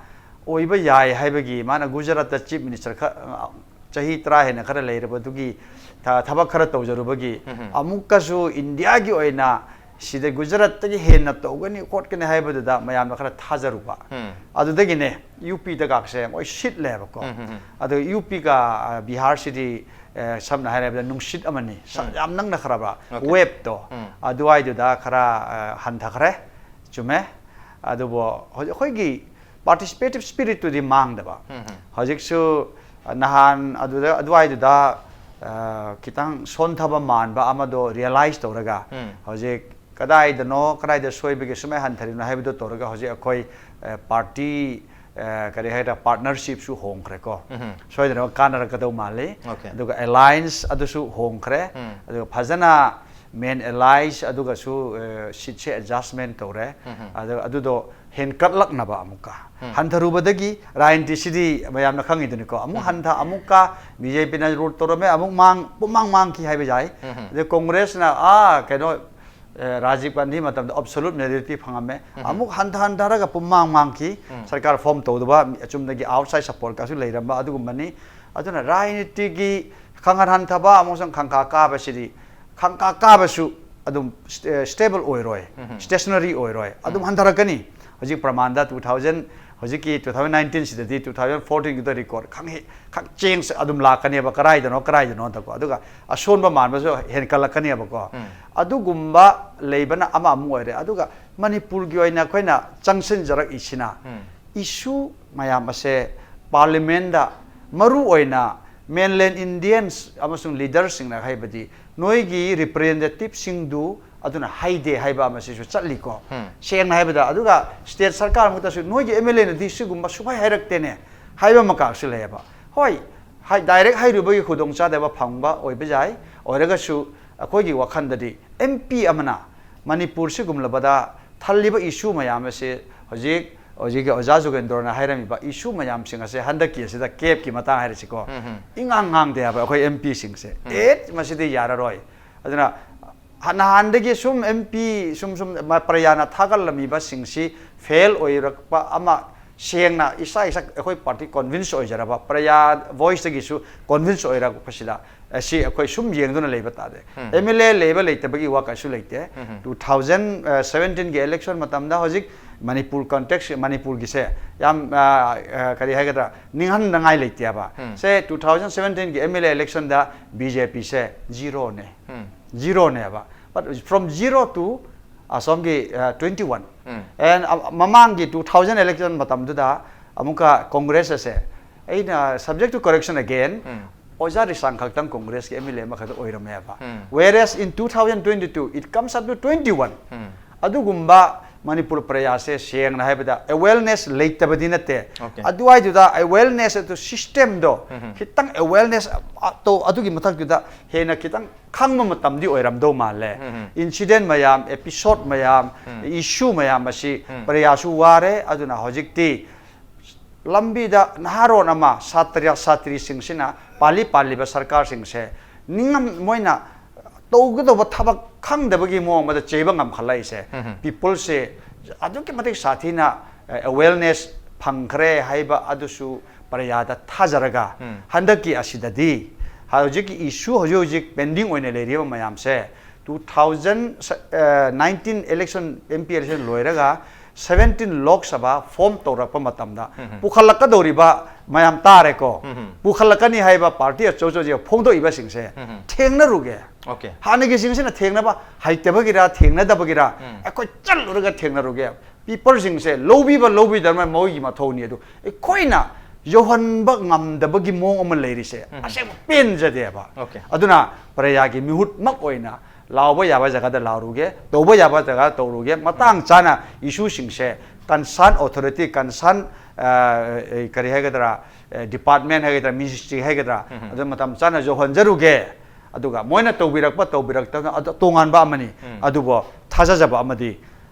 ꯑꯣꯏꯕ ꯌꯥꯏ ꯍꯥꯏꯕꯒꯤ, ꯃꯥꯅ ꯒꯨꯖꯔꯥꯠꯇ chief minister ꯈ-, ꯆꯍꯤ ꯇꯔꯥ ꯍꯦꯟꯅ ꯈꯔ ꯂꯩꯔꯕꯗꯨꯒꯤ ꯊ-, ꯊꯕꯛ ꯈꯔ ꯇꯧꯖꯔꯨꯕꯒꯤ ꯎꯝ. ꯑꯃꯨꯛꯀꯁꯨ ꯏꯟꯗꯤꯌꯥꯒꯤ ꯑꯣꯏꯅ ꯁꯤꯗ ꯒꯨꯖꯔꯥꯠꯇꯒꯤ ꯍꯦꯟꯅ ꯇꯧꯒꯅꯤ ꯈꯣꯠꯀꯅꯤ ꯍꯥꯏꯕꯗꯨꯗ ꯃꯌꯥꯝꯅ ꯈꯔ ꯊꯥꯖꯔꯨꯕ꯫ ꯎꯝ. ꯑꯗꯨꯗꯒꯤꯅꯦ ꯌꯨ ꯄꯤꯗ ꯒꯥꯛꯁꯦ ꯃꯣꯏ ꯁꯤꯠꯂꯦꯕꯀꯣ꯫ ꯎꯝ, ꯎꯝ, ꯎꯝ. ꯑꯗꯣ ꯌꯨ ꯄꯤꯒ, ꯑ, ꯕꯤꯍꯥꯔꯁꯤꯗꯤ, ꯑ, ꯁꯝꯅ ꯍꯥꯏꯔꯕꯗ ꯅꯨꯡꯁꯤꯠ ꯑꯃꯅꯤ꯫ ꯁ-, ꯎꯝ. ꯌꯥꯝ ꯅꯛꯅꯈ꯭ꯔꯕ Okay. wave ꯇꯣ, ꯎꯝ. ꯑꯗꯨꯋꯥꯏꯗꯨꯗ ꯈꯔ, ꯑ, ꯍꯟꯊꯈ꯭ꯔꯦ꯫ ꯆꯨꯝꯃꯦ꯫ ꯑꯗꯨꯕꯨ ꯍꯧꯖꯤꯛ ꯑꯩꯈꯣꯏꯒꯤ participative spirit ꯇꯨꯗꯤ ꯃꯥꯡꯗꯕ꯫ ꯎꯝ, ꯎꯝ. ꯍꯧꯖꯤꯛꯁꯨ, ꯑ, ꯅꯍꯥꯟ ꯑꯗꯨꯗ, ꯑꯗꯨꯋꯥꯏꯗꯨꯗ, ꯑ, ꯈꯤꯇꯪ ꯁꯣꯟꯊꯕ ꯃꯥꯟꯕ ꯑꯃꯗꯣ realize ꯇꯧꯔꯒ ꯎꯝ. ꯍꯧꯖꯤꯛ ꯀꯗꯥꯏꯗꯅꯣ, ꯀꯗꯥꯏꯗ ꯁꯣꯏꯕꯒꯤ ꯁꯨꯃꯥꯏꯅ ꯍꯟꯊꯔꯤꯅꯣ ꯍꯥꯏꯕꯗꯣ ꯇꯧꯔꯒ ꯍꯧꯖꯤꯛ ꯑꯩꯈꯣꯏ, ꯑ, party, ꯑ, ꯀꯔꯤ ꯍꯥꯏꯇꯥꯔꯦ, partnership ꯁꯨ ꯍꯣꯡꯈ꯭ꯔꯦꯀꯣ꯫ ꯎꯝ. ꯁꯣꯏꯗꯅ ꯀꯥꯟꯅꯔꯛꯀꯗꯧ ꯃꯥꯜꯂꯤ꯫ Okay. ꯑꯗꯨꯒ alliance ꯑꯗꯨꯁꯨ ꯍꯣꯡꯈ꯭ꯔꯦ꯫ ꯎꯝ. ꯑꯗꯨꯒ ꯐꯖꯅ main allies ꯑꯗꯨꯒꯁꯨ, ꯑ, seat ꯁꯦ adjustment ꯇꯧꯔꯦ꯫ ꯎꯝ. ꯑꯗꯨ, ꯑꯗꯨꯗꯣ ꯍꯦꯟꯀꯠꯂꯛꯅꯕ ꯑꯃꯨꯛꯀ꯫ ꯎꯝ. ꯍꯟꯊꯔꯨꯕꯗꯒꯤ ꯔꯥꯖꯅꯤꯇꯤꯁꯤꯗꯤ ꯃꯌꯥꯝꯅ ꯈꯪꯉꯤꯗꯨꯅꯤꯀꯣ꯫ ꯑꯃꯨꯛ ꯎꯝ. ꯍꯟꯊ-, ꯑꯃꯨꯛꯀ ꯕꯤ ꯖꯦ ꯄꯤꯅ rule ꯇꯧꯔꯝꯃꯦ, ꯑꯃꯨꯛ ꯃꯥꯡ-, ꯄꯨꯝꯃꯥꯡ ꯃꯥꯡꯈꯤ ꯍꯥꯏꯕ ꯌꯥꯏ꯫ ꯎꯝ. ꯑꯗꯩ ꯀꯣꯡꯒ꯭ꯔꯦꯁꯅ, ꯑꯥ, ꯀꯩꯅꯣ, ꯑ, ꯔꯥꯖꯤꯕ ꯒꯥꯟꯙꯤ ꯃꯇꯝꯗ absolute majority ꯐꯪꯉꯝꯃꯦ꯫ ꯎꯝ. ꯑꯃꯨꯛ ꯍꯟꯊ-, ꯍꯟꯊꯔꯒ ꯄꯨꯝꯃꯥꯡ ꯃꯥꯡꯈꯤ꯫ ꯎꯝ. ꯁꯔꯀꯥꯔ form ꯇꯧꯗꯕ ꯃꯤ-, ꯑꯆꯨꯝꯗꯒꯤ outside support ꯀꯁꯨ ꯂꯩꯔꯝꯕ ꯑꯗꯨꯒꯨꯝꯕꯅꯤ꯫ ꯑꯗꯨꯅ ꯔꯥꯖꯅꯤꯇꯤꯒꯤ ꯈꯪꯍꯟ ꯍꯟꯊꯕ ꯑꯃꯁꯨꯡ ꯈꯪꯀꯥ ꯀꯥꯕꯁꯤꯗꯤ, ꯈꯪꯀꯥ ꯀꯥꯕꯁꯨ ꯑꯗꯨꯝ ꯁ꯭ꯇꯦ-, stable ꯑꯣꯏꯔꯣꯏ, ꯎꯝ. stationary ꯑꯣꯏꯔꯣꯏ, ꯑꯗꯨꯝ ꯎꯝ. ꯍꯟꯊꯔꯛꯀꯅꯤ꯫ ꯍꯧꯖꯤꯛ ꯄ꯭ꯔꯃꯥꯟꯗ two thousand ꯍꯧꯖꯤꯛꯀꯤ ꯇꯨ ꯊꯥꯎꯖꯟ ꯅꯥꯏꯟꯇꯤꯟꯁꯤꯗꯗꯤ ꯇꯨ ꯊꯥꯎꯖꯟ ꯐꯣꯔꯇꯤꯟꯒꯤꯗ ꯔꯦꯀꯣꯔꯠ ꯈꯪꯍꯦ ꯈꯪ ꯆꯦꯡꯁꯦ ꯑꯗꯨꯝ ꯂꯥꯛꯀꯅꯦꯕ, ꯀꯗꯥꯏꯗꯅꯣ ꯀꯗꯥꯏꯗꯅꯣꯗꯀꯣ꯫ ꯑꯗꯨꯒ ꯑꯁꯣꯟꯕ ꯃꯥꯟꯕꯁꯨ ꯍꯦꯟꯀꯠꯂꯛꯀꯅꯦꯕꯀꯣ꯫ ꯑꯗꯨꯒꯨꯝꯕ ꯂꯩꯕꯅ ꯑꯃ ꯑꯃ ꯑꯣꯏꯔꯦ꯫ ꯑꯗꯨꯒ ꯃꯅꯤꯄꯨꯔꯒꯤ ꯑꯣꯏꯅ ꯑꯩꯈꯣꯏꯅ ꯆꯪꯁꯤꯟꯖꯔꯛꯏꯁꯤꯅ ꯏꯁꯨ ꯃꯌꯥꯝ ꯑꯁꯦ ꯄꯥꯔꯂꯤꯌꯥꯃꯦꯟꯗ ꯃꯔꯨ ꯑꯣꯏꯅ ꯃꯦꯟꯂꯦꯟ ꯏꯟꯗꯤꯌꯟꯁ ꯑꯃꯁꯨꯡ ꯂꯤꯗꯔꯁꯤꯡꯅ ꯍꯥꯏꯕꯗꯤ ꯅꯣꯏꯒꯤ ꯔꯤꯄ꯭ꯔꯦꯖꯦꯟꯇꯦꯇꯤꯞꯁꯤꯡꯗꯨ ꯑꯗꯨꯅ ꯍꯥꯏꯗꯦ ꯍꯥꯏꯕ ꯑꯃꯁꯤꯁꯨ ꯆꯠꯂꯤꯀꯣ꯫ ꯁꯦꯡꯅ ꯍꯥꯏꯕꯗ, ꯑꯗꯨꯒ ꯁ꯭ꯇꯦꯠ ꯁꯔꯀꯥꯔꯃꯛꯇꯁꯨ ꯅꯣꯏꯒꯤ ꯑꯦꯝ ꯑꯦꯜ ꯑꯦꯅꯗꯤ ꯁꯤꯒꯨꯝꯕ ꯁꯨꯛꯍꯥꯏ ꯍꯥꯏꯔꯛꯇꯦꯅꯦ ꯍꯥꯏꯕ ꯑꯃꯀꯥꯁꯨ ꯂꯩꯌꯦꯕ꯫ ꯍꯣꯏ, ꯍꯥꯏ, ꯗꯥꯏꯔꯦꯛ ꯍꯥꯏꯔꯨꯕꯒꯤ ꯈꯨꯗꯣꯡꯆꯥꯗꯕ ꯐꯪꯕ ꯑꯣꯏꯕ ꯌꯥꯏ꯫ ꯑꯣꯏꯔꯒꯁꯨ ꯑꯩꯈꯣꯏꯒꯤ ꯋꯥꯈꯜꯗꯗꯤ ꯑꯦꯝ ꯄꯤ ꯑꯃꯅ ꯃꯅꯤꯄꯨꯔ ꯁꯤꯒꯨꯝꯂꯕꯗ ꯊꯜꯂꯤꯕ ꯏꯁꯨ ꯃꯌꯥꯝ ꯑꯁꯦ ꯍꯧꯖꯤꯛ, ꯍꯧꯖꯤꯛꯀꯤ ꯑꯣꯖꯥ ꯖꯨꯒꯦꯟꯗ꯭ꯔꯣꯅ ꯍꯥꯏꯔꯝꯃꯤꯕ ꯏꯁꯨ ꯃꯌꯥꯝꯁꯤꯡ ꯑꯁꯦ ꯍꯟꯗꯛꯀꯤ ꯑꯁꯤꯗ ꯀꯦꯞꯀꯤ ꯃꯇꯥꯡ ꯍꯥꯏꯔꯁꯤꯀꯣ, ꯏꯉꯥꯡ ꯉꯥꯡꯗꯦ ꯍꯥꯏꯕ ꯑꯩꯈꯣꯏ ꯑꯦꯝ ꯄꯤꯁꯤꯡꯁꯦ꯫ ꯑꯦ, ꯃꯁꯤꯗꯤ ꯌꯥꯔꯔꯣꯏ꯫ ꯑꯗꯨꯅ ꯍ-, ꯅꯍꯥꯟꯗꯒꯤ ꯁꯨꯝ ꯑꯦꯝ ꯄꯤ ꯁꯨꯝ ꯁꯨꯝ ꯃ-, ꯄ꯭ꯔꯖꯥꯅ ꯊꯥꯒꯠꯂꯝꯃꯤꯕꯁꯤꯡꯁꯤ ꯐꯦꯜ ꯑꯣꯏꯔꯛꯄ ꯑꯃ ꯁꯦꯡꯅ ꯏꯁꯥ ꯏꯁꯥ ꯑꯩꯈꯣꯏ ꯄꯥꯔꯇꯤ ꯀꯣꯟꯚꯤꯟꯁ ꯑꯣꯏꯖꯔꯕ ꯄ꯭ꯔꯖꯥ ꯚꯣꯏꯁꯇꯒꯤꯁꯨ ꯀꯣꯟꯚꯤꯟꯁ ꯑꯣꯏꯔꯛꯄꯁꯤꯗ ꯑꯁꯤ ꯑꯩꯈꯣꯏ ꯁꯨꯝ ꯌꯦꯡꯗꯨꯅ ꯂꯩꯕ ꯇꯥꯗꯦ꯫ ꯑꯦꯝ ꯑꯦꯜ ꯑꯦ ꯂꯩꯕ ꯂꯩꯇꯕꯒꯤ ꯋꯥ ꯀꯩꯁꯨ ꯂꯩꯇꯦ꯫ ꯇꯨ ꯊꯥꯎꯖꯟ ꯁꯕꯦꯟꯇꯤꯟꯒꯤ ꯏꯂꯦꯛꯁꯟ ꯃꯇꯝꯗ ꯍꯧꯖꯤꯛ ꯃꯅꯤꯄꯨꯔ ꯀꯟꯇꯦꯛꯁ, ꯃꯅꯤꯄꯨꯔꯒꯤꯁꯦ ꯌꯥꯝ, ꯑ, ꯑ, ꯀꯔꯤ ꯍꯥꯏꯒꯗ꯭ꯔꯥ, ꯅꯤꯡꯍꯟꯅꯉꯥꯏ ꯂꯩꯇꯦꯕ꯫ ꯁꯦ, ꯇꯨ ꯊꯥꯎꯖꯟ ꯁꯕꯦꯟꯇꯤꯟꯒꯤ ꯑꯦꯝ ꯑꯦꯜ ꯑꯦ ꯏꯂꯦꯛꯁꯟꯗ ꯕꯤ ꯖꯦ ꯄꯤꯁꯦ ꯖꯤꯔꯣꯅꯦ꯫ ꯖꯤꯔꯣꯅꯦꯕ꯫ But from zero to ꯑꯁꯣꯝꯒꯤ, ꯑ, twenty one꯫ And, ꯑ, ꯃꯃꯥꯡꯒꯤ ꯇꯨ ꯊꯥꯎꯖꯟ ꯏꯂꯦꯛꯁꯟ ꯃꯇꯝꯗꯨꯗ ꯑꯃꯨꯛꯀ ꯀꯣꯡꯒ꯭ꯔꯦꯁ ꯑꯁꯦ, ꯑꯩꯅ subject to correction again, ꯑꯣꯖꯥ ꯔꯤꯁꯥꯡ ꯈꯛꯇꯪ ꯀꯣꯡꯒ꯭ꯔꯦꯁꯀꯤ ꯑꯦꯝ ꯑꯦꯜ ꯑꯦ ꯑꯃꯈꯛꯇ ꯑꯣꯏꯔꯝꯃꯦꯕ꯫ Whereas in two thousand twenty two, it comes up to twenty one꯫ ꯑꯗꯨꯒꯨꯝꯕ ꯃꯅꯤꯄꯨꯔ ꯄ꯭ꯔꯖꯥꯁꯦ ꯁꯦꯡꯅ ꯍꯥꯏꯕꯗ ꯑꯦꯋꯦꯔꯅꯦꯁ ꯂꯩꯇꯕꯗꯤ ꯅꯠꯇꯦ꯫ ꯑꯗꯨꯋꯥꯏꯗꯨꯗ ꯑꯦꯋꯦꯔꯅꯦꯁ ꯑꯗꯨ ꯁꯤꯁꯇꯦꯝꯗꯣ ꯈꯤꯇꯪ ꯑꯦꯋꯦꯔꯅꯦꯁ ꯑꯗꯨꯒꯤ ꯃꯊꯛꯇꯨꯗ ꯍꯦꯟꯅ ꯈꯤꯇꯪ ꯈꯪꯕ ꯃꯇꯝꯗꯤ ꯑꯣꯏꯔꯝꯗꯧ ꯃꯥꯜꯂꯦ꯫ ꯏꯟꯁꯤꯗꯦꯟ ꯃꯌꯥꯝ, ꯑꯦꯄꯤꯁꯣꯗ ꯃꯌꯥꯝ, ꯏꯁꯨ ꯃꯌꯥꯝ ꯑꯁꯤ ꯄ꯭ꯔꯖꯥꯁꯨ ꯋꯥꯔꯦ꯫ ꯑꯗꯨꯅ ꯍꯧꯖꯤꯛꯇꯤ ꯂꯝꯕꯤꯗ ꯅꯍꯥꯔꯣꯟ ꯑꯃ, ꯁꯥꯇ꯭ꯔ ꯁꯥꯇ꯭ꯔꯤꯁꯤꯡꯁꯤꯅ ꯄꯥꯜꯂꯤ ꯄꯥꯜꯂꯤꯕ ꯁꯔꯀꯥꯔꯁꯤꯡꯁꯦ ꯅꯤꯡꯉꯝ-, ꯃꯣꯏꯅ ꯇꯧꯒꯗꯧꯕ ꯊꯕꯛ ꯈꯪꯗꯕꯒꯤ ꯃꯑꯣꯡ ꯑꯃꯗ ꯆꯩꯕ ꯉꯝꯈꯠꯂꯛꯏꯁꯦ꯫ ꯄꯤꯄꯜꯁꯦ ꯑꯗꯨꯛꯀꯤ ꯃꯇꯤꯛ ꯁꯥꯊꯤꯅ, ꯑ, ꯑꯦꯋꯦꯔꯅꯦꯁ ꯐꯪꯈ꯭ꯔꯦ ꯍꯥꯏꯕ ꯑꯗꯨꯁꯨ ꯄ꯭ꯔꯖꯥꯗ ꯊꯥꯖꯔꯒ, ꯍꯟꯗꯛꯀꯤ ꯑꯁꯤꯗꯗꯤ ꯍꯧꯖꯤꯛꯀꯤ ꯏꯁꯨ ꯍꯧꯖꯤꯛ ꯍꯧꯖꯤꯛ ꯄꯦꯟꯗꯤꯡ ꯑꯣꯏꯅ ꯂꯩꯔꯤꯕ ꯃꯌꯥꯝꯁꯦ two thousand nineteen election, M P election ꯂꯣꯏꯔꯒ ꯁꯚꯦꯟꯇꯤꯟ ꯂꯣꯛ ꯁꯚꯥ ꯐꯣꯝ ꯇꯧꯔꯛꯄ ꯃꯇꯝꯗ ꯄꯨꯈꯠꯂꯛꯀꯗꯧꯔꯤꯕ ꯃꯌꯥꯝ ꯇꯥꯔꯦꯀꯣ, ꯄꯨꯈꯠꯂꯛꯀꯅꯤ ꯍꯥꯏꯕ ꯄꯥꯔꯇꯤ ꯑꯆꯧ ꯑꯆꯧꯕ ꯐꯣꯡꯗꯣꯛꯏꯕꯁꯤꯡꯁꯦ ꯊꯦꯡꯅꯔꯨꯒꯦ꯫ Okay. ꯍꯥꯟꯅꯒꯤꯁꯤꯡꯁꯤꯅ ꯊꯦꯡꯅꯕ ꯍꯩꯇꯕꯒꯤꯔ ꯊꯦꯡꯅꯗꯕꯒꯤꯔ ꯑꯩꯈꯣꯏ ꯆꯠꯂꯨꯔꯒ ꯊꯦꯡꯅꯔꯨꯒꯦ꯫ ꯄꯤꯄꯜꯁꯤꯡꯁꯦ ꯂꯧꯕꯤꯕ ꯂꯧꯕꯤꯗꯕ ꯃꯣꯏꯒꯤ ꯃꯊꯧꯅꯤ꯫ ꯑꯗꯨ ꯑꯩꯈꯣꯏꯅ ꯌꯧꯍꯟꯕ ꯉꯝꯗꯕꯒꯤ ꯃꯑꯣꯡ ꯑꯃ ꯂꯩꯔꯤꯁꯦ ꯑꯁꯦꯡꯕ ꯄꯦꯟꯖꯗꯦꯕ꯫ Okay. ꯑꯗꯨꯅ ꯄ꯭ꯔꯖꯥꯒꯤ ꯃꯤꯍꯨꯠꯃꯛ ꯑꯣꯏꯅ ꯂꯥꯎꯕ ꯌꯥꯕ ꯖꯒꯥꯗ ꯂꯥꯎꯔꯨꯒꯦ, ꯇꯧꯕ ꯌꯥꯕ ꯖꯒꯥꯗ ꯇꯧꯔꯨꯒꯦ, ꯃꯇꯥꯡ ꯆꯥꯅ ꯏꯁꯨꯁꯤꯡꯁꯦ concern authority, concern, ꯑ, ꯀꯔꯤ ꯍꯥꯏꯒꯗ꯭ꯔꯥ, department ꯍꯥꯏꯒꯗ꯭ꯔꯥ, ministry ꯍꯥꯏꯒꯗ꯭ꯔꯥ, ꯑꯗꯨ ꯃꯇꯝ ꯆꯥꯅ ꯌꯧꯍꯟꯖꯔꯨꯒꯦ꯫ ꯑꯗꯨꯒ ꯃꯣꯏꯅ ꯇꯧꯕꯤꯔꯛꯄ ꯇꯧꯕꯤꯔꯛꯇꯕꯅ ꯑꯗꯨ ꯇꯣꯉꯥꯟꯕ ꯑꯃꯅꯤ꯫ ꯑꯗꯨꯕꯨ ꯊꯥꯖꯖꯕ ꯑꯃꯗꯤ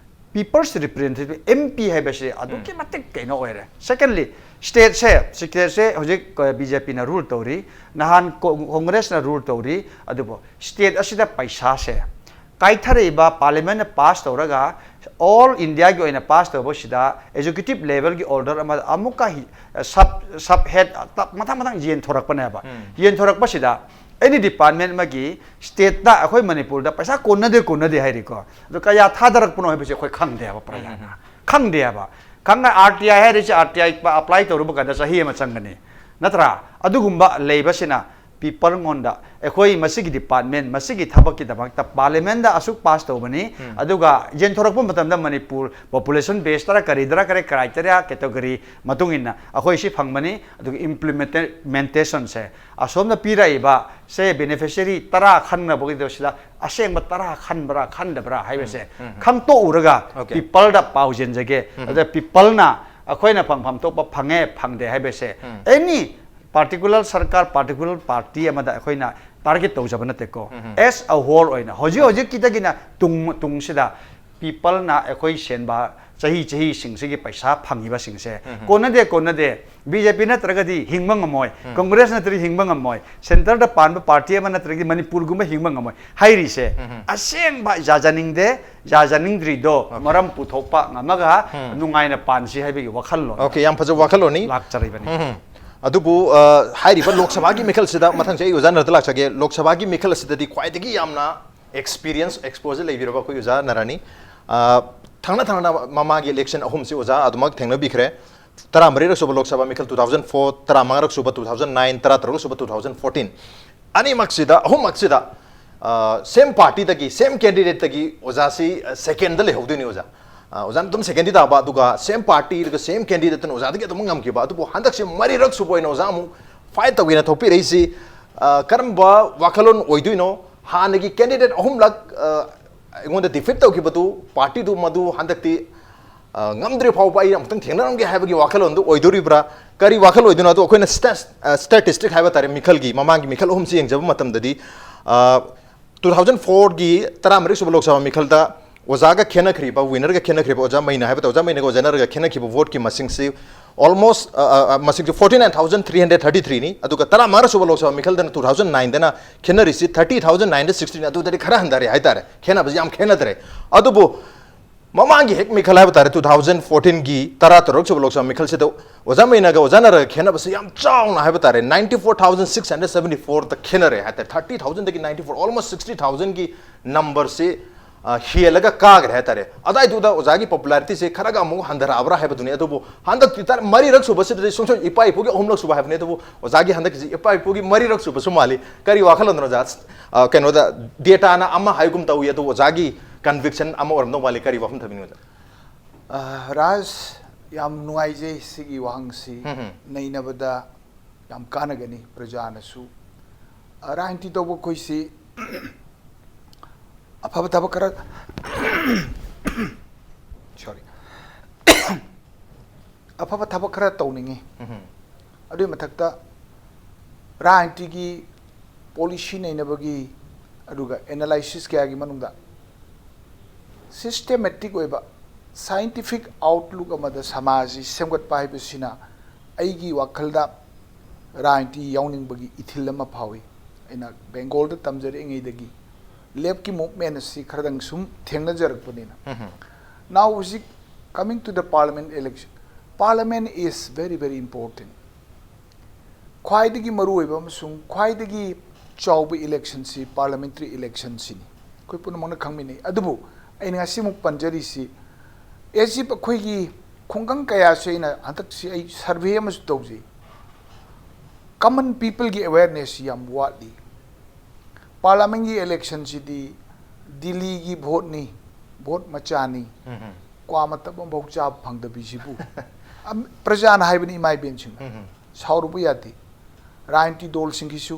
people's representative, M P ꯍꯥꯏꯕꯁꯤ ꯑꯗꯨꯛꯀꯤ ꯃꯇꯤꯛ ꯀꯩꯅꯣ ꯑꯣꯏꯔꯦ꯫ Secondly, stateꯁꯦ, stateꯁꯦ ꯍꯧꯖꯤꯛ ꯕꯤ ꯖꯦ ꯄꯤꯅ ꯔꯨꯜ ꯇꯧꯔꯤ, ꯅꯍꯥꯟ ꯀꯣ-, ꯀꯣꯡꯒ꯭ꯔꯦꯁꯅ ꯔꯨꯜ ꯇꯧꯔꯤ꯫ ꯑꯗꯨꯕꯨ state ꯑꯁꯤꯗ ꯄꯩꯁꯥꯁꯦ ꯀꯥꯏꯊꯔꯛꯏꯕ, parliamentꯅ pass ꯇꯧꯔꯒ all Indiaꯒꯤ ꯑꯣꯏꯅ pass ꯇꯧꯕꯁꯤꯗ executive levelꯒꯤ order ꯑꯃ ꯑꯃꯨꯛꯀ ꯍꯤ-, sub, sub head ꯃꯊꯪ ꯃꯊꯪ ꯌꯦꯟꯊꯣꯔꯛꯄꯅꯦꯕ꯫ ꯌꯦꯟꯊꯣꯔꯛꯄꯁꯤꯗ any department ꯑꯃꯒꯤ stateꯇ ꯑꯩꯈꯣꯏ ꯃꯅꯤꯄꯨꯔꯗ ꯄꯩꯁꯥ ꯀꯣꯟꯅꯗꯦ ꯀꯣꯟꯅꯗꯦ ꯍꯥꯏꯔꯤꯀꯣ, ꯑꯗꯣ ꯀꯌꯥ ꯊꯥꯗꯔꯛꯄꯅꯣ ꯍꯥꯏꯕꯁꯦ ꯑꯩꯈꯣꯏ ꯈꯪꯗꯦꯕ ꯄ꯭ꯔꯖꯥꯅ꯫ ꯈꯪꯗꯦꯕ꯫ ꯈꯪꯅ R T I ꯍꯥꯏꯔꯤꯁꯦ, R T I apply ꯇꯧꯔꯨꯕ ꯀꯥꯟꯗ ꯆꯍꯤ ꯑꯃ ꯆꯪꯒꯅꯤ, ꯅꯠꯇ꯭ꯔꯥ? ꯑꯗꯨꯒꯨꯝꯕ ꯂꯩꯕꯁꯤꯅ peopleꯉꯣꯟꯗ ꯑꯩꯈꯣꯏ ꯃꯁꯤꯒꯤ department, ꯃꯁꯤꯒꯤ ꯊꯕꯛꯀꯤꯗꯃꯛꯇ parliamentꯗ ꯑꯁꯨꯛ pass ꯇꯧꯕꯅꯤ, ꯑꯗꯨꯒ ꯌꯦꯟꯊꯣꯔꯛꯄ ꯃꯇꯝꯗ ꯃꯅꯤꯄꯨꯔ population baseꯇꯔ ꯀꯔꯤꯗꯔ ꯀꯔꯤ criteria category ꯃꯇꯨꯡ ꯏꯟꯅ ꯑꯩꯈꯣꯏ ꯁꯤ ꯐꯪꯕꯅꯤ, ꯑꯗꯨꯒ implementationꯁꯦ ꯑꯁꯣꯝꯅ ꯄꯤꯔꯛꯏꯕ ꯁꯦ beneficiary ꯇꯔꯥ ꯈꯟꯅꯕꯒꯤꯗꯣ ꯁꯤꯗ ꯑꯁꯦꯡꯕ ꯇꯔꯥ ꯈꯟꯕ꯭ꯔꯥ ꯈꯟꯗꯕ꯭ꯔꯥ ꯍꯥꯏꯕꯁꯦ ꯈꯪꯇꯣꯛꯎꯔꯒ Okay. peopleꯗ ꯄꯥꯎ ꯆꯦꯟꯖꯒꯦ꯫ ꯑꯗ peopleꯅ ꯑꯩꯈꯣꯏꯅ ꯐꯪꯐꯝ ꯊꯣꯛꯄ ꯐꯪꯉꯦ ꯐꯪꯗꯦ ꯍꯥꯏꯕꯁꯦ any particular ꯁꯔꯀꯥꯔ, particular party ꯑꯃꯗ ꯑꯩꯈꯣꯏꯅ target ꯇꯧꯖꯕ ꯅꯠꯇꯦꯀꯣ꯫ As a whole ꯑꯣꯏꯅ ꯍꯧꯖꯤꯛ ꯍꯧꯖꯤꯛꯀꯤꯗꯒꯤꯅ ꯇꯨꯡ, ꯇꯨꯡꯁꯤꯗ peopleꯅ ꯑꯩꯈꯣꯏ ꯁꯦꯟꯕ ꯆꯍꯤ ꯆꯍꯤꯁꯤꯡꯁꯤꯒꯤ ꯄꯩꯁꯥ ꯐꯪꯉꯤꯕꯁꯤꯡꯁꯦ ꯀꯣꯟꯅꯗꯦ, ꯀꯣꯟꯅꯗꯦ, ꯕꯤ ꯖꯦ ꯄꯤ ꯅꯠꯇ꯭ꯔꯒꯗꯤ ꯍꯤꯡꯕ ꯉꯝꯃꯣꯏ, ꯀꯣꯡꯒ꯭ꯔꯦꯁ ꯅꯠꯇ꯭ꯔꯒꯗꯤ ꯍꯤꯡꯕ ꯉꯝꯃꯣꯏ, centreꯗ ꯄꯥꯟꯕ party ꯑꯃ ꯅꯠꯇ꯭ꯔꯒꯗꯤ ꯃꯅꯤꯄꯨꯔꯒꯨꯝꯕ ꯍꯤꯡꯕ ꯉꯝꯃꯣꯏ ꯍꯥꯏꯔꯤꯁꯦ ꯑꯁꯦꯡꯕ ꯌꯥꯖꯅꯤꯡꯗꯦ꯫ ꯌꯥꯖꯅꯤꯡꯗ꯭ꯔꯤꯗꯣ ꯃꯔꯝ ꯄꯨꯊꯣꯛꯄ ꯉꯝꯃꯒ ꯅꯨꯡꯉꯥꯏꯅ ꯄꯥꯟꯁꯤ ꯍꯥꯏꯕꯒꯤ ꯋꯥꯈꯜꯂꯣꯟ Okay, ꯌꯥꯝ ꯐꯖꯕ ꯋꯥꯈꯜꯂꯣꯟꯅꯤ꯫ ꯂꯥꯛꯆꯔꯤꯕꯅꯤ꯫ ꯎꯝ꯫ ꯑꯗꯨꯕꯨ, ꯑ, ꯍꯥꯏꯔꯤꯕ ꯂꯣꯛ ꯁꯚꯥꯒꯤ ꯃꯤꯈꯜꯁꯤꯗ, ꯃꯊꯪꯁꯦ ꯑꯩ ꯑꯣꯖꯥ ꯅꯔꯗ ꯂꯥꯛꯆꯒꯦ꯫ ꯂꯣꯛ ꯁꯚꯥꯒꯤ ꯃꯤꯈꯜ ꯑꯁꯤꯗꯗꯤ ꯈ꯭ꯋꯥꯏꯗꯒꯤ ꯌꯥꯝꯅ experience, exposure ꯂꯩꯕꯤꯔꯕ ꯑꯩꯈꯣꯏ ꯑꯣꯖꯥ ꯅꯔꯅꯤ꯫ ꯑ, ꯊꯪꯅ ꯊꯪꯅꯅ ꯃꯃꯥꯡꯒꯤ election ꯑꯍꯨꯝꯁꯤ ꯑꯣꯖꯥ ꯑꯗꯨꯃꯛ ꯊꯦꯡꯅꯕꯤꯈ꯭ꯔꯦ꯫ ꯇꯔꯥꯃꯔꯤꯔꯛ ꯁꯨꯕ ꯂꯣꯛ ꯁꯚꯥ ꯃꯤꯈꯜ two thousand four, ꯇꯔꯥꯃꯉꯥꯔꯛ ꯁꯨꯕ two thousand nine, ꯇꯔꯥꯇꯔꯨꯛ ꯁꯨꯕ two thousand fourteen꯫ ꯑꯅꯤꯃꯛꯁꯤꯗ, ꯑꯍꯨꯝꯃꯛꯁꯤꯗ, ꯑ, same party ꯗꯒꯤ, same candidate ꯇꯒꯤ ꯑꯣꯖꯥꯁꯤ, ꯑ, second ꯗ ꯂꯩꯍꯧꯗꯣꯏꯅꯤ ꯑꯣꯖꯥ꯫ ꯑ, ꯑꯣꯖꯥꯅ ꯑꯗꯨꯝ second ꯗꯤ ꯇꯥꯕ, ꯑꯗꯨꯒ same party, ꯑꯗꯨꯒ same candidate ꯇꯅ ꯑꯣꯖꯥꯗꯒꯤ ꯑꯗꯨꯝ ꯉꯝꯈꯤꯕ꯫ ꯑꯗꯨꯕꯨ ꯍꯟꯗꯛꯁꯤ ꯃꯔꯤꯔꯛ ꯁꯨꯕ ꯑꯣꯏꯅ ꯑꯣꯖꯥ ꯑꯃꯨꯛ fight ꯇꯧꯒꯦꯅ ꯊꯣꯛꯄꯤꯔꯛꯏꯁꯤ, ꯑ, ꯀꯔꯝꯕ ꯋꯥꯈꯜꯂꯣꯟ ꯑꯣꯏꯗꯣꯏꯅꯣ? ꯍꯥꯟꯅꯒꯤ candidate ꯑꯍꯨꯝꯂꯛ, ꯑ, ꯑꯩꯉꯣꯟꯗ defeat ꯇꯧꯈꯤꯕꯗꯨ, party ꯗꯨ ꯃꯗꯨ ꯍꯟꯗꯛꯇꯤ, ꯑ, ꯉꯝꯗ꯭ꯔꯤ ꯐꯥꯎꯕ ꯑꯩ ꯑꯃꯨꯛꯇꯪ ꯊꯦꯡꯅꯔꯝꯒꯦ ꯍꯥꯏꯕꯒꯤ ꯋꯥꯈꯜꯂꯣꯟꯗꯨ ꯑꯣꯏꯗꯣꯔꯤꯕ꯭ꯔꯥ? ꯀꯔꯤ ꯋꯥꯈꯜ ꯑꯣꯏꯗꯣꯏꯅꯣ? ꯑꯗꯣ ꯑꯩꯈꯣꯏꯅ stat-, ꯑ, statistic ꯍꯥꯏꯕ ꯇꯥꯔꯦ, ꯃꯤꯈꯜꯒꯤ, ꯃꯃꯥꯡꯒꯤ ꯃꯤꯈꯜ ꯑꯍꯨꯝꯁꯤ ꯌꯦꯡꯖꯕ ꯃꯇꯝꯗꯗꯤ, ꯑ, two thousand four ꯒꯤ ꯇꯔꯥꯃꯔꯤ ꯁꯨꯕ ꯂꯣꯛ ꯁꯚꯥ ꯃꯤꯈꯜꯗ ꯑꯣꯖꯥꯒ ꯈꯦꯠꯅꯈ꯭ꯔꯤꯕ, winner ꯒ ꯈꯦꯠꯅꯈ꯭ꯔꯤꯕ ꯑꯣꯖꯥ ꯃꯩꯅ ꯍꯥꯏꯕ ꯇꯥꯔꯦ, ꯑꯣꯖꯥ ꯃꯩꯅꯒ ꯑꯣꯖꯥ ꯅꯔꯒ ꯈꯦꯠꯅꯈꯤꯕ vote ꯀꯤ ꯃꯁꯤꯡꯁꯤ almost, ꯑ, ꯑ, ꯑ, ꯃꯁꯤꯡꯁꯤ forty nine thousand three hundred thirty three ꯅꯤ꯫ ꯑꯗꯨꯒ ꯇꯔꯥꯃꯉꯥ ꯁꯨꯕ Lok Sabha ꯃꯤꯈꯜꯗꯅ two thousand nine ꯗꯅ ꯈꯦꯠꯅꯔꯤꯁꯤ thirty thousand nine hundred sixty ꯅꯤ꯫ ꯑꯗꯨꯗꯗꯤ ꯈꯔ ꯍꯟꯊꯔꯦ ꯍꯥꯏꯇꯥꯔꯦ, ꯈꯦꯠꯅꯕꯁꯤ ꯌꯥꯝ ꯈꯦꯠꯅꯗ꯭ꯔꯦ꯫ ꯑꯗꯨꯕꯨ ꯃꯃꯥꯡꯒꯤ ꯍꯦꯛ ꯃꯤꯈꯜ ꯍꯥꯏꯕ ꯇꯥꯔꯦ, two thousand fourteen ꯒꯤ ꯇꯔꯥꯇꯔꯨꯛ ꯁꯨꯕ ꯂꯣꯛ ꯁꯚꯥ ꯃꯤꯈꯜꯁꯤꯗ ꯑꯣꯖꯥ ꯃꯩꯅꯒ ꯑꯣꯖꯥ ꯅꯔꯒ ꯈꯦꯠꯅꯕꯁꯤ ꯌꯥꯝ ꯆꯥꯎꯅ ꯍꯥꯏꯕ ꯇꯥꯔꯦ, ninety four thousand six hundred seventy four ꯗ ꯈꯦꯠꯅꯔꯦ ꯍꯥꯏꯇꯥꯔꯦ꯫ Thirty thousand ꯗꯒꯤ ninety four, almost sixty thousand ꯒꯤ number ꯁꯤ, ꯑ, ꯍꯦꯜꯂꯒ ꯀꯥꯈ꯭ꯔꯦ ꯍꯥꯏꯇꯥꯔꯦ꯫ ꯑꯗꯥꯏꯗꯨꯗ ꯑꯣꯖꯥꯒꯤ popularity ꯁꯦ ꯈꯔꯒ ꯑꯃꯨꯛ ꯍꯟꯊꯔꯛꯑꯕ꯭ꯔꯥ ꯍꯥꯏꯕꯗꯨꯅꯤ꯫ ꯑꯗꯨꯕꯨ ꯍꯟꯗꯛꯇꯤ ꯇꯔ-, ꯃꯔꯤꯔꯛ ꯁꯨꯕꯁꯤꯗꯗꯤ ꯁꯨꯡꯁꯣꯏ ꯏꯄꯥ ꯏꯄꯨꯒꯤ ꯑꯍꯨꯝꯂꯛ ꯁꯨꯕ ꯍꯥꯏꯕꯅꯤ, ꯑꯗꯨꯕꯨ ꯑꯣꯖꯥꯒꯤ ꯍꯟꯗꯛꯀꯤꯁꯤ ꯏꯄꯥ ꯏꯄꯨꯒꯤ ꯃꯔꯤꯔꯛ ꯁꯨꯕꯁꯨ ꯃꯥꯜꯂꯤ꯫ ꯀꯔꯤ ꯋꯥꯈꯜꯂꯣꯟꯗꯅꯣ ꯑꯣꯖꯥ? ꯑ, ꯀꯩꯅꯣꯗ data ꯅ ꯑꯃ ꯍꯥꯏꯒꯨꯝ ꯇꯧꯏ, ꯑꯗꯨꯕꯨ ꯑꯣꯖꯥꯒꯤ conviction ꯑꯃ ꯑꯣꯏꯔꯝꯗꯧ ꯃꯥꯜꯂꯤ꯫ ꯀꯔꯤ ꯋꯥꯐꯝ ꯊꯝꯕꯤꯅꯤꯡꯉꯤ ꯑꯣꯖꯥ? ꯑ, ꯔꯥꯖ, ꯌꯥꯝ ꯅꯨꯡꯉꯥꯏꯖꯩ ꯁꯤꯒꯤ ꯋꯥꯍꯪꯁꯤ꯫ ꯍꯝ, ꯍꯝ꯫ ꯅꯩꯅꯕꯗ ꯌꯥꯝ ꯀꯥꯟꯅꯒꯅꯤ ꯄ꯭ꯔꯖꯥꯅꯁꯨ꯫ ꯑ, ꯔꯥꯖꯅꯤꯇꯤ ꯇꯧꯕ ꯑꯩꯈꯣꯏꯁꯤ ꯑꯐꯕ ꯊꯕꯛ ꯈꯔ, sorry, ꯑꯐꯕ ꯊꯕꯛ ꯈꯔ ꯇꯧꯅꯤꯡꯉꯤ꯫ ꯎꯝ꯫ ꯑꯗꯨꯒꯤ ꯃꯊꯛꯇ ꯔꯥꯖꯅꯤꯇꯤꯒꯤ policy ꯅꯩꯅꯕꯒꯤ, ꯑꯗꯨꯒ analysis ꯀꯌꯥꯒꯤ ꯃꯅꯨꯡꯗ systematic ꯑꯣꯏꯕ scientific outlook ꯑꯃꯗ ꯁꯃꯥꯖꯁꯤ ꯁꯦꯝꯒꯠꯄ ꯍꯥꯏꯕꯁꯤꯅ ꯑꯩꯒꯤ ꯋꯥꯈꯜꯗ ꯔꯥꯖꯅꯤꯇꯤ ꯌꯥꯎꯅꯤꯡꯕꯒꯤ ꯏꯊꯤꯜ ꯑꯃ ꯐꯥꯎꯏ꯫ ꯑꯩꯅ ꯕꯦꯡꯒꯣꯜꯗ ꯇꯝꯖꯔꯛꯏꯉꯩꯗꯒꯤ left ꯀꯤ movement ꯑꯁꯤ ꯈꯔꯗꯪ ꯁꯨꯝ ꯊꯦꯡꯅꯖꯔꯛꯄꯅꯤꯅ꯫ ꯎꯝ꯫ Now ꯍꯧꯖꯤꯛ coming to the parliament election, parliament is very, very important. ꯈ꯭ꯋꯥꯏꯗꯒꯤ ꯃꯔꯨꯑꯣꯏꯕ ꯑꯃꯁꯨꯡ ꯈ꯭ꯋꯥꯏꯗꯒꯤ ꯆꯥꯎꯕ election ꯁꯤ parliamentary election ꯁꯤꯅꯤ, ꯑꯩꯈꯣꯏ ꯄꯨꯝꯅꯃꯛꯅ ꯈꯪꯃꯤꯟꯅꯩ꯫ ꯑꯗꯨꯕꯨ ꯑꯩꯅ ꯉꯁꯤꯃꯨꯛ ꯄꯟꯖꯔꯤꯁꯤ ꯑꯦꯖꯤꯞ ꯑꯩꯈꯣꯏꯒꯤ ꯈꯨꯡꯒꯪ ꯀꯌꯥꯁꯦ ꯑꯩꯅ ꯍꯟꯗꯛꯁꯤ ꯑꯩ ꯁꯔꯚꯦ ꯑꯃꯁꯨ ꯇꯧꯖꯩ꯫ ꯀꯃꯟ ꯄꯤꯄꯜꯒꯤ ꯑꯦꯋꯦꯔꯅꯦꯁꯁꯤ ꯌꯥꯝ ꯋꯥꯠꯂꯤ꯫ ꯄꯥꯔꯂꯥꯃꯦꯟꯒꯤ ꯏꯂꯦꯛꯁꯟꯁꯤꯗꯤ ꯗꯤꯜꯂꯤꯒꯤ ꯚꯣꯠꯅꯤ, ꯚꯣꯠ ꯃꯆꯥꯅꯤ, ꯎꯝ꯫ ꯀ꯭ꯋꯥ ꯃꯇꯞ ꯑꯃꯐꯥꯎ ꯆꯥꯕ ꯐꯪꯗꯕꯤꯁꯤꯕꯨ꯫ ꯑꯝ, ꯄ꯭ꯔꯖꯥꯅ ꯍꯥꯏꯕꯅꯤ, ꯏꯃꯥ ꯏꯕꯦꯟꯁꯤꯡꯅ꯫ ꯎꯝ꯫ ꯁꯥꯎꯔꯨꯕ ꯌꯥꯗꯦ꯫ ꯔꯥꯖꯅꯤꯇꯤ ꯗꯣꯜꯁꯤꯡꯒꯤꯁꯨ,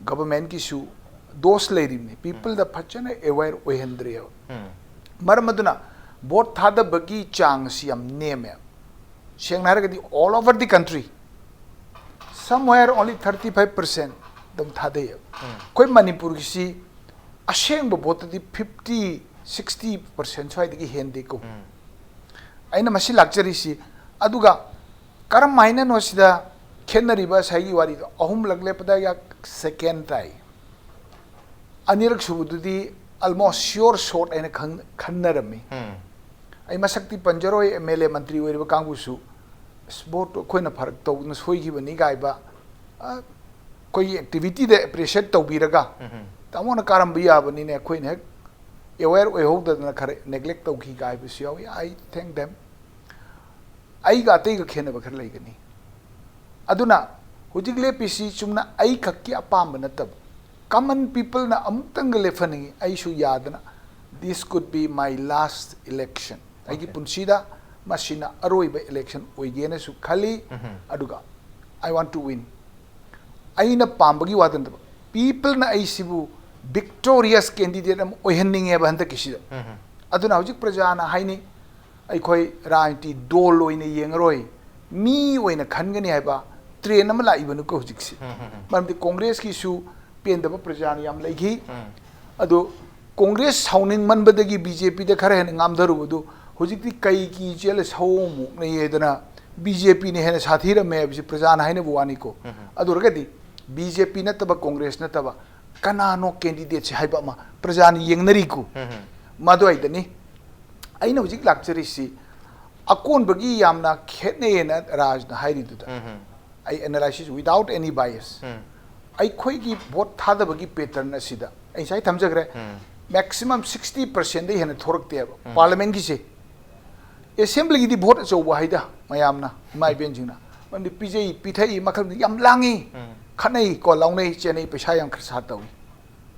ꯒꯚꯔꯟꯃꯦꯟꯠꯀꯤꯁꯨ ꯗꯣꯁ ꯂꯩꯔꯤꯕꯅꯤ꯫ ꯄꯤꯄꯜꯗ ꯐꯖꯅ ꯑꯦꯋꯦꯌꯔ ꯑꯣꯏꯍꯟꯗ꯭ꯔꯦꯕ꯫ ꯎꯝ꯫ ꯃꯔꯝ ꯑꯗꯨꯅ ꯚꯣꯠ ꯊꯥꯗꯕꯒꯤ ꯆꯥꯡ ꯑꯁꯤ ꯌꯥꯝ ꯅꯦꯝꯃꯦ꯫ ꯁꯦꯡꯅ ꯍꯥꯏꯔꯒꯗꯤ all over the country, somewhere only thirty five percent ꯑꯗꯨꯝ ꯊꯥꯗꯩꯌꯦꯕ꯫ ꯎꯝ꯫ ꯑꯩꯈꯣꯏ ꯃꯅꯤꯄꯨꯔꯒꯤꯁꯤ ꯑꯁꯦꯡꯕ ꯚꯣꯠꯇꯗꯤ fifty, sixty percent ꯁ꯭ꯋꯥꯏꯗꯒꯤ ꯍꯦꯟꯗꯦꯀꯣ꯫ ꯎꯝ꯫ ꯑꯩꯅ ꯃꯁꯤ ꯂꯥꯛꯆꯔꯤꯁꯤ, ꯑꯗꯨꯒ ꯀꯔꯝ ꯍꯥꯏꯅꯅꯣ ꯁꯤꯗ ꯈꯦꯠꯅꯔꯤꯕ ꯉꯁꯥꯏꯒꯤ ꯋꯥꯔꯤꯗꯣ? ꯑꯍꯨꯝꯂꯛ ꯂꯦꯞꯄꯗ ꯌꯥ second ꯇꯥꯏ꯫ ꯑꯅꯤꯔꯛ ꯁꯨꯕꯗꯨꯗꯤ almost sure shot ꯍꯥꯏꯅ ꯈꯪ-, ꯈꯟꯅꯔꯝꯃꯤ꯫ ꯎꯝ꯫ ꯑꯩ ꯃꯁꯛꯇꯤ ꯄꯟꯖꯔꯣꯏ, ꯑꯦꯝ ꯑꯦꯜ ꯑꯦ ꯃꯟꯇ꯭ꯔꯤ ꯑꯣꯏꯔꯤꯕ ꯀꯥꯡꯕꯨꯁꯨ, "ꯑꯁ, ꯚꯣꯠꯇꯣ ꯑꯩꯈꯣꯏꯅ ꯐꯔꯛ ꯇꯧꯗꯅ ꯁꯣꯏꯈꯤꯕꯅꯤ" ꯀꯥꯏꯕ, ꯑ, ꯑꯩꯈꯣꯏꯒꯤ ꯑꯦꯛꯇꯤꯚꯤꯇꯤꯗ ꯑꯦꯄ꯭ꯔꯤꯁꯤꯌꯦꯠ ꯇꯧꯕꯤꯔꯒ, ꯎꯝ꯫ "ꯇꯥꯃꯣꯅ ꯀꯥꯔꯝꯕ ꯌꯥꯕꯅꯤꯅꯦ, ꯑꯩꯈꯣꯏꯅ ꯍꯦꯛ ꯑꯦꯋꯦꯌꯔ ꯑꯣꯏꯍꯧꯗꯗꯅ ꯈꯔ ꯅꯦꯒ꯭ꯂꯦꯛ ꯇꯧꯈꯤ" ꯀꯥꯏꯕꯁꯨ ꯌꯥꯎꯏ꯫ I thank them꯫ ꯑꯩꯒ ꯑꯇꯩꯒ ꯈꯦꯠꯅꯕ ꯈꯔ ꯂꯩꯒꯅꯤ꯫ ꯑꯗꯨꯅ ꯍꯧꯖꯤꯛ ꯂꯦꯞꯄꯤꯁꯤ ꯆꯨꯝꯅ ꯑꯩꯈꯛꯀꯤ ꯑꯄꯥꯝꯕ ꯅꯠꯇꯕ, ꯀꯃꯟ ꯄꯤꯄꯜꯅ ꯑꯃꯨꯛꯇꯪꯒ ꯂꯦꯞꯍꯟꯅꯤꯡꯉꯤ꯫ ꯑꯩꯁꯨ ꯌꯥꯗꯅ, "This could be my last election, ꯑꯩꯒꯤ ꯑꯣꯀꯦ꯫ ꯄꯨꯟꯁꯤꯗ ꯃꯁꯤꯅ ꯑꯔꯣꯏꯕ ꯏꯂꯦꯛꯁꯟ ꯑꯣꯏꯒꯦꯅꯁꯨ ꯈꯜꯂꯤ꯫ ꯎꯝꯍꯨꯝ꯫ ꯑꯗꯨꯒ I want to win꯫ ꯑꯩꯅ ꯄꯥꯝꯕꯒꯤ ꯋꯥꯗ ꯅꯠꯇꯕ, ꯄꯤꯄꯜꯅ ꯑꯩꯁꯤꯕꯨ ꯚꯤꯛꯇꯣꯔꯤꯌꯁ ꯀꯦꯟꯗꯤꯗꯦꯠ ꯑꯃ ꯑꯣꯏꯍꯟꯅꯤꯡꯉꯦꯕ ꯍꯟꯗꯛꯀꯤꯁꯤꯗ꯫ ꯎꯝꯍꯨꯝ꯫ ꯑꯗꯨꯅ ꯍꯧꯖꯤꯛ ꯄ꯭ꯔꯖꯥꯅ ꯍꯥꯏꯅꯩ, ꯑꯩꯈꯣꯏ ꯔꯥꯖꯅꯤꯇꯤ ꯗꯣꯜ ꯑꯣꯏꯅ ꯌꯦꯡꯉꯔꯣꯏ, ꯃꯤ ꯑꯣꯏꯅ ꯈꯟꯒꯅꯤ ꯍꯥꯏꯕ ꯇ꯭ꯔꯦꯟ ꯑꯃ ꯂꯥꯛꯏꯕꯅꯤꯀꯣ ꯍꯧꯖꯤꯛꯁꯦ꯫ ꯎꯝ, ꯎꯝ, ꯎꯝ꯫ ꯃꯔꯝꯗꯤ ꯀꯣꯡꯒ꯭ꯔꯦꯁꯀꯤꯁꯨ ꯄꯦꯟꯗꯕ ꯄ꯭ꯔꯖꯥꯅ ꯌꯥꯝ ꯂꯩꯈꯤ꯫ ꯎꯝ꯫ ꯑꯗꯣ ꯀꯣꯡꯒ꯭ꯔꯦꯁ ꯁꯥꯎꯅꯤꯡꯃꯟꯕꯗꯒꯤ ꯕꯤ ꯖꯦ ꯄꯤꯗ ꯈꯔ ꯍꯦꯟꯅ ꯉꯥꯝꯊꯔꯨꯕꯗꯨ ꯍꯧꯖꯤꯛꯇꯤ ꯀꯩꯒꯤ ꯆꯦꯜꯂ ꯁꯑꯣꯡ ꯃꯨꯛꯅꯩꯌꯦꯗꯅ ꯕꯤ ꯖꯦ ꯄꯤꯅ ꯍꯦꯟꯅ ꯁꯥꯊꯤꯔꯝꯃꯦ ꯍꯥꯏꯕꯁꯤ ꯄ꯭ꯔꯖꯥꯅ ꯍꯥꯏꯅꯕ ꯋꯥꯅꯤꯀꯣ꯫ ꯎꯝ, ꯎꯝ꯫ ꯑꯗꯨ ꯑꯣꯏꯔꯒꯗꯤ ꯕꯤ ꯖꯦ ꯄꯤ ꯅꯠꯇꯕ, ꯀꯣꯡꯒ꯭ꯔꯦꯁ ꯅꯠꯇꯕ, ꯀꯅꯥꯅꯣ ꯀꯦꯟꯗꯤꯗꯦꯠꯁꯦ ꯍꯥꯏꯕ ꯑꯃ ꯄ꯭ꯔꯖꯥꯅ ꯌꯦꯡꯅꯔꯤꯀꯣ꯫ ꯎꯝ, ꯎꯝ꯫ ꯃꯗꯨꯋꯥꯏꯗꯅꯤ ꯑꯩꯅ ꯍꯧꯖꯤꯛ ꯂꯥꯛꯆꯔꯤꯁꯤ꯫ ꯑꯀꯣꯟꯕꯒꯤ ꯌꯥꯝꯅ ꯈꯦꯠꯅꯩꯌꯦꯅ ꯔꯥꯖꯅ ꯍꯥꯏꯔꯤꯗꯨꯗ, ꯎꯝ, ꯎꯝ꯫ ꯑꯩ ꯑꯦꯅꯥꯂꯥꯏꯁꯤꯁ without any bias꯫ ꯎꯝ꯫ ꯑꯩꯈꯣꯏꯒꯤ ꯚꯣꯠ ꯊꯥꯗꯕꯒꯤ ꯄꯦꯇꯔꯟ ꯑꯁꯤꯗ ꯑꯩ ꯉꯁꯥꯏ ꯊꯝꯖꯈ꯭ꯔꯦ, ꯎꯝ꯫ ꯃꯦꯛꯁꯤꯃꯝ ꯁꯤꯛꯁꯇꯤ ꯄꯥꯔꯁꯦꯟꯗꯒꯤ ꯍꯦꯟꯅ ꯊꯣꯔꯛꯇꯦꯕ꯫ ꯎꯝ꯫ ꯄꯥꯔꯂꯤꯌꯥꯃꯦꯟꯒꯤꯁꯦ ꯑꯦꯁꯦꯝꯕ꯭ꯂꯤꯒꯤꯗꯤ ꯚꯣꯠ ꯑꯆꯧꯕ ꯍꯥꯏꯗ ꯃꯌꯥꯝꯅ, ꯏꯃꯥ ꯏꯕꯦꯟꯁꯤꯡꯅ, ꯃꯔꯝꯗꯤ ꯄꯤꯖꯩ ꯄꯤꯊꯛꯏ, ꯃꯈꯜ ꯌꯥꯝ ꯂꯥꯡꯉꯤ, ꯎꯝ꯫ ꯈꯠꯅꯩ ꯀꯣ, ꯂꯥꯎꯅꯩ ꯆꯦꯟꯅꯩ, ꯄꯩꯁꯥ ꯌꯥꯝ ꯈꯔ ꯁꯥ ꯇꯧꯏ,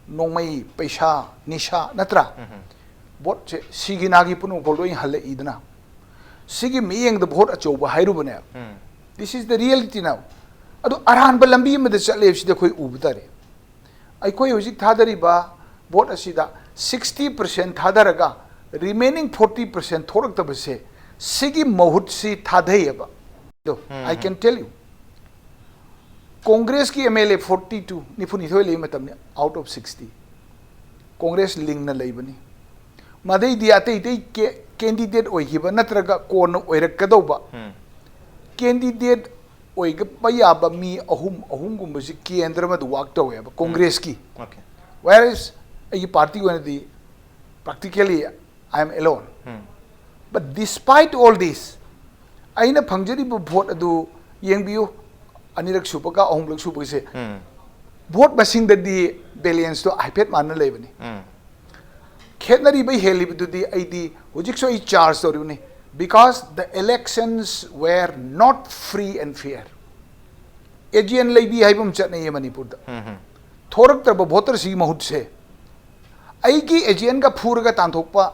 ꯅꯣꯡꯃꯩ, ꯄꯩꯁꯥ, ꯅꯤꯁꯥ, ꯅꯠꯇ꯭ꯔꯥ? ꯎꯝ꯫ ꯚꯣꯠꯁꯦ ꯁꯤꯒꯤ ꯅꯥꯒꯤ ꯄꯨꯝꯅꯃꯛꯐꯥꯎ ꯂꯣꯏ ꯍꯜꯂꯛꯏꯗꯅ, ꯁꯤꯒꯤ ꯃꯤꯠꯌꯦꯡꯗ ꯚꯣꯠ ꯑꯆꯧꯕ ꯍꯥꯏꯔꯨꯕꯅꯦ꯫ ꯎꯝ꯫ This is the reality now. ꯑꯗꯨ ꯑꯔꯥꯟꯕ ꯂꯝꯕꯤ ꯑꯃꯗ ꯆꯠꯂꯦ ꯍꯥꯏꯕꯁꯤꯗꯤ ꯑꯩꯈꯣꯏ ꯎꯕ ꯇꯥꯔꯦ꯫ ꯑꯩꯈꯣꯏ ꯍꯧꯖꯤꯛ ꯊꯥꯗꯔꯤꯕ ꯚꯣꯠ ꯑꯁꯤꯗ sixty percent ꯊꯥꯗꯔꯒ remaining forty percent ꯊꯣꯛꯂꯛꯇꯕꯁꯦ, ꯁꯤꯒꯤ ꯃꯍꯨꯠꯁꯤ ꯊꯥꯗꯩꯌꯦꯕ꯫ ꯑꯗꯣ, ꯎꯝ꯫ I can tell you, ꯀꯣꯡꯒ꯭ꯔꯦꯁꯀꯤ MLA forty two, ꯅꯤꯐꯨꯅꯤꯊꯣꯏ ꯂꯩꯕ ꯃꯇꯝꯅꯤ, out of sixty꯫ ꯀꯣꯡꯒ꯭ꯔꯦꯁ ꯂꯤꯡꯅ ꯂꯩꯕꯅꯤ꯫ ꯃꯗꯩꯗꯤ ꯑꯇꯩ ꯑꯇꯩ ꯀꯦ-, candidate ꯑꯣꯏꯈꯤꯕ ꯅꯠꯇ꯭ꯔꯒ ꯀꯣꯟꯅ ꯑꯣꯏꯔꯛꯀꯗꯧꯕ ꯎꯝ꯫ candidate ꯑꯣꯏꯕ ꯌꯥꯕ ꯃꯤ ꯑꯍꯨꯝ, ꯑꯍꯨꯝꯒꯨꯝꯕꯁꯤ ꯀꯦꯟꯗ꯭ꯔ ꯑꯃꯗ work ꯇꯧꯋꯦꯕ ꯀꯣꯡꯒ꯭ꯔꯦꯁꯀꯤ꯫ Okay. Whereas ꯑꯩꯒꯤ party ꯑꯣꯏꯅꯗꯤ practically I am alone. Um. But despite all this, ꯑꯩꯅ ꯐꯪꯖꯔꯤꯕ ꯚꯣꯠ ꯑꯗꯨ ꯌꯦꯡꯕꯤꯌꯨ, ꯑꯅꯤꯔꯛ ꯁꯨꯕꯒ ꯑꯍꯨꯝꯂꯛ ꯁꯨꯕꯒꯁꯦ ꯎꯝ꯫ ꯚꯣꯠ ꯃꯁꯤꯡꯗꯗꯤ balance ꯇꯣ ꯍꯥꯏꯐꯦꯠ ꯃꯥꯟꯅ ꯂꯩꯕꯅꯤ꯫ ꯎꯝ꯫ ꯈꯦꯠꯅꯔꯤꯕ ꯍꯦꯜꯂꯤꯕꯗꯨꯗꯤ ꯑꯩꯗꯤ ꯍꯧꯖꯤꯛꯁꯨ ꯑꯩ charge ꯇꯧꯔꯤꯕꯅꯤ, because the elections were not free and fair. Agent ꯂꯩꯕꯤ ꯍꯥꯏꯕ ꯑꯃ ꯆꯠꯅꯩꯌꯦ ꯃꯅꯤꯄꯨꯔꯗ꯫ ꯎꯝ ꯍꯝ꯫ ꯊꯣꯔꯛꯇ꯭ꯔꯕ voter ꯁꯤꯒꯤ ꯃꯍꯨꯠꯁꯦ ꯑꯩꯒꯤ agent ꯒ ꯐꯨꯔꯒ ꯇꯥꯟꯊꯣꯛꯄ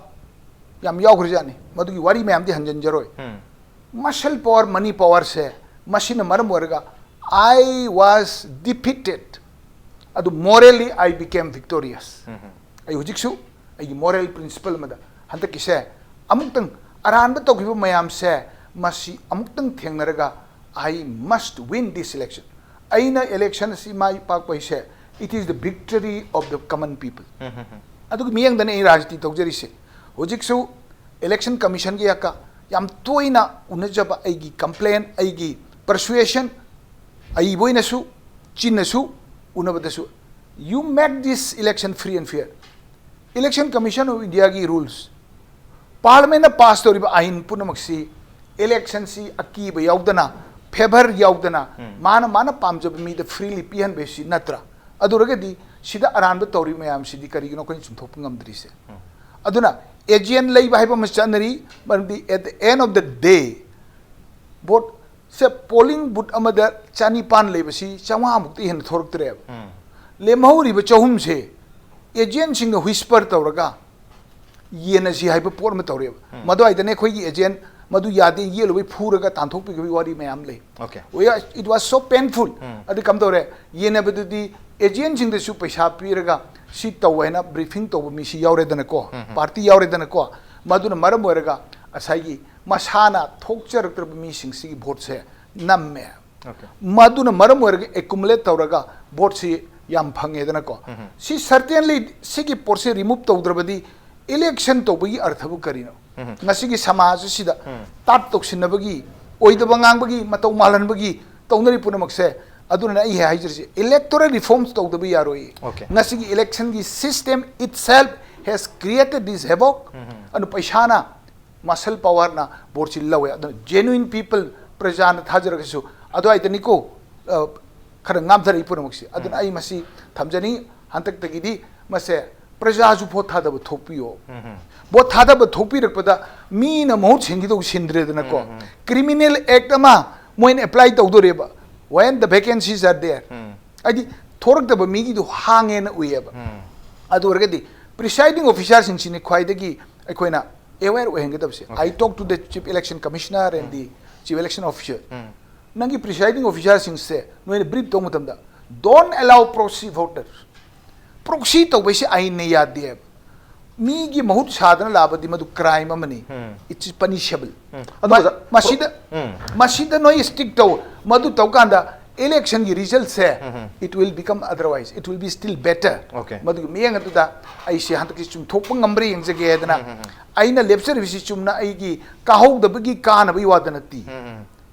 ꯌꯥꯝ ꯌꯥꯎꯈ꯭ꯔꯖꯥꯠꯅꯤ꯫ ꯃꯗꯨꯒꯤ ꯋꯥꯔꯤ ꯃꯌꯥꯝꯗꯤ ꯍꯟꯖꯤꯟꯖꯔꯣꯏ꯫ ꯎꯝ꯫ Muscle power, money power ꯁꯦ, ꯃꯁꯤꯅ ꯃꯔꯝ ꯑꯣꯏꯔꯒ I was defeated, ꯑꯗꯨ morally I became victorious. ꯎꯝ ꯍꯝ꯫ ꯑꯩ ꯍꯧꯖꯤꯛꯁꯨ ꯑꯩꯒꯤ moral principle ꯑꯃꯗ ꯍꯟꯗꯛꯀꯤꯁꯦ ꯑꯃꯨꯛꯇꯪ ꯑꯔꯥꯟꯕ ꯇꯧꯈꯤꯕ ꯃꯌꯥꯝꯁꯦ ꯃꯁꯤ ꯑꯃꯨꯛꯇꯪ ꯊꯦꯡꯅꯔꯒ I must win this election. ꯑꯩꯅ election ꯑꯁꯤ ꯃꯥꯏ ꯄꯥꯛꯄ ꯍꯥꯏꯁꯦ, it is the victory of the common people. ꯎꯝ ꯍꯝ ꯍꯝ꯫ ꯑꯗꯨꯒꯤ ꯃꯤꯠꯌꯦꯡꯗꯅꯤ ꯑꯩ ꯔꯥꯖꯅꯤꯇꯤ ꯇꯧꯖꯔꯤꯁꯦ꯫ ꯍꯧꯖꯤꯛꯁꯨ election commission ꯒꯤ ꯌꯥꯀ ꯌꯥꯝ ꯇꯣꯏꯅ ꯎꯅꯖꯕ ꯑꯩꯒꯤ complain, ꯑꯩꯒꯤ persuasion, ꯑꯏꯕ ꯑꯣꯏꯅꯁꯨ, ꯆꯤꯟꯅꯁꯨ ꯎꯅꯕꯗꯁꯨ, "You make this election free and fair." Election Commission of India ꯒꯤ rules, Parliament ꯅ pass ꯇꯧꯔꯤꯕ ꯑꯥꯏꯟ ꯄꯨꯝꯅꯃꯛꯁꯤ election ꯁꯤ ꯑꯀꯤꯕ ꯌꯥꯎꯗꯅ, favour ꯌꯥꯎꯗꯅ, ꯎꯝ꯫ ꯃꯥꯅ, ꯃꯥꯅ ꯄꯥꯝꯖꯕ ꯃꯤꯗ freely ꯄꯤꯍꯟꯕꯁꯤ ꯅꯠꯇ꯭ꯔꯥ? ꯑꯗꯨ ꯑꯣꯏꯔꯒꯗꯤ ꯁꯤꯗ ꯑꯔꯥꯟꯕ ꯇꯧꯔꯤꯕ ꯃꯌꯥꯝꯁꯤꯗꯤ ꯀꯔꯤꯒꯤꯅꯣ ꯑꯩꯈꯣꯏꯅ ꯆꯨꯝꯊꯣꯛꯄ ꯉꯝꯗ꯭ꯔꯤꯁꯦ? ꯎꯝ꯫ ꯑꯗꯨꯅ ꯑꯦꯖꯦꯟ ꯂꯩꯕ ꯍꯥꯏꯕ ꯑꯃ ꯆꯠꯅꯔꯤ꯫ ꯃꯔꯝꯗꯤ at the end of the day, ꯚꯣꯠꯁꯦ, ꯄꯣꯂꯤꯡ ꯕꯨꯠ ꯑꯃꯗ ꯆꯅꯤꯄꯥꯟ ꯂꯩꯕꯁꯤ ꯆꯥꯝꯃꯉꯥꯃꯨꯛꯇꯤ ꯍꯦꯟꯅ ꯊꯣꯔꯛꯇ꯭ꯔꯦꯕ꯫ ꯎꯝ꯫ ꯂꯦꯝꯍꯧꯔꯤꯕ ꯆꯍꯨꯝꯁꯦ ꯑꯦꯖꯦꯟꯁꯤꯡꯅ ꯋꯤꯁꯄꯔ ꯇꯧꯔꯒ ꯌꯦꯟꯅꯁꯤ ꯍꯥꯏꯕ ꯄꯣꯠ ꯑꯃ ꯇꯧꯔꯦꯕ꯫ ꯎꯝ꯫ ꯃꯗꯨꯋꯥꯏꯗꯅꯦ ꯑꯩꯈꯣꯏꯒꯤ ꯑꯦꯖꯦꯟ ꯃꯗꯨ ꯌꯥꯗꯦ, ꯌꯦꯜꯂꯨꯕꯩ ꯐꯨꯔꯒ ꯇꯥꯟꯊꯣꯛꯄꯤꯈꯤꯕꯒꯤ ꯋꯥꯔꯤ ꯃꯌꯥꯝ ꯂꯩ꯫ Okay꯫ We are, it was so painful꯫ ꯎꯝ꯫ ꯑꯗꯨ ꯀꯝꯗꯧꯔꯦ? ꯌꯦꯟꯅꯕꯗꯨꯗꯤ ꯑꯦꯖꯦꯟꯁꯤꯡꯗꯁꯨ ꯄꯩꯁꯥ ꯄꯤꯔꯒ ꯁꯤ ꯇꯧ ꯍꯥꯏꯅ ꯕ꯭ꯔꯤꯐꯤꯡ ꯇꯧꯕ ꯃꯤꯁꯤ ꯌꯥꯎꯔꯦꯗꯅꯀꯣ, ꯎꯝ, ꯎꯝ꯫ ꯄꯥꯔꯇꯤ ꯌꯥꯎꯔꯦꯗꯅꯀꯣ꯫ ꯃꯗꯨꯅ ꯃꯔꯝ ꯑꯣꯏꯔꯒ ꯉꯁꯥꯏꯒꯤ ꯃꯁꯥꯅ ꯊꯣꯛꯆꯔꯛꯇ꯭ꯔꯕ ꯃꯤꯁꯤꯡꯁꯤꯒꯤ ꯚꯣꯠꯁꯦ ꯅꯝꯃꯦ꯫ Okay꯫ ꯃꯗꯨꯅ ꯃꯔꯝ ꯑꯣꯏꯔꯒ ꯑꯦꯀꯨꯃꯨꯂꯦꯠ ꯇꯧꯔꯒ ꯚꯣꯠꯁꯤ ꯌꯥꯝ ꯐꯪꯉꯦꯗꯅꯀꯣ꯫ ꯎꯝ꯫ ꯁꯤ certainly ꯁꯤꯒꯤ ꯄꯣꯠꯁꯦ ꯔꯤꯃꯨꯚ ꯇꯧꯗ꯭ꯔꯕꯗꯤ ꯏꯂꯦꯛꯁꯟ ꯇꯧꯕꯒꯤ ꯑꯔꯊꯕꯨ ꯀꯔꯤꯅꯣ? ꯎꯝ꯫ ꯉꯁꯤꯒꯤ ꯁꯃꯥꯖ ꯑꯁꯤꯗ ꯎꯝ꯫ ꯇꯥꯠ ꯇꯧꯁꯤꯟꯅꯕꯒꯤ, ꯑꯣꯏꯗꯕ ꯉꯥꯡꯕꯒꯤ, ꯃꯇꯧ ꯃꯥꯜꯍꯟꯕꯒꯤ ꯇꯧꯅꯔꯤ ꯄꯨꯝꯅꯃꯛꯁꯦ꯫ ꯑꯗꯨꯅ ꯑꯩ ꯍꯥꯏꯖꯔꯤꯁꯦ, electoral reforms ꯇꯧꯗꯕ ꯌꯥꯔꯣꯏ꯫ Okay꯫ ꯉꯁꯤꯒꯤ election ꯒꯤ system itself has created this havoc꯫ ꯎꯝ꯫ ꯑꯗꯨ ꯄꯩꯁꯥꯅ, muscle power ꯅ ꯚꯣꯠꯁꯤ ꯂꯧꯋꯦ꯫ ꯑꯗꯨꯅ genuine people, ꯄ꯭ꯔꯖꯥꯅ ꯊꯥꯖꯔꯒꯁꯨ ꯑꯗꯨꯋꯥꯏꯗꯅꯤꯀꯣ, ꯑ, ꯈꯔ ꯉꯥꯝꯊꯔꯛꯏ ꯄꯨꯝꯅꯃꯛꯁꯦ꯫ ꯑꯗꯨꯅ ꯎꯝ꯫ ꯑꯩ ꯃꯁꯤ ꯊꯝꯖꯅꯤꯡꯉꯤ, ꯍꯟꯗꯛꯇꯒꯤꯗꯤ ꯃꯁꯦ ꯄ꯭ꯔꯖꯥꯁꯨ ꯚꯣꯠ ꯊꯥꯗꯕ ꯊꯣꯛꯄꯤꯌꯣ꯫ ꯎꯝ꯫ ꯚꯣꯠ ꯊꯥꯗꯕ ꯊꯣꯛꯄꯤꯔꯛꯄꯗ ꯃꯤꯅ ꯃꯍꯨꯠ ꯁꯤꯟꯈꯤꯗꯧ ꯁꯤꯟꯗ꯭ꯔꯦꯗꯅꯀꯣ꯫ ꯎꯝ꯫ Criminal act ꯑꯃ ꯃꯣꯏꯅ apply ꯇꯧꯗꯣꯔꯦꯕ, when the vacancies are there꯫ ꯎꯝ꯫ ꯍꯥꯏꯗꯤ ꯊꯣꯔꯛꯇꯕ ꯃꯤꯒꯤꯗꯨ ꯍꯥꯡꯉꯦꯅ ꯎꯏꯌꯦꯕ꯫ ꯎꯝ꯫ ꯑꯗꯨ ꯑꯣꯏꯔꯒꯗꯤ presiding officer ꯁꯤꯡꯁꯤꯅꯤ ꯈ꯭ꯋꯥꯏꯗꯒꯤ ꯑꯩꯈꯣꯏꯅ aware ꯑꯣꯏꯍꯟꯒꯗꯕꯁꯦ꯫ Okay꯫ I talk to the Chief Election Commissioner and um. The Chief Election Officer꯫ ꯎꯝ꯫ ꯅꯪꯒꯤ presiding officer ꯁꯤꯡꯁꯦ ꯅꯣꯏꯅ brief ꯇꯧꯕ ꯃꯇꯝꯗ, don't allow proxy voters꯫ Proxy ꯇꯧꯕꯩꯁꯦ ꯑꯥꯏꯟꯅ ꯌꯥꯗꯦꯕ꯫ ꯃꯤꯒꯤ ꯃꯍꯨꯠ ꯁꯥꯗꯅ ꯂꯥꯛꯑꯕꯗꯤ ꯃꯗꯨ crime ꯑꯃꯅꯤ꯫ ꯎꯝ꯫ It's punishable꯫ ꯎꯝ꯫ ꯑꯗꯨ ꯃ-, ꯑꯣꯖꯥ, ꯃꯁꯤꯗ, ꯎꯝ꯫ ꯃꯁꯤꯗ ꯅꯣꯏ stick ꯇꯧ꯫ ꯃꯗꯨ ꯇꯧꯀꯥꯟꯗ election ꯒꯤ result say, um, um. It will become otherwise, it will be still better꯫ Okay꯫ ꯃꯗꯨꯒꯤ ꯃꯤꯠꯌꯦꯡ ꯑꯗꯨꯗ ꯑꯩꯁꯦ ꯍꯟꯗꯛꯀꯤ ꯆꯨꯝꯊꯣꯛꯄ ꯉꯝꯕ꯭ꯔꯥ ꯌꯦꯡꯖꯒꯦ ꯍꯥꯏꯗꯅ ꯎꯝ, ꯎꯝ, ꯎꯝ꯫ ꯑꯩꯅ ꯂꯦꯞꯆꯔꯤꯕꯁꯤ ꯆꯨꯝꯅ ꯑꯩꯒꯤ ꯀꯥꯍꯧꯗꯕꯒꯤ ꯀꯥꯅꯕꯒꯤ ꯋꯥꯗ ꯅꯠꯇꯦ꯫ ꯎꯝ, ꯎꯝ꯫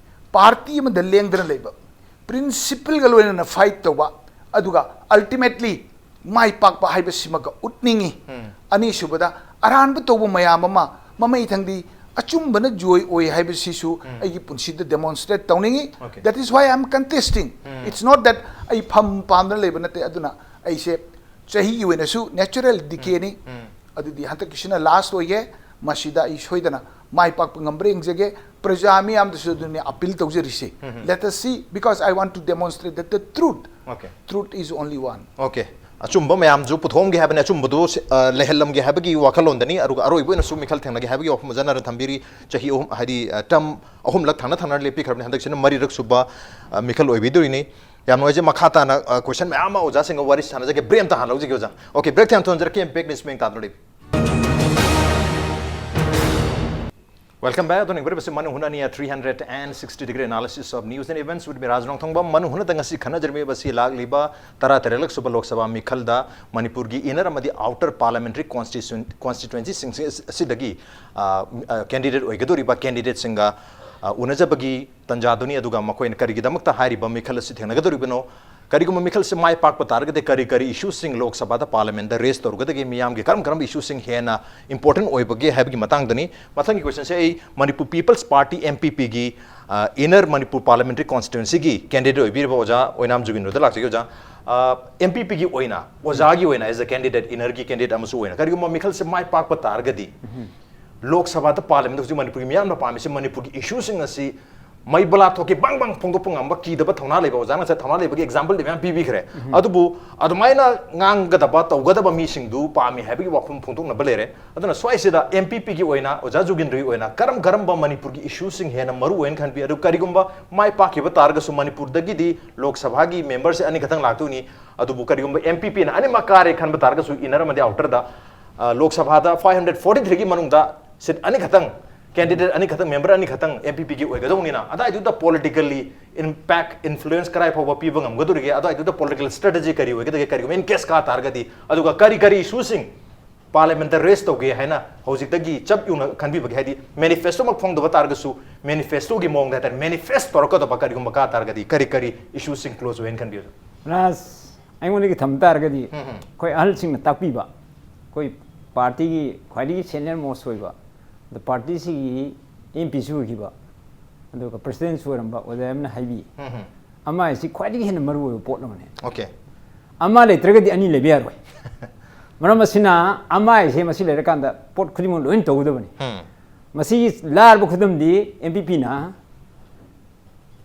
Party ꯑꯃꯗ ꯂꯦꯡꯗꯅ ꯂꯩꯕ, principle ꯒ ꯂꯣꯏꯅꯅ fight ꯇꯧꯕ, ꯑꯗꯨꯒ ultimately ꯃꯥꯏ ꯄꯥꯛꯄ ꯍꯥꯏꯕꯁꯤꯃꯒ ꯎꯠꯅꯤꯡꯉꯤ꯫ ꯎꯝ꯫ ꯑꯅꯤꯁꯨꯕꯗ, ꯑꯔꯥꯟꯕ ꯇꯧꯕ ꯃꯌꯥꯝ ꯑꯃ ꯃꯃꯩ ꯊꯪꯗꯤ ꯑꯆꯨꯝꯕꯅ ꯖꯣꯏ ꯑꯣꯏ ꯍꯥꯏꯕꯁꯤꯁꯨ ꯎꯝ꯫ ꯑꯩꯒꯤ ꯄꯨꯟꯁꯤꯗ demonstrate ꯇꯧꯅꯤꯡꯉꯤ꯫ Okay꯫ That is why I am contesting꯫ Um. It's not that ꯑꯩ ꯐꯝ ꯄꯥꯝꯗꯅ ꯂꯩꯕ ꯅꯠꯇꯦ꯫ ꯑꯗꯨꯅ ꯑꯩꯁꯦ ꯆꯍꯤꯒꯤ ꯑꯣꯏꯅꯁꯨ natural decay ꯅꯤ꯫ ꯎꯝ꯫ ꯑꯗꯨꯗꯤ ꯍꯟꯗꯛꯀꯤꯁꯤꯅ ꯂꯥꯁ ꯑꯣꯏꯒꯦ, ꯃꯁꯤꯗ ꯑꯩ ꯁꯣꯏꯗꯅ ꯃꯥꯏ ꯄꯥꯛꯄ ꯉꯝꯕ꯭ꯔꯥ ꯌꯦꯡꯖꯒꯦ꯫ ꯄ꯭ꯔꯖꯥ ꯃꯤꯌꯥꯝꯗꯁꯨ ꯑꯗꯨꯅꯤ appeal ꯇꯧꯖꯔꯤꯁꯦ꯫ Let us see, because I want to demonstrate that the truth, Okay. Truth is only one. Okay. ꯑꯆꯨꯝꯕ ꯃꯌꯥꯝꯁꯨ ꯄꯨꯊꯣꯛꯑꯝꯒꯦ ꯍꯥꯏꯕꯅꯤ, ꯑꯆꯨꯝꯕꯗꯨ ꯑ, ꯂꯩꯍꯜꯂꯝꯒꯦ ꯍꯥꯏꯕꯒꯤ ꯋꯥꯈꯜꯂꯣꯟꯗꯅꯤ꯫ ꯑꯗꯨꯒ ꯑꯔꯣꯏꯕ ꯑꯣꯏꯅꯁꯨ ꯃꯤꯈꯜ ꯊꯦꯡꯅꯒꯦ ꯍꯥꯏꯕꯒꯤ ꯋꯥꯐꯝ ꯑꯣꯖꯥꯅ ꯊꯝꯕꯤꯔꯤ꯫ ꯆꯍꯤ ꯑꯍꯨꯝ, ꯍꯥꯏꯗꯤ, ꯑ, term ꯑꯍꯨꯝꯂꯛ ꯊꯪꯅ ꯊꯪꯅ ꯂꯦꯞꯄꯤꯈ꯭ꯔꯕꯅꯤ꯫ ꯍꯟꯗꯛꯁꯤꯅ ꯃꯔꯤꯔꯛ ꯁꯨꯕ, ꯑ, ꯃꯤꯈꯜ ꯑꯣꯏꯕꯤꯗꯣꯏꯅꯤ꯫ ꯌꯥꯝ ꯅꯨꯡꯉꯥꯏꯖꯩ꯫ ꯃꯈꯥ ꯇꯥꯅ, ꯑ, question ꯃꯌꯥꯝ ꯑꯃ ꯑꯣꯖꯥꯁꯤꯡꯒ ꯋꯥꯔꯤ ꯁꯥꯟꯅꯖꯒꯦ꯫ Break ꯑꯝꯇ ꯍꯥꯟꯅ ꯂꯧꯖꯒꯦ ꯑꯣꯖꯥ꯫ Okay, break ꯊꯦꯡ ꯊꯣꯟꯖꯔꯛꯀꯦ꯫ Back news ꯃꯤꯡ ꯇꯥꯗꯨꯅ ꯂꯩꯕꯤ꯫ Welcome back. ꯑꯗꯣ ꯅꯤꯡꯕꯔꯤꯕꯁꯤ ꯃꯅꯨꯡ ꯍꯨꯅꯅꯤ, a three hundred and sixty degree analysis of news and events with me, ꯔꯥꯖ ꯅꯣꯡꯊꯣꯡꯕꯝ꯫ ꯃꯅꯨꯡ ꯍꯨꯅꯗ ꯉꯁꯤ ꯈꯟꯅꯖꯔꯝꯃꯤꯕꯁꯤ ꯂꯥꯛꯂꯤꯕ ꯇꯔꯥ ꯇꯔꯦꯠꯂꯛ ꯁꯨꯕ ꯂꯣꯛ ꯁꯚꯥ ꯃꯤꯈꯜꯗ ꯃꯅꯤꯄꯨꯔꯒꯤ inner ꯑꯃꯗꯤ outer parliamentary constitution-, constituency-ꯁꯤꯡ ꯑꯁꯤꯗꯒꯤ, ꯑ, ꯑ, candidate ꯑꯣꯏꯒꯗꯧꯔꯤꯕ candidate-ꯁꯤꯡꯒ, ꯑ, ꯎꯅꯖꯕꯒꯤ ꯇꯟꯖꯥꯗꯨꯅꯤ꯫ ꯑꯗꯨꯒ ꯃꯈꯣꯏꯅ ꯀꯔꯤꯒꯤꯗꯃꯛꯇ ꯍꯥꯏꯔꯤꯕ ꯃꯤꯈꯜ ꯑꯁꯤ ꯊꯦꯡꯅꯒꯗꯧꯔꯤꯕꯅꯣ, ꯀꯔꯤꯒꯨꯝꯕ ꯃꯤꯈꯜꯁꯤ ꯃꯥꯏ ꯄꯥꯛꯄ ꯇꯥꯔꯒꯗꯤ ꯀꯔꯤ ꯀꯔꯤ issue-ꯁꯤꯡ ꯂꯣꯛ ꯁꯚꯥꯗ, parliament-ꯗ raise ꯇꯧꯔꯒꯗꯒꯦ, ꯃꯤꯌꯥꯝꯒꯤ ꯀꯔꯝ ꯀꯔꯝꯕ issue-ꯁꯤꯡ ꯍꯦꯟꯅ important ꯑꯣꯏꯕꯒꯦ ꯍꯥꯏꯕꯒꯤ ꯃꯇꯥꯡꯗꯅꯤ꯫ ꯃꯊꯪꯒꯤ question-ꯁꯦ ꯑꯩ Manipur People's Party, M P P-ꯒꯤ, ꯑ, inner Manipur parliamentary constituency-ꯒꯤ candidate ꯑꯣꯏꯕꯤꯔꯤꯕ ꯑꯣꯖꯥ ꯑꯣꯏꯅꯥꯝ ꯖꯨꯒꯤꯟꯗ꯭ꯔꯗ ꯂꯥꯛꯆꯒꯦ ꯑꯣꯖꯥ꯫ ꯑ, M P P-ꯒꯤ ꯑꯣꯏꯅ, ꯑꯣꯖꯥꯒꯤ ꯑꯣꯏꯅ as a candidate, inner-ꯒꯤ candidate ꯑꯃꯁꯨ ꯑꯣꯏꯅ, ꯀꯔꯤꯒꯨꯝꯕ ꯃꯤꯈꯜꯁꯦ ꯃꯥꯏ ꯄꯥꯛꯄ ꯇꯥꯔꯒꯗꯤ, ꯂꯣꯛ ꯁꯚꯥꯗ, parliament-ꯗ ꯍꯧꯖꯤꯛ ꯃꯅꯤꯄꯨꯔꯒꯤ ꯃꯤꯌꯥꯝꯅ ꯄꯥꯝꯃꯤꯁꯦ ꯃꯅꯤꯄꯨꯔꯒꯤ issue-ꯁꯤꯡ ꯑꯁꯤ ꯃꯩ ꯕꯂꯥ ꯊꯣꯛꯀꯤ ꯕꯪ ꯕꯪ ꯐꯣꯡꯗꯣꯛꯄ ꯉꯝꯕ, ꯀꯤꯗꯕ ꯊꯧꯅꯥ ꯂꯩꯕ, ꯑꯣꯖꯥꯅ ꯉꯁꯥꯏ ꯊꯧꯅꯥ ꯂꯩꯕꯒꯤ example-ꯗꯤ ꯃꯌꯥꯝ ꯄꯤꯕꯤꯈ꯭ꯔꯦ꯫ ꯑꯗꯨꯕꯨ ꯑꯗꯨꯃꯥꯏꯅ ꯉꯥꯡꯒꯗꯕ, ꯇꯧꯒꯗꯕ ꯃꯤꯁꯤꯡꯗꯨ ꯄꯥꯝꯃꯤ ꯍꯥꯏꯕꯒꯤ ꯋꯥꯐꯝ ꯐꯣꯡꯗꯣꯛꯅꯕ ꯂꯩꯔꯦ꯫ ꯑꯗꯨꯅ ꯁ꯭ꯋꯥꯏꯁꯤꯗ M P P-ꯒꯤ ꯑꯣꯏꯅ, ꯑꯣꯖꯥ ꯖꯨꯒꯤꯟꯗ꯭ꯔꯒꯤ ꯑꯣꯏꯅ ꯀꯔꯝ ꯀꯔꯝꯕ ꯃꯅꯤꯄꯨꯔꯒꯤ issue-ꯁꯤꯡ ꯍꯦꯟꯅ ꯃꯔꯨ ꯑꯣꯏꯅ ꯈꯟꯕꯤ? ꯑꯗꯨ ꯀꯔꯤꯒꯨꯝꯕ ꯃꯥꯏ ꯄꯥꯛꯈꯤꯕ ꯇꯥꯔꯒꯁꯨ ꯃꯅꯤꯄꯨꯔꯗꯒꯤꯗꯤ ꯂꯣꯛ ꯁꯚꯥꯒꯤ member-ꯁꯦ ꯑꯅꯤꯈꯛꯇꯪ ꯂꯥꯛꯇꯣꯏꯅꯤ꯫ ꯑꯗꯨꯕꯨ ꯀꯔꯤꯒꯨꯝꯕ M P P-ꯅ ꯑꯅꯤꯃꯛ ꯀꯥꯔꯦ ꯈꯟꯕ ꯇꯥꯔꯒꯁꯨ inner ꯑꯃꯗꯤ outer-ꯗ, ꯑ, ꯂꯣꯛ ꯁꯚꯥꯗ five hundred forty-three-ꯒꯤ ꯃꯅꯨꯡꯗ seat ꯑꯅꯤꯈꯛꯇꯪ, candidate ꯑꯅꯤꯈꯛꯇꯪ, member ꯑꯅꯤꯈꯛꯇꯪ M P P-ꯒꯤ ꯑꯣꯏꯒꯗꯧꯅꯤꯅ, ꯑꯗꯥꯏꯗꯨꯗ politically impact, influence ꯀꯔꯥꯏ ꯐꯥꯎꯕ ꯄꯤꯕ ꯉꯝꯒꯗꯧꯔꯤꯒꯦ, ꯑꯗꯥꯏꯗꯨꯗ political strategy ꯀꯔꯤ ꯑꯣꯏꯒꯗꯒꯦ, ꯀꯔꯤꯒꯨꯝꯕ in case ꯀꯥ ꯇꯥꯔꯒꯗꯤ, ꯑꯗꯨꯒ ꯀꯔꯤ ꯀꯔꯤ issue-ꯁꯤꯡ parliament-ꯗ raise ꯇꯧꯒꯦ ꯍꯥꯏꯅ ꯍꯧꯖꯤꯛꯇꯒꯤ ꯆꯞ ꯌꯨꯡꯅ ꯈꯟꯕꯤꯕꯒꯦ? ꯍꯥꯏꯗꯤ manifesto-ꯃꯛ ꯐꯣꯡꯗꯕ ꯇꯥꯔꯒꯁꯨ, manifesto-ꯒꯤ ꯃꯑꯣꯡꯗ ꯍꯥꯏꯇꯥꯔꯦ, manifest ꯇꯧꯔꯛꯀꯗꯕ ꯀꯔꯤꯒꯨꯝꯕ ꯀꯥ ꯇꯥꯔꯒꯗꯤ ꯀꯔꯤ ꯀꯔꯤ issue-ꯁꯤꯡ close ꯑꯣꯏꯅ ꯈꯟꯕꯤꯕꯒꯦ? ꯔꯥꯖ, ꯑꯩꯉꯣꯟꯗꯒꯤ ꯊꯝ ꯇꯥꯔꯒꯗꯤ, ꯑꯩꯈꯣꯏ ꯑꯍꯜꯁꯤꯡꯅ ꯇꯥꯛꯄꯤꯕ, ꯑꯩꯈꯣꯏ party-ꯒꯤ ꯈ꯭ꯋꯥꯏꯗꯒꯤ senior most ꯑꯣꯏꯕ, ꯑꯗ party-ꯁꯤꯒꯤ M P-ꯁꯨ ꯑꯣꯏꯈꯤꯕ, ꯑꯗꯨꯒ president-ꯁꯨ ꯑꯣꯏꯔꯝꯕ ꯑꯣꯖꯥ ꯑꯃꯅ ꯍꯥꯏꯕꯤ, ꯑꯃ ꯍꯥꯏꯁꯤ ꯈ꯭ꯋꯥꯏꯗꯒꯤ ꯍꯦꯟꯅ ꯃꯔꯨ ꯑꯣꯏꯕ ꯄꯣꯠ ꯑꯃꯅꯤ꯫ Okay. ꯑꯃ ꯂꯩꯇ꯭ꯔꯒꯗꯤ ꯑꯅꯤ ꯂꯩꯕ ꯌꯥꯔꯣꯏ꯫ ꯃꯔꯝ ꯑꯁꯤꯅ ꯑꯃ ꯍꯥꯏꯁꯦ ꯃꯁꯤ ꯂꯩꯔꯀꯥꯟꯗ ꯄꯣꯠ ꯈꯨꯗꯤꯡꯃꯛ ꯂꯣꯏꯅ ꯇꯧꯒꯗꯕꯅꯤ꯫ ꯎꯝ꯫ ꯃꯁꯤꯒꯤ ꯂꯥꯔꯕ ꯈꯨꯗꯝꯗꯤ ꯑꯦꯝ ꯄꯤ ꯄꯤꯅ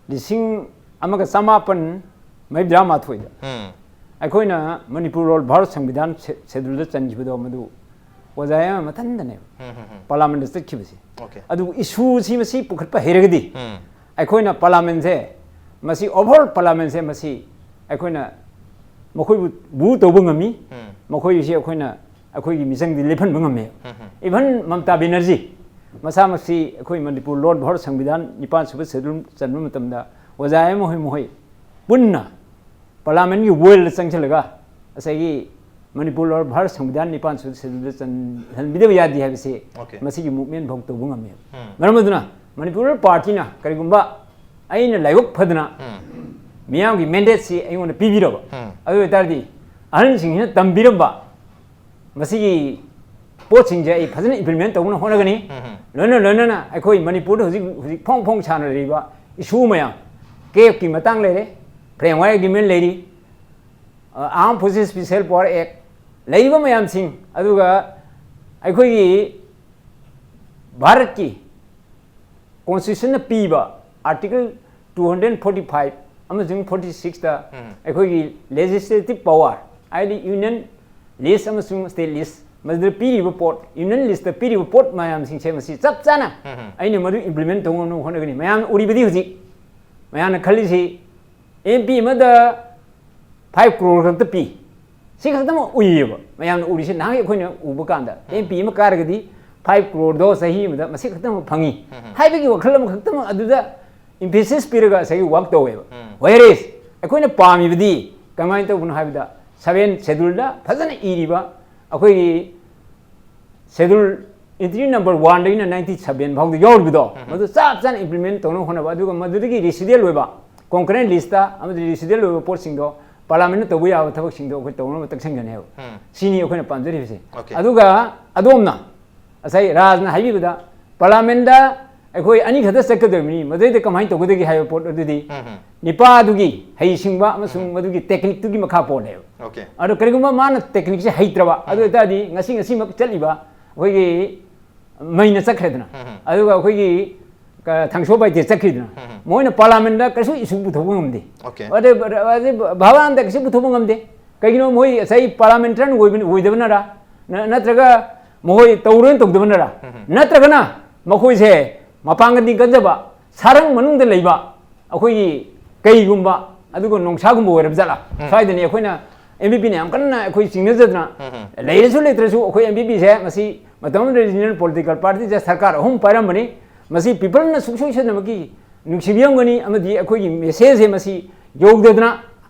ꯂꯤꯁꯤꯡ ꯑꯃꯒ ꯆꯃꯥꯄꯟ ꯃꯔꯤꯐꯨꯇꯔꯥ ꯃꯥꯊꯣꯏꯗ ꯎꯝ꯫ ꯑꯩꯈꯣꯏꯅ ꯃꯅꯤꯄꯨꯔ ꯂꯣꯜ ꯚꯥꯔꯠ ꯁꯪꯕꯤꯙꯥꯟ ꯁꯦ-, ꯁꯦꯗꯨꯜꯗ ꯆꯟꯈꯤꯕꯗꯣ ꯃꯗꯨ ꯑꯣꯖꯥ ꯌꯥꯏꯃ ꯃꯊꯟꯗꯅꯦꯕ ꯎꯝ, ꯎꯝ, ꯎꯝ꯫ ꯄꯥꯔꯂꯥꯃꯦꯟꯗ ꯆꯠꯈꯤꯕꯁꯦ꯫ ꯑꯣꯀꯦ꯫ ꯑꯗꯨꯕꯨ ꯏꯁꯨꯁꯤ ꯃꯁꯤ ꯄꯨꯈꯠꯄ ꯍꯩꯔꯒꯗꯤ ꯎꯝ꯫ ꯑꯩꯈꯣꯏꯅ ꯄꯥꯔꯂꯥꯃꯦꯟꯁꯦ ꯃꯁꯤ ꯑꯣꯚꯔ ꯄꯥꯔꯂꯥꯃꯦꯟꯁꯦ ꯃꯁꯤ ꯑꯩꯈꯣꯏꯅ ꯃꯈꯣꯏꯕꯨ ꯕꯨ ꯇꯧꯕ ꯉꯝꯃꯤ꯫ ꯎꯝ꯫ ꯃꯈꯣꯏꯁꯤ ꯑꯩꯈꯣꯏꯅ ꯑꯩꯈꯣꯏꯒꯤ ꯃꯤꯆꯪꯗꯤ ꯂꯦꯞꯍꯟꯕ ꯉꯝꯃꯦ꯫ ꯎꯝ, ꯎꯝ꯫ ꯏꯚꯟ ꯃꯃꯇꯥ ꯕꯦꯅꯔꯖꯤ ꯃꯁꯥꯃꯛꯁꯤ ꯑꯩꯈꯣꯏ ꯃꯅꯤꯄꯨꯔ ꯂꯣꯜ ꯚꯥꯔꯠ ꯁꯪꯕꯤꯙꯥꯟ ꯅꯤꯄꯥꯟ ꯁꯨꯕ ꯁꯦꯗꯨꯜ ꯆꯟꯕ ꯃꯇꯝꯗ ꯑꯣꯖꯥ ꯌꯥꯏꯃ ꯍꯣꯏ ꯃꯈꯣꯏ ꯄꯨꯟꯅ ꯄꯥꯔꯂꯥꯃꯦꯟꯒꯤ ꯋꯦꯜꯗ ꯆꯪꯁꯤꯜꯂꯒ ꯉꯁꯥꯏꯒꯤ ꯃꯅꯤꯄꯨꯔ ꯂꯣꯜ ꯚꯥꯔꯠ ꯁꯪꯕꯤꯙꯥꯟ ꯅꯤꯄꯥꯟ ꯁꯨꯕ ꯁꯦꯗꯨꯜꯗ ꯆꯟꯍꯟꯕꯤꯗꯕ ꯌꯥꯗꯦ ꯍꯥꯏꯕꯁꯤ ꯑꯣꯀꯦ꯫ ꯃꯁꯤꯒꯤ ꯃꯨꯚꯃꯦꯟ ꯐꯥꯎ ꯇꯧꯕ ꯉꯝꯃꯦꯕ꯫ ꯎꯝ꯫ ꯃꯔꯝ ꯑꯗꯨꯅ ꯃꯅꯤꯄꯨꯔ ꯄꯥꯔꯇꯤꯅ ꯀꯔꯤꯒꯨꯝꯕ ꯑꯩꯅ ꯂꯥꯏꯕꯛ ꯐꯗꯅ ꯎꯝ꯫ ꯃꯤꯌꯥꯝꯒꯤ ꯃꯦꯟꯗꯦꯠꯁꯤ ꯑꯩꯉꯣꯟꯗ ꯄꯤꯕꯤꯔꯕ ꯎꯝ꯫ ꯑꯗꯨ ꯑꯣꯏꯇꯥꯔꯗꯤ ꯑꯍꯜꯁꯤꯡꯁꯤꯅ ꯇꯝꯕꯤꯔꯝꯕ ꯃꯁꯤꯒꯤ ꯄꯣꯠꯁꯤꯡꯁꯦ ꯑꯩ ꯐꯖꯅ ꯏꯝꯄ꯭ꯂꯤꯃꯦꯟ ꯇꯧꯅꯕ ꯍꯣꯠꯅꯒꯅꯤ꯫ ꯎꯝ꯫ ꯂꯣꯏꯅ ꯂꯣꯏꯅꯅ ꯑꯩꯈꯣꯏ ꯃꯅꯤꯄꯨꯔꯗ ꯍꯧꯖꯤꯛ ꯍꯧꯖꯤꯛ ꯐꯣꯡ ꯐꯣꯡ ꯁꯥꯟꯅꯔꯤꯕ ꯏꯁꯨ ꯃꯌꯥꯝ, ꯀꯦꯞꯀꯤ ꯃꯇꯥꯡ ꯂꯩꯔꯦ, ꯐ꯭ꯔꯦꯝꯋꯥꯔꯛ ꯑꯦꯒ꯭ꯔꯤꯃꯦꯟ ꯂꯩꯔꯤ, ꯑꯥꯔꯝ ꯐꯣꯔꯁꯦꯁ ꯁ꯭ꯄꯦꯁꯤꯌꯦꯜ ꯄꯋꯥꯔ ꯑꯦꯛ, ꯂꯩꯔꯤꯕ ꯃꯌꯥꯝꯁꯤꯡ, ꯑꯗꯨꯒ ꯑꯩꯈꯣꯏꯒꯤ ꯚꯥꯔꯠꯀꯤ ꯀꯣꯟꯁꯇꯤꯇ꯭ꯌꯨꯁꯟꯅ ꯄꯤꯕ article two hundred forty five ꯑꯃꯁꯨꯡ ꯐꯣꯔꯇꯤ ꯁꯤꯛꯁꯇ ꯎꯝ꯫ ꯑꯩꯈꯣꯏꯒꯤ ꯂꯦꯖꯤꯁꯂꯦꯇꯤꯚ ꯄꯋꯥꯔ, ꯍꯥꯏꯗꯤ ꯌꯨꯅꯤꯌꯟ ꯂꯤꯁ ꯑꯃꯁꯨꯡ ꯁ꯭ꯇꯦꯠ ꯂꯤꯁ, ꯃꯗꯨꯗ ꯄꯤꯔꯤꯕ ꯄꯣꯠ, ꯌꯨꯅꯤꯌꯟ ꯂꯤꯁꯇ ꯄꯤꯔꯤꯕ ꯄꯣꯠ ꯃꯌꯥꯝꯁꯤꯡꯁꯦ ꯃꯁꯤ ꯆꯞ ꯆꯥꯅ ꯎꯝ꯫ ꯑꯩꯅ ꯃꯗꯨ ꯏꯝꯄ꯭ꯂꯤꯃꯦꯟ ꯇꯧꯅꯕ ꯍꯣꯠꯅꯒꯅꯤ꯫ ꯃꯌꯥꯝꯅ ꯎꯔꯤꯕꯗꯤ ꯍꯧꯖꯤꯛ ꯃꯌꯥꯝꯅ ꯈꯜꯂꯤꯁꯤ ꯑꯦꯝ ꯄꯤ ꯑꯃꯗ ꯐꯥꯏꯚ ꯀ꯭ꯔꯣꯔ ꯈꯛꯇ ꯄꯤ꯫ ꯁꯤ ꯈꯛꯇꯃꯛ ꯎꯏꯌꯦꯕ ꯃꯌꯥꯝꯅ ꯎꯔꯤꯁꯦ꯫ ꯅꯍꯥꯟꯒꯤ ꯑꯩꯈꯣꯏꯅ ꯎꯕ ꯀꯥꯟꯗ ꯎꯝ꯫ ꯑꯦꯝ ꯄꯤ ꯑꯃ ꯀꯥꯔꯒꯗꯤ ꯐꯥꯏꯚ ꯀ꯭ꯔꯣꯔꯗꯣ ꯆꯍꯤ ꯑꯃꯗ ꯃꯁꯤ ꯈꯛꯇꯃꯛ ꯐꯪꯉꯤ ꯎꯝ꯫ ꯍꯥꯏꯕꯒꯤ ꯋꯥꯈꯜ ꯑꯃꯈꯛꯇꯃꯛ ꯑꯗꯨꯗ ꯏꯝꯐꯦꯁꯤꯁ ꯄꯤꯔꯒ ꯉꯁꯥꯏꯒꯤ ꯋꯥꯔꯛ ꯇꯧꯋꯦꯕ꯫ ꯎꯝ꯫ ꯋꯦꯔꯦꯁ ꯑꯩꯈꯣꯏꯅ ꯄꯥꯝꯃꯤꯕꯗꯤ ꯀꯃꯥꯏꯅ ꯇꯧꯕꯅꯣ ꯍꯥꯏꯕꯗ ꯁꯚꯦꯟ ꯁꯦꯗꯨꯜꯗ ꯐꯖꯅ ꯏꯔꯤꯕ ꯑꯩꯈꯣꯏꯒꯤ ꯁꯦꯗꯨꯜ ꯑꯦꯟꯇ꯭ꯔꯤ ꯅꯝꯕꯔ ꯋꯥꯟꯗꯒꯤꯅ ꯅꯥꯏꯟꯇꯤ ꯁꯚꯦꯟ ꯐꯥꯎꯗ ꯌꯥꯎꯔꯤꯕꯗꯣ ꯎꯝ꯫ ꯃꯗꯨ ꯆꯞ ꯆꯥꯅ ꯏꯝꯄ꯭ꯂꯤꯃꯦꯟ ꯇꯧꯅꯕ ꯍꯣꯠꯅꯕ, ꯑꯗꯨꯒ ꯃꯗꯨꯗꯒꯤ ꯔꯤꯁꯤꯗꯦꯜ ꯑꯣꯏꯕ ꯀꯣꯟꯀꯔꯦꯟ ꯂꯤꯁꯇ ꯑꯃꯗꯤ ꯔꯤꯁꯤꯗꯦꯜ ꯑꯣꯏꯕ ꯄꯣꯠꯁꯤꯡꯗꯣ ꯄꯥꯔꯂꯥꯃꯦꯟꯅ ꯇꯧꯕ ꯌꯥꯕ ꯊꯕꯛꯁꯤꯡꯗꯣ ꯑꯩꯈꯣꯏ ꯇꯧꯅꯕ ꯇꯛꯁꯟꯒꯅꯦꯕ꯫ ꯎꯝ꯫ ꯁꯤꯅꯤ ꯑꯩꯈꯣꯏꯅ ꯄꯥꯝꯖꯔꯤꯕꯁꯦ꯫ ꯑꯣꯀꯦ꯫ ꯑꯗꯨꯒ ꯑꯗꯣꯝꯅ ꯉꯁꯥꯏ ꯔꯥꯖꯅ ꯍꯥꯏꯕꯤꯕꯗ ꯄꯥꯔꯂꯥꯃꯦꯟꯗ ꯑꯩꯈꯣꯏ ꯑꯅꯤ ꯈꯛꯇ ꯆꯠꯀꯗꯕꯅꯤ, ꯃꯗꯩꯗ ꯀꯃꯥꯏꯅ ꯇꯧꯒꯗꯒꯦ ꯍꯥꯏꯕ ꯄꯣꯠ ꯑꯗꯨꯗꯤ ꯎꯝ. ꯅꯤꯄꯥꯗꯨꯒꯤ ꯍꯩꯁꯤꯡꯕ ꯑꯃꯁꯨꯡ ꯃꯗꯨꯒꯤ techniqueꯇꯨꯒꯤ ꯃꯈꯥ ꯄꯣꯜꯂꯦꯕ꯫ Okay. ꯑꯗꯣ ꯀꯔꯤꯒꯨꯝꯕ ꯃꯥꯅ techniqueꯁꯦ ꯍꯩꯇ꯭ꯔꯕ, ꯑꯗꯨ ꯑꯣꯏꯇꯥꯔꯗꯤ ꯉꯁꯤ ꯉꯁꯤꯃꯛ ꯆꯠꯂꯤꯕ ꯑꯩꯈꯣꯏꯒꯤ ꯃꯩꯅ ꯆꯠꯈ꯭ꯔꯦꯗꯅ, ꯑꯗꯨꯒ ꯑꯩꯈꯣꯏꯒꯤ ꯊꯥꯡꯁꯣ ꯕꯥꯏꯇꯦ ꯆꯠꯈ꯭ꯔꯤꯗꯅ, ꯃꯣꯏꯅ parliamentꯇ ꯀꯩꯁꯨ issue ꯄꯨꯊꯣꯛꯄ ꯉꯝꯗꯦ꯫ Okay. ꯑꯗꯩ ꯚꯥꯕꯥꯟꯗ ꯀꯩꯁꯨ ꯄꯨꯊꯣꯛꯄ ꯉꯝꯗꯦ꯫ ꯀꯩꯒꯤꯅꯣ? ꯃꯣꯏ ꯉꯁꯥꯏ parliamentarian ꯑꯣꯏꯕ- ꯑꯣꯏꯗꯕꯅꯔ, ꯅ- ꯅꯠꯇ꯭ꯔꯒ ꯃꯈꯣꯏ ꯇꯧꯔꯣꯏꯅ ꯇꯧꯗꯕꯅꯔ, ꯅꯠꯇ꯭ꯔꯒꯅ ꯃꯈꯣꯏꯁꯦ ꯃꯄꯥꯡꯒꯜꯗꯤ ꯀꯟꯖꯕ, ꯁꯥꯔꯪ ꯃꯅꯨꯡꯗ ꯂꯩꯕ ꯑꯩꯈꯣꯏꯒꯤ ꯀꯩꯒꯨꯝꯕ ꯑꯗꯨꯒ ꯅꯣꯡꯁꯥꯒꯨꯝꯕ ꯑꯣꯏꯔꯕ ꯖꯥꯠꯂꯥ? ꯁ꯭ꯋꯥꯏꯗꯅꯤ ꯑꯩꯈꯣꯏꯅ MVPꯅ ꯌꯥꯝ ꯀꯟꯅ ꯑꯩꯈꯣꯏ ꯆꯤꯡꯅꯖꯗꯅ, ꯂꯩꯔꯁꯨ ꯂꯩꯇ꯭ꯔꯁꯨ ꯑꯩꯈꯣꯏ MVPꯁꯦ ꯃꯁꯤ ꯃꯇꯝ ꯑꯃꯗ regional political partyꯁꯦ ꯁꯔꯀꯥꯔ ꯑꯍꯨꯝ ꯄꯥꯏꯔꯝꯕꯅꯤ꯫ ꯃꯁꯤ peopleꯅ ꯁꯨꯡꯁꯣꯏ ꯁꯣꯏꯗꯅꯃꯛꯀꯤ ꯅꯨꯡꯁꯤꯕꯤꯔꯝꯒꯅꯤ ꯑꯃꯗꯤ ꯑꯩꯈꯣꯏꯒꯤ messageꯁꯦ ꯃꯁꯤ ꯌꯧꯗꯗꯅ,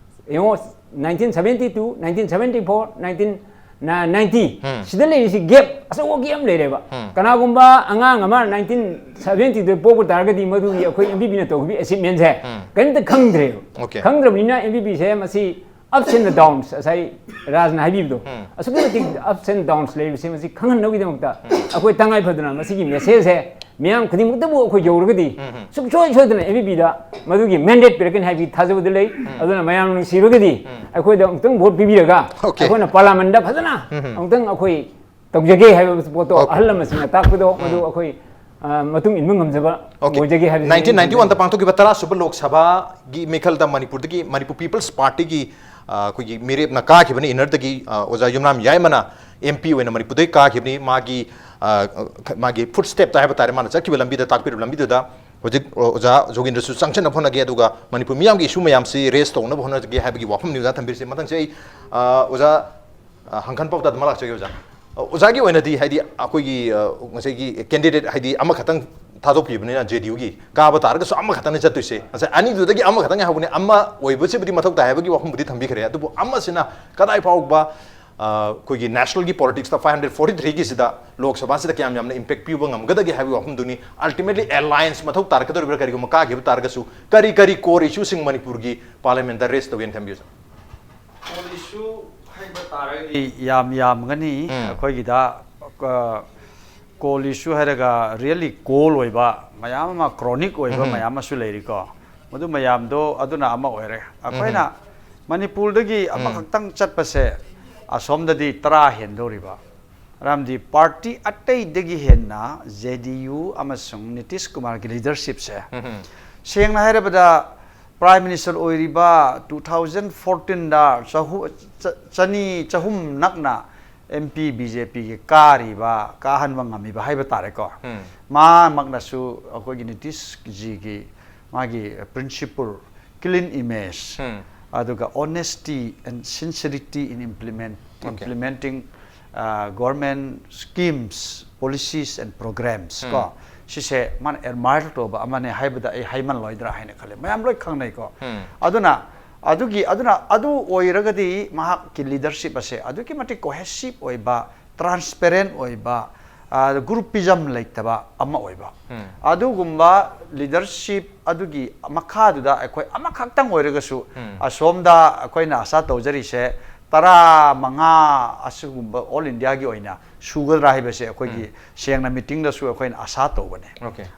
ꯌꯦꯡꯉꯣ, nineteen seventy two, nineteen seventy four, nineteen ninety, ꯁꯤꯗ ꯂꯩꯔꯤꯁꯤ gap ꯑꯆꯧꯕ gap ꯑꯃ ꯂꯩꯔꯦꯕ꯫ ꯀꯅꯥꯒꯨꯝꯕ ꯑꯉꯥꯡ ꯑꯃ nineteen seventyꯗ ꯄꯣꯛꯄ ꯇꯥꯔꯒꯗꯤ ꯃꯗꯨꯒꯤ ꯑꯩꯈꯣꯏ MVPꯅ ꯇꯧꯈꯤꯕ achievementꯁꯦ ꯀꯔꯤꯝꯇ ꯈꯪꯗ꯭ꯔꯦꯕ꯫ Okay. ꯈꯪꯗ꯭ꯔꯕꯅꯤꯅ MVPꯁꯦ ꯃꯁꯤ ups and downs, ꯉꯁꯥꯏ ꯔꯥꯖꯅ ꯍꯥꯏꯕꯤꯕꯗꯣ, ꯑꯁꯨꯛꯀꯤ ꯃꯇꯤꯛ ups and downs ꯂꯩꯕꯁꯦ ꯃꯁꯤ ꯈꯪꯍꯟꯅꯕꯒꯤꯗꯃꯛꯇ ꯑꯩꯈꯣꯏ ꯇꯉꯥꯏ ꯐꯗꯅ ꯃꯁꯤꯒꯤ messageꯁꯦ ꯃꯤꯌꯥꯝ ꯈꯨꯗꯤꯡꯃꯛꯇꯕꯨ ꯑꯩꯈꯣꯏ ꯌꯧꯔꯒꯗꯤ ꯁꯨꯡꯁꯣꯏ ꯁꯣꯏꯗꯅ MVPꯗ ꯃꯗꯨꯒꯤ mandate ꯄꯤꯔꯛꯀꯅꯤ ꯍꯥꯏꯕꯒꯤ ꯊꯥꯖꯕꯗ ꯂꯩ꯫ ꯑꯗꯨꯅ ꯃꯌꯥꯝ ꯅꯨꯡꯁꯤꯔꯒꯗꯤ ꯑꯩꯈꯣꯏꯗ ꯑꯃꯨꯛꯇꯪ vote ꯄꯤꯕꯤꯔꯒ Okay. ꯑꯩꯈꯣꯏꯅ parliamentꯗ ꯐꯖꯅ ꯑꯃꯨꯛꯇꯪ ꯑꯩꯈꯣꯏ ꯇꯧꯖꯒꯦ ꯍꯥꯏꯕ ꯄꯣꯠꯇꯣ ꯑꯍꯜ ꯂꯃꯟꯁꯤꯡꯅ ꯇꯥꯛꯄꯗꯣ ꯃꯗꯨ ꯑꯩꯈꯣꯏ ꯑ, ꯃꯇꯨꯡ ꯏꯟꯕ ꯉꯝꯖꯕ Okay. ꯑꯣꯏꯖꯒꯦ ꯍꯥꯏꯕꯁꯤ nineteen ninety oneꯗ ꯄꯥꯡꯊꯣꯛꯈꯤꯕ ꯇꯔꯥꯁꯨꯕ ꯂꯣꯛ ꯁꯚꯥꯒꯤ ꯃꯤꯈꯜꯗ ꯃꯅꯤꯄꯨꯔꯗꯒꯤ ꯃꯅꯤꯄꯨꯔ People's Partyꯒꯤ, ꯑ, ꯑꯩꯈꯣꯏꯒꯤ ꯃꯤꯔꯦꯞꯅ ꯀꯥꯈꯤꯕꯅꯤ, innerꯗꯒꯤ, ꯑ, ꯑꯣꯖꯥ ꯌꯨꯝꯅꯥꯝ ꯌꯥꯏꯃꯅ MP ꯑꯣꯏꯅ ꯃꯅꯤꯄꯨꯔꯗꯒꯤ ꯀꯥꯈꯤꯕꯅꯤ꯫ ꯃꯥꯒꯤ, ꯑ, ꯃꯥꯒꯤ footstepꯇ ꯍꯥꯏꯕ ꯇꯥꯔꯦ, ꯃꯥꯅ ꯆꯠꯈꯤꯕ ꯂꯝꯕꯤꯗ, ꯇꯥꯛꯄꯤꯔꯤꯕ ꯂꯝꯕꯤꯗꯨꯗ ꯍꯧꯖꯤꯛ ꯑꯣꯖꯥ ꯖꯣꯒꯤꯟꯗ꯭ꯔꯁꯨ ꯆꯪꯁꯤꯟꯅꯕ ꯍꯣꯠꯅꯒꯦ, ꯑꯗꯨꯒ ꯃꯅꯤꯄꯨꯔ ꯃꯤꯌꯥꯝꯒꯤ issue ꯃꯌꯥꯝꯁꯤ raise ꯇꯧꯅꯕ ꯍꯣꯠꯅꯖꯒꯦ ꯍꯥꯏꯕꯒꯤ ꯋꯥꯐꯝꯅꯤ ꯑꯣꯖꯥ ꯊꯝꯕꯤꯔꯤꯁꯦ꯫ ꯃꯊꯪꯁꯦ ꯑꯩ, ꯑ, ꯑꯣꯖꯥ, ꯑ, ꯍꯪꯈꯟ ꯄꯥꯎꯇꯥꯗ ꯑꯃ ꯂꯥꯛꯆꯒꯦ ꯑꯣꯖꯥ꯫ ꯑ, ꯑꯣꯖꯥꯒꯤ ꯑꯣꯏꯅꯗꯤ ꯍꯥꯏꯗꯤ ꯑꯩꯈꯣꯏꯒꯤ, ꯑ, ꯉꯁꯥꯏꯒꯤ candidate ꯍꯥꯏꯗꯤ ꯑꯃꯈꯛꯇꯪ ꯊꯥꯗꯣꯛꯄꯤꯕꯅꯤꯅ JDUꯒꯤ ꯀꯥꯕ ꯇꯥꯔꯒꯁꯨ ꯑꯃꯈꯛꯇꯪꯅꯤ ꯆꯠꯇꯣꯏꯁꯦ꯫ ꯉꯁꯥꯏ ꯑꯅꯤꯗꯨꯗꯒꯤ ꯑꯃꯈꯛꯇꯪ ꯍꯥꯏꯍꯧꯕꯅꯦ, ꯑꯃ ꯑꯣꯏꯕꯁꯤꯕꯨꯗꯤ ꯃꯊꯧ ꯇꯥꯏ ꯍꯥꯏꯕꯒꯤ ꯋꯥꯐꯝꯕꯨꯗꯤ ꯊꯝꯕꯤꯈ꯭ꯔꯦ꯫ ꯑꯗꯨꯕꯨ ꯑꯃꯁꯤꯅ ꯀꯗꯥꯏ ꯐꯥꯎꯕ, ꯑ, ꯑꯩꯈꯣꯏꯒꯤ nationalꯒꯤ politicsꯇ five hundred forty threeꯒꯤꯁꯤꯗ ꯂꯣꯛ ꯁꯚꯥꯁꯤꯗ ꯀꯌꯥꯝ ꯌꯥꯝꯅ impact ꯄꯤꯕ ꯉꯝꯒꯗꯒꯦ ꯍꯥꯏꯕꯒꯤ ꯋꯥꯐꯝꯗꯨꯅꯤ꯫ Ultimately alliance ꯃꯊꯧ ꯇꯥꯔꯛꯀꯗꯧꯔꯤꯕ꯭ꯔꯥ? ꯀꯔꯤꯒꯨꯝꯕ ꯀꯥꯈꯤꯕ ꯇꯥꯔꯒꯁꯨ ꯀꯔꯤ ꯀꯔꯤ core issueꯁꯤꯡ ꯃꯅꯤꯄꯨꯔꯒꯤ parliamentꯇ raise ꯇꯧꯒꯦꯅ ꯊꯝꯕꯤꯌꯨ ꯁꯥꯔ? Core issue ꯍꯥꯏꯕ ꯇꯥꯔꯒꯗꯤ ꯌꯥꯝ ꯌꯥꯝꯒꯅꯤ꯫ ꯎꯝ. ꯑꯩꯈꯣꯏꯒꯤꯗ ꯑ, Coal issue ꯍꯥꯏꯔꯒ really coal ꯑꯣꯏꯕ ꯃꯌꯥꯝ ꯑꯃ, chronic ꯑꯣꯏꯕ ꯃꯌꯥꯝ ꯑꯃꯁꯨ ꯂꯩꯔꯤꯀꯣ꯫ ꯃꯗꯨ ꯃꯌꯥꯝꯗꯣ ꯑꯗꯨꯅ ꯑꯃ ꯑꯣꯏꯔꯦ꯫ ꯑꯩꯈꯣꯏꯅ ꯃꯅꯤꯄꯨꯔꯗꯒꯤ ꯑꯃꯈꯛꯇꯪ ꯆꯠꯄꯁꯦ ꯑꯁꯣꯝꯗꯗꯤ ꯇꯔꯥ ꯍꯦꯟꯗꯧꯔꯤꯕ꯫ ꯃꯔꯝꯗꯤ party ꯑꯇꯩꯗꯒꯤ ꯍꯦꯟꯅ J D U ꯑꯃꯁꯨꯡ ꯅꯤꯇꯤꯁ ꯀꯨꯃꯥꯔꯒꯤ leadershipꯁꯦ, ꯁꯦꯡꯅ ꯍꯥꯏꯔꯕꯗ, Prime Minister ꯑꯣꯏꯔꯤꯕ two thousand fourteenꯗ ꯆꯍꯨ-, ꯆ-, ꯆꯅꯤ, ꯆꯍꯨꯝ ꯅꯛꯅ M P B J Pꯒꯤ ꯀꯥꯔꯤꯕ, ꯀꯥꯍꯟꯕ ꯉꯝꯃꯤꯕ ꯍꯥꯏꯕ ꯇꯥꯔꯦꯀꯣ꯫ ꯃꯥꯃꯛꯅꯁꯨ ꯑꯩꯈꯣꯏꯒꯤ ꯅꯤꯇꯤꯁ ꯖꯤꯒꯤ ꯃꯥꯒꯤ principle, clean image, ꯑꯗꯨꯒ honesty and sincerity in implement, implementing, uh, government schemes, policies and programs ꯀꯣ, ꯁꯤꯁꯦ ꯃꯥꯅ admire ꯇꯧꯕ ꯑꯃꯅꯦ ꯍꯥꯏꯕꯗ ꯑꯩ ꯍꯥꯏꯃꯜꯂꯣꯏꯗ꯭ꯔꯥ ꯍꯥꯏꯅ ꯈꯜꯂꯦ꯫ ꯃꯌꯥꯝ ꯂꯣꯏ ꯈꯪꯅꯩꯀꯣ꯫ ꯑꯗꯨꯅ ꯑꯗꯨꯒꯤ, ꯑꯗꯨꯅ ꯑꯗꯨ ꯑꯣꯏꯔꯒꯗꯤ ꯃꯍꯥꯛꯀꯤ leadership ꯑꯁꯦ ꯑꯗꯨꯛꯀꯤ ꯃꯇꯤꯛ cohesive ꯑꯣꯏꯕ, transparent ꯑꯣꯏꯕ, ꯑ, groupism ꯂꯩꯇꯕ ꯑꯃ ꯑꯣꯏꯕ꯫ ꯑꯗꯨꯒꯨꯝꯕ leadership ꯑꯗꯨꯒꯤ ꯃꯈꯥꯗꯨꯗ ꯑꯩꯈꯣꯏ ꯑꯃꯈꯛꯇꯪ ꯑꯣꯏꯔꯒꯁꯨ, ꯑꯁꯣꯝꯗ ꯑꯩꯈꯣꯏꯅ ꯑꯁꯥ ꯇꯧꯖꯔꯤꯁꯦ ꯇꯔꯥ ꯃꯉꯥ ꯑꯁꯤꯒꯨꯝꯕ all Indiaꯒꯤ ꯑꯣꯏꯅ ꯁꯨꯒꯗ꯭ꯔꯥ ꯍꯥꯏꯕꯁꯦ ꯑꯩꯈꯣꯏꯒꯤ ꯁꯦꯡꯅ meetingꯗꯁꯨ ꯑꯩꯈꯣꯏꯅ ꯑꯁꯥ ꯇꯧꯕꯅꯦ꯫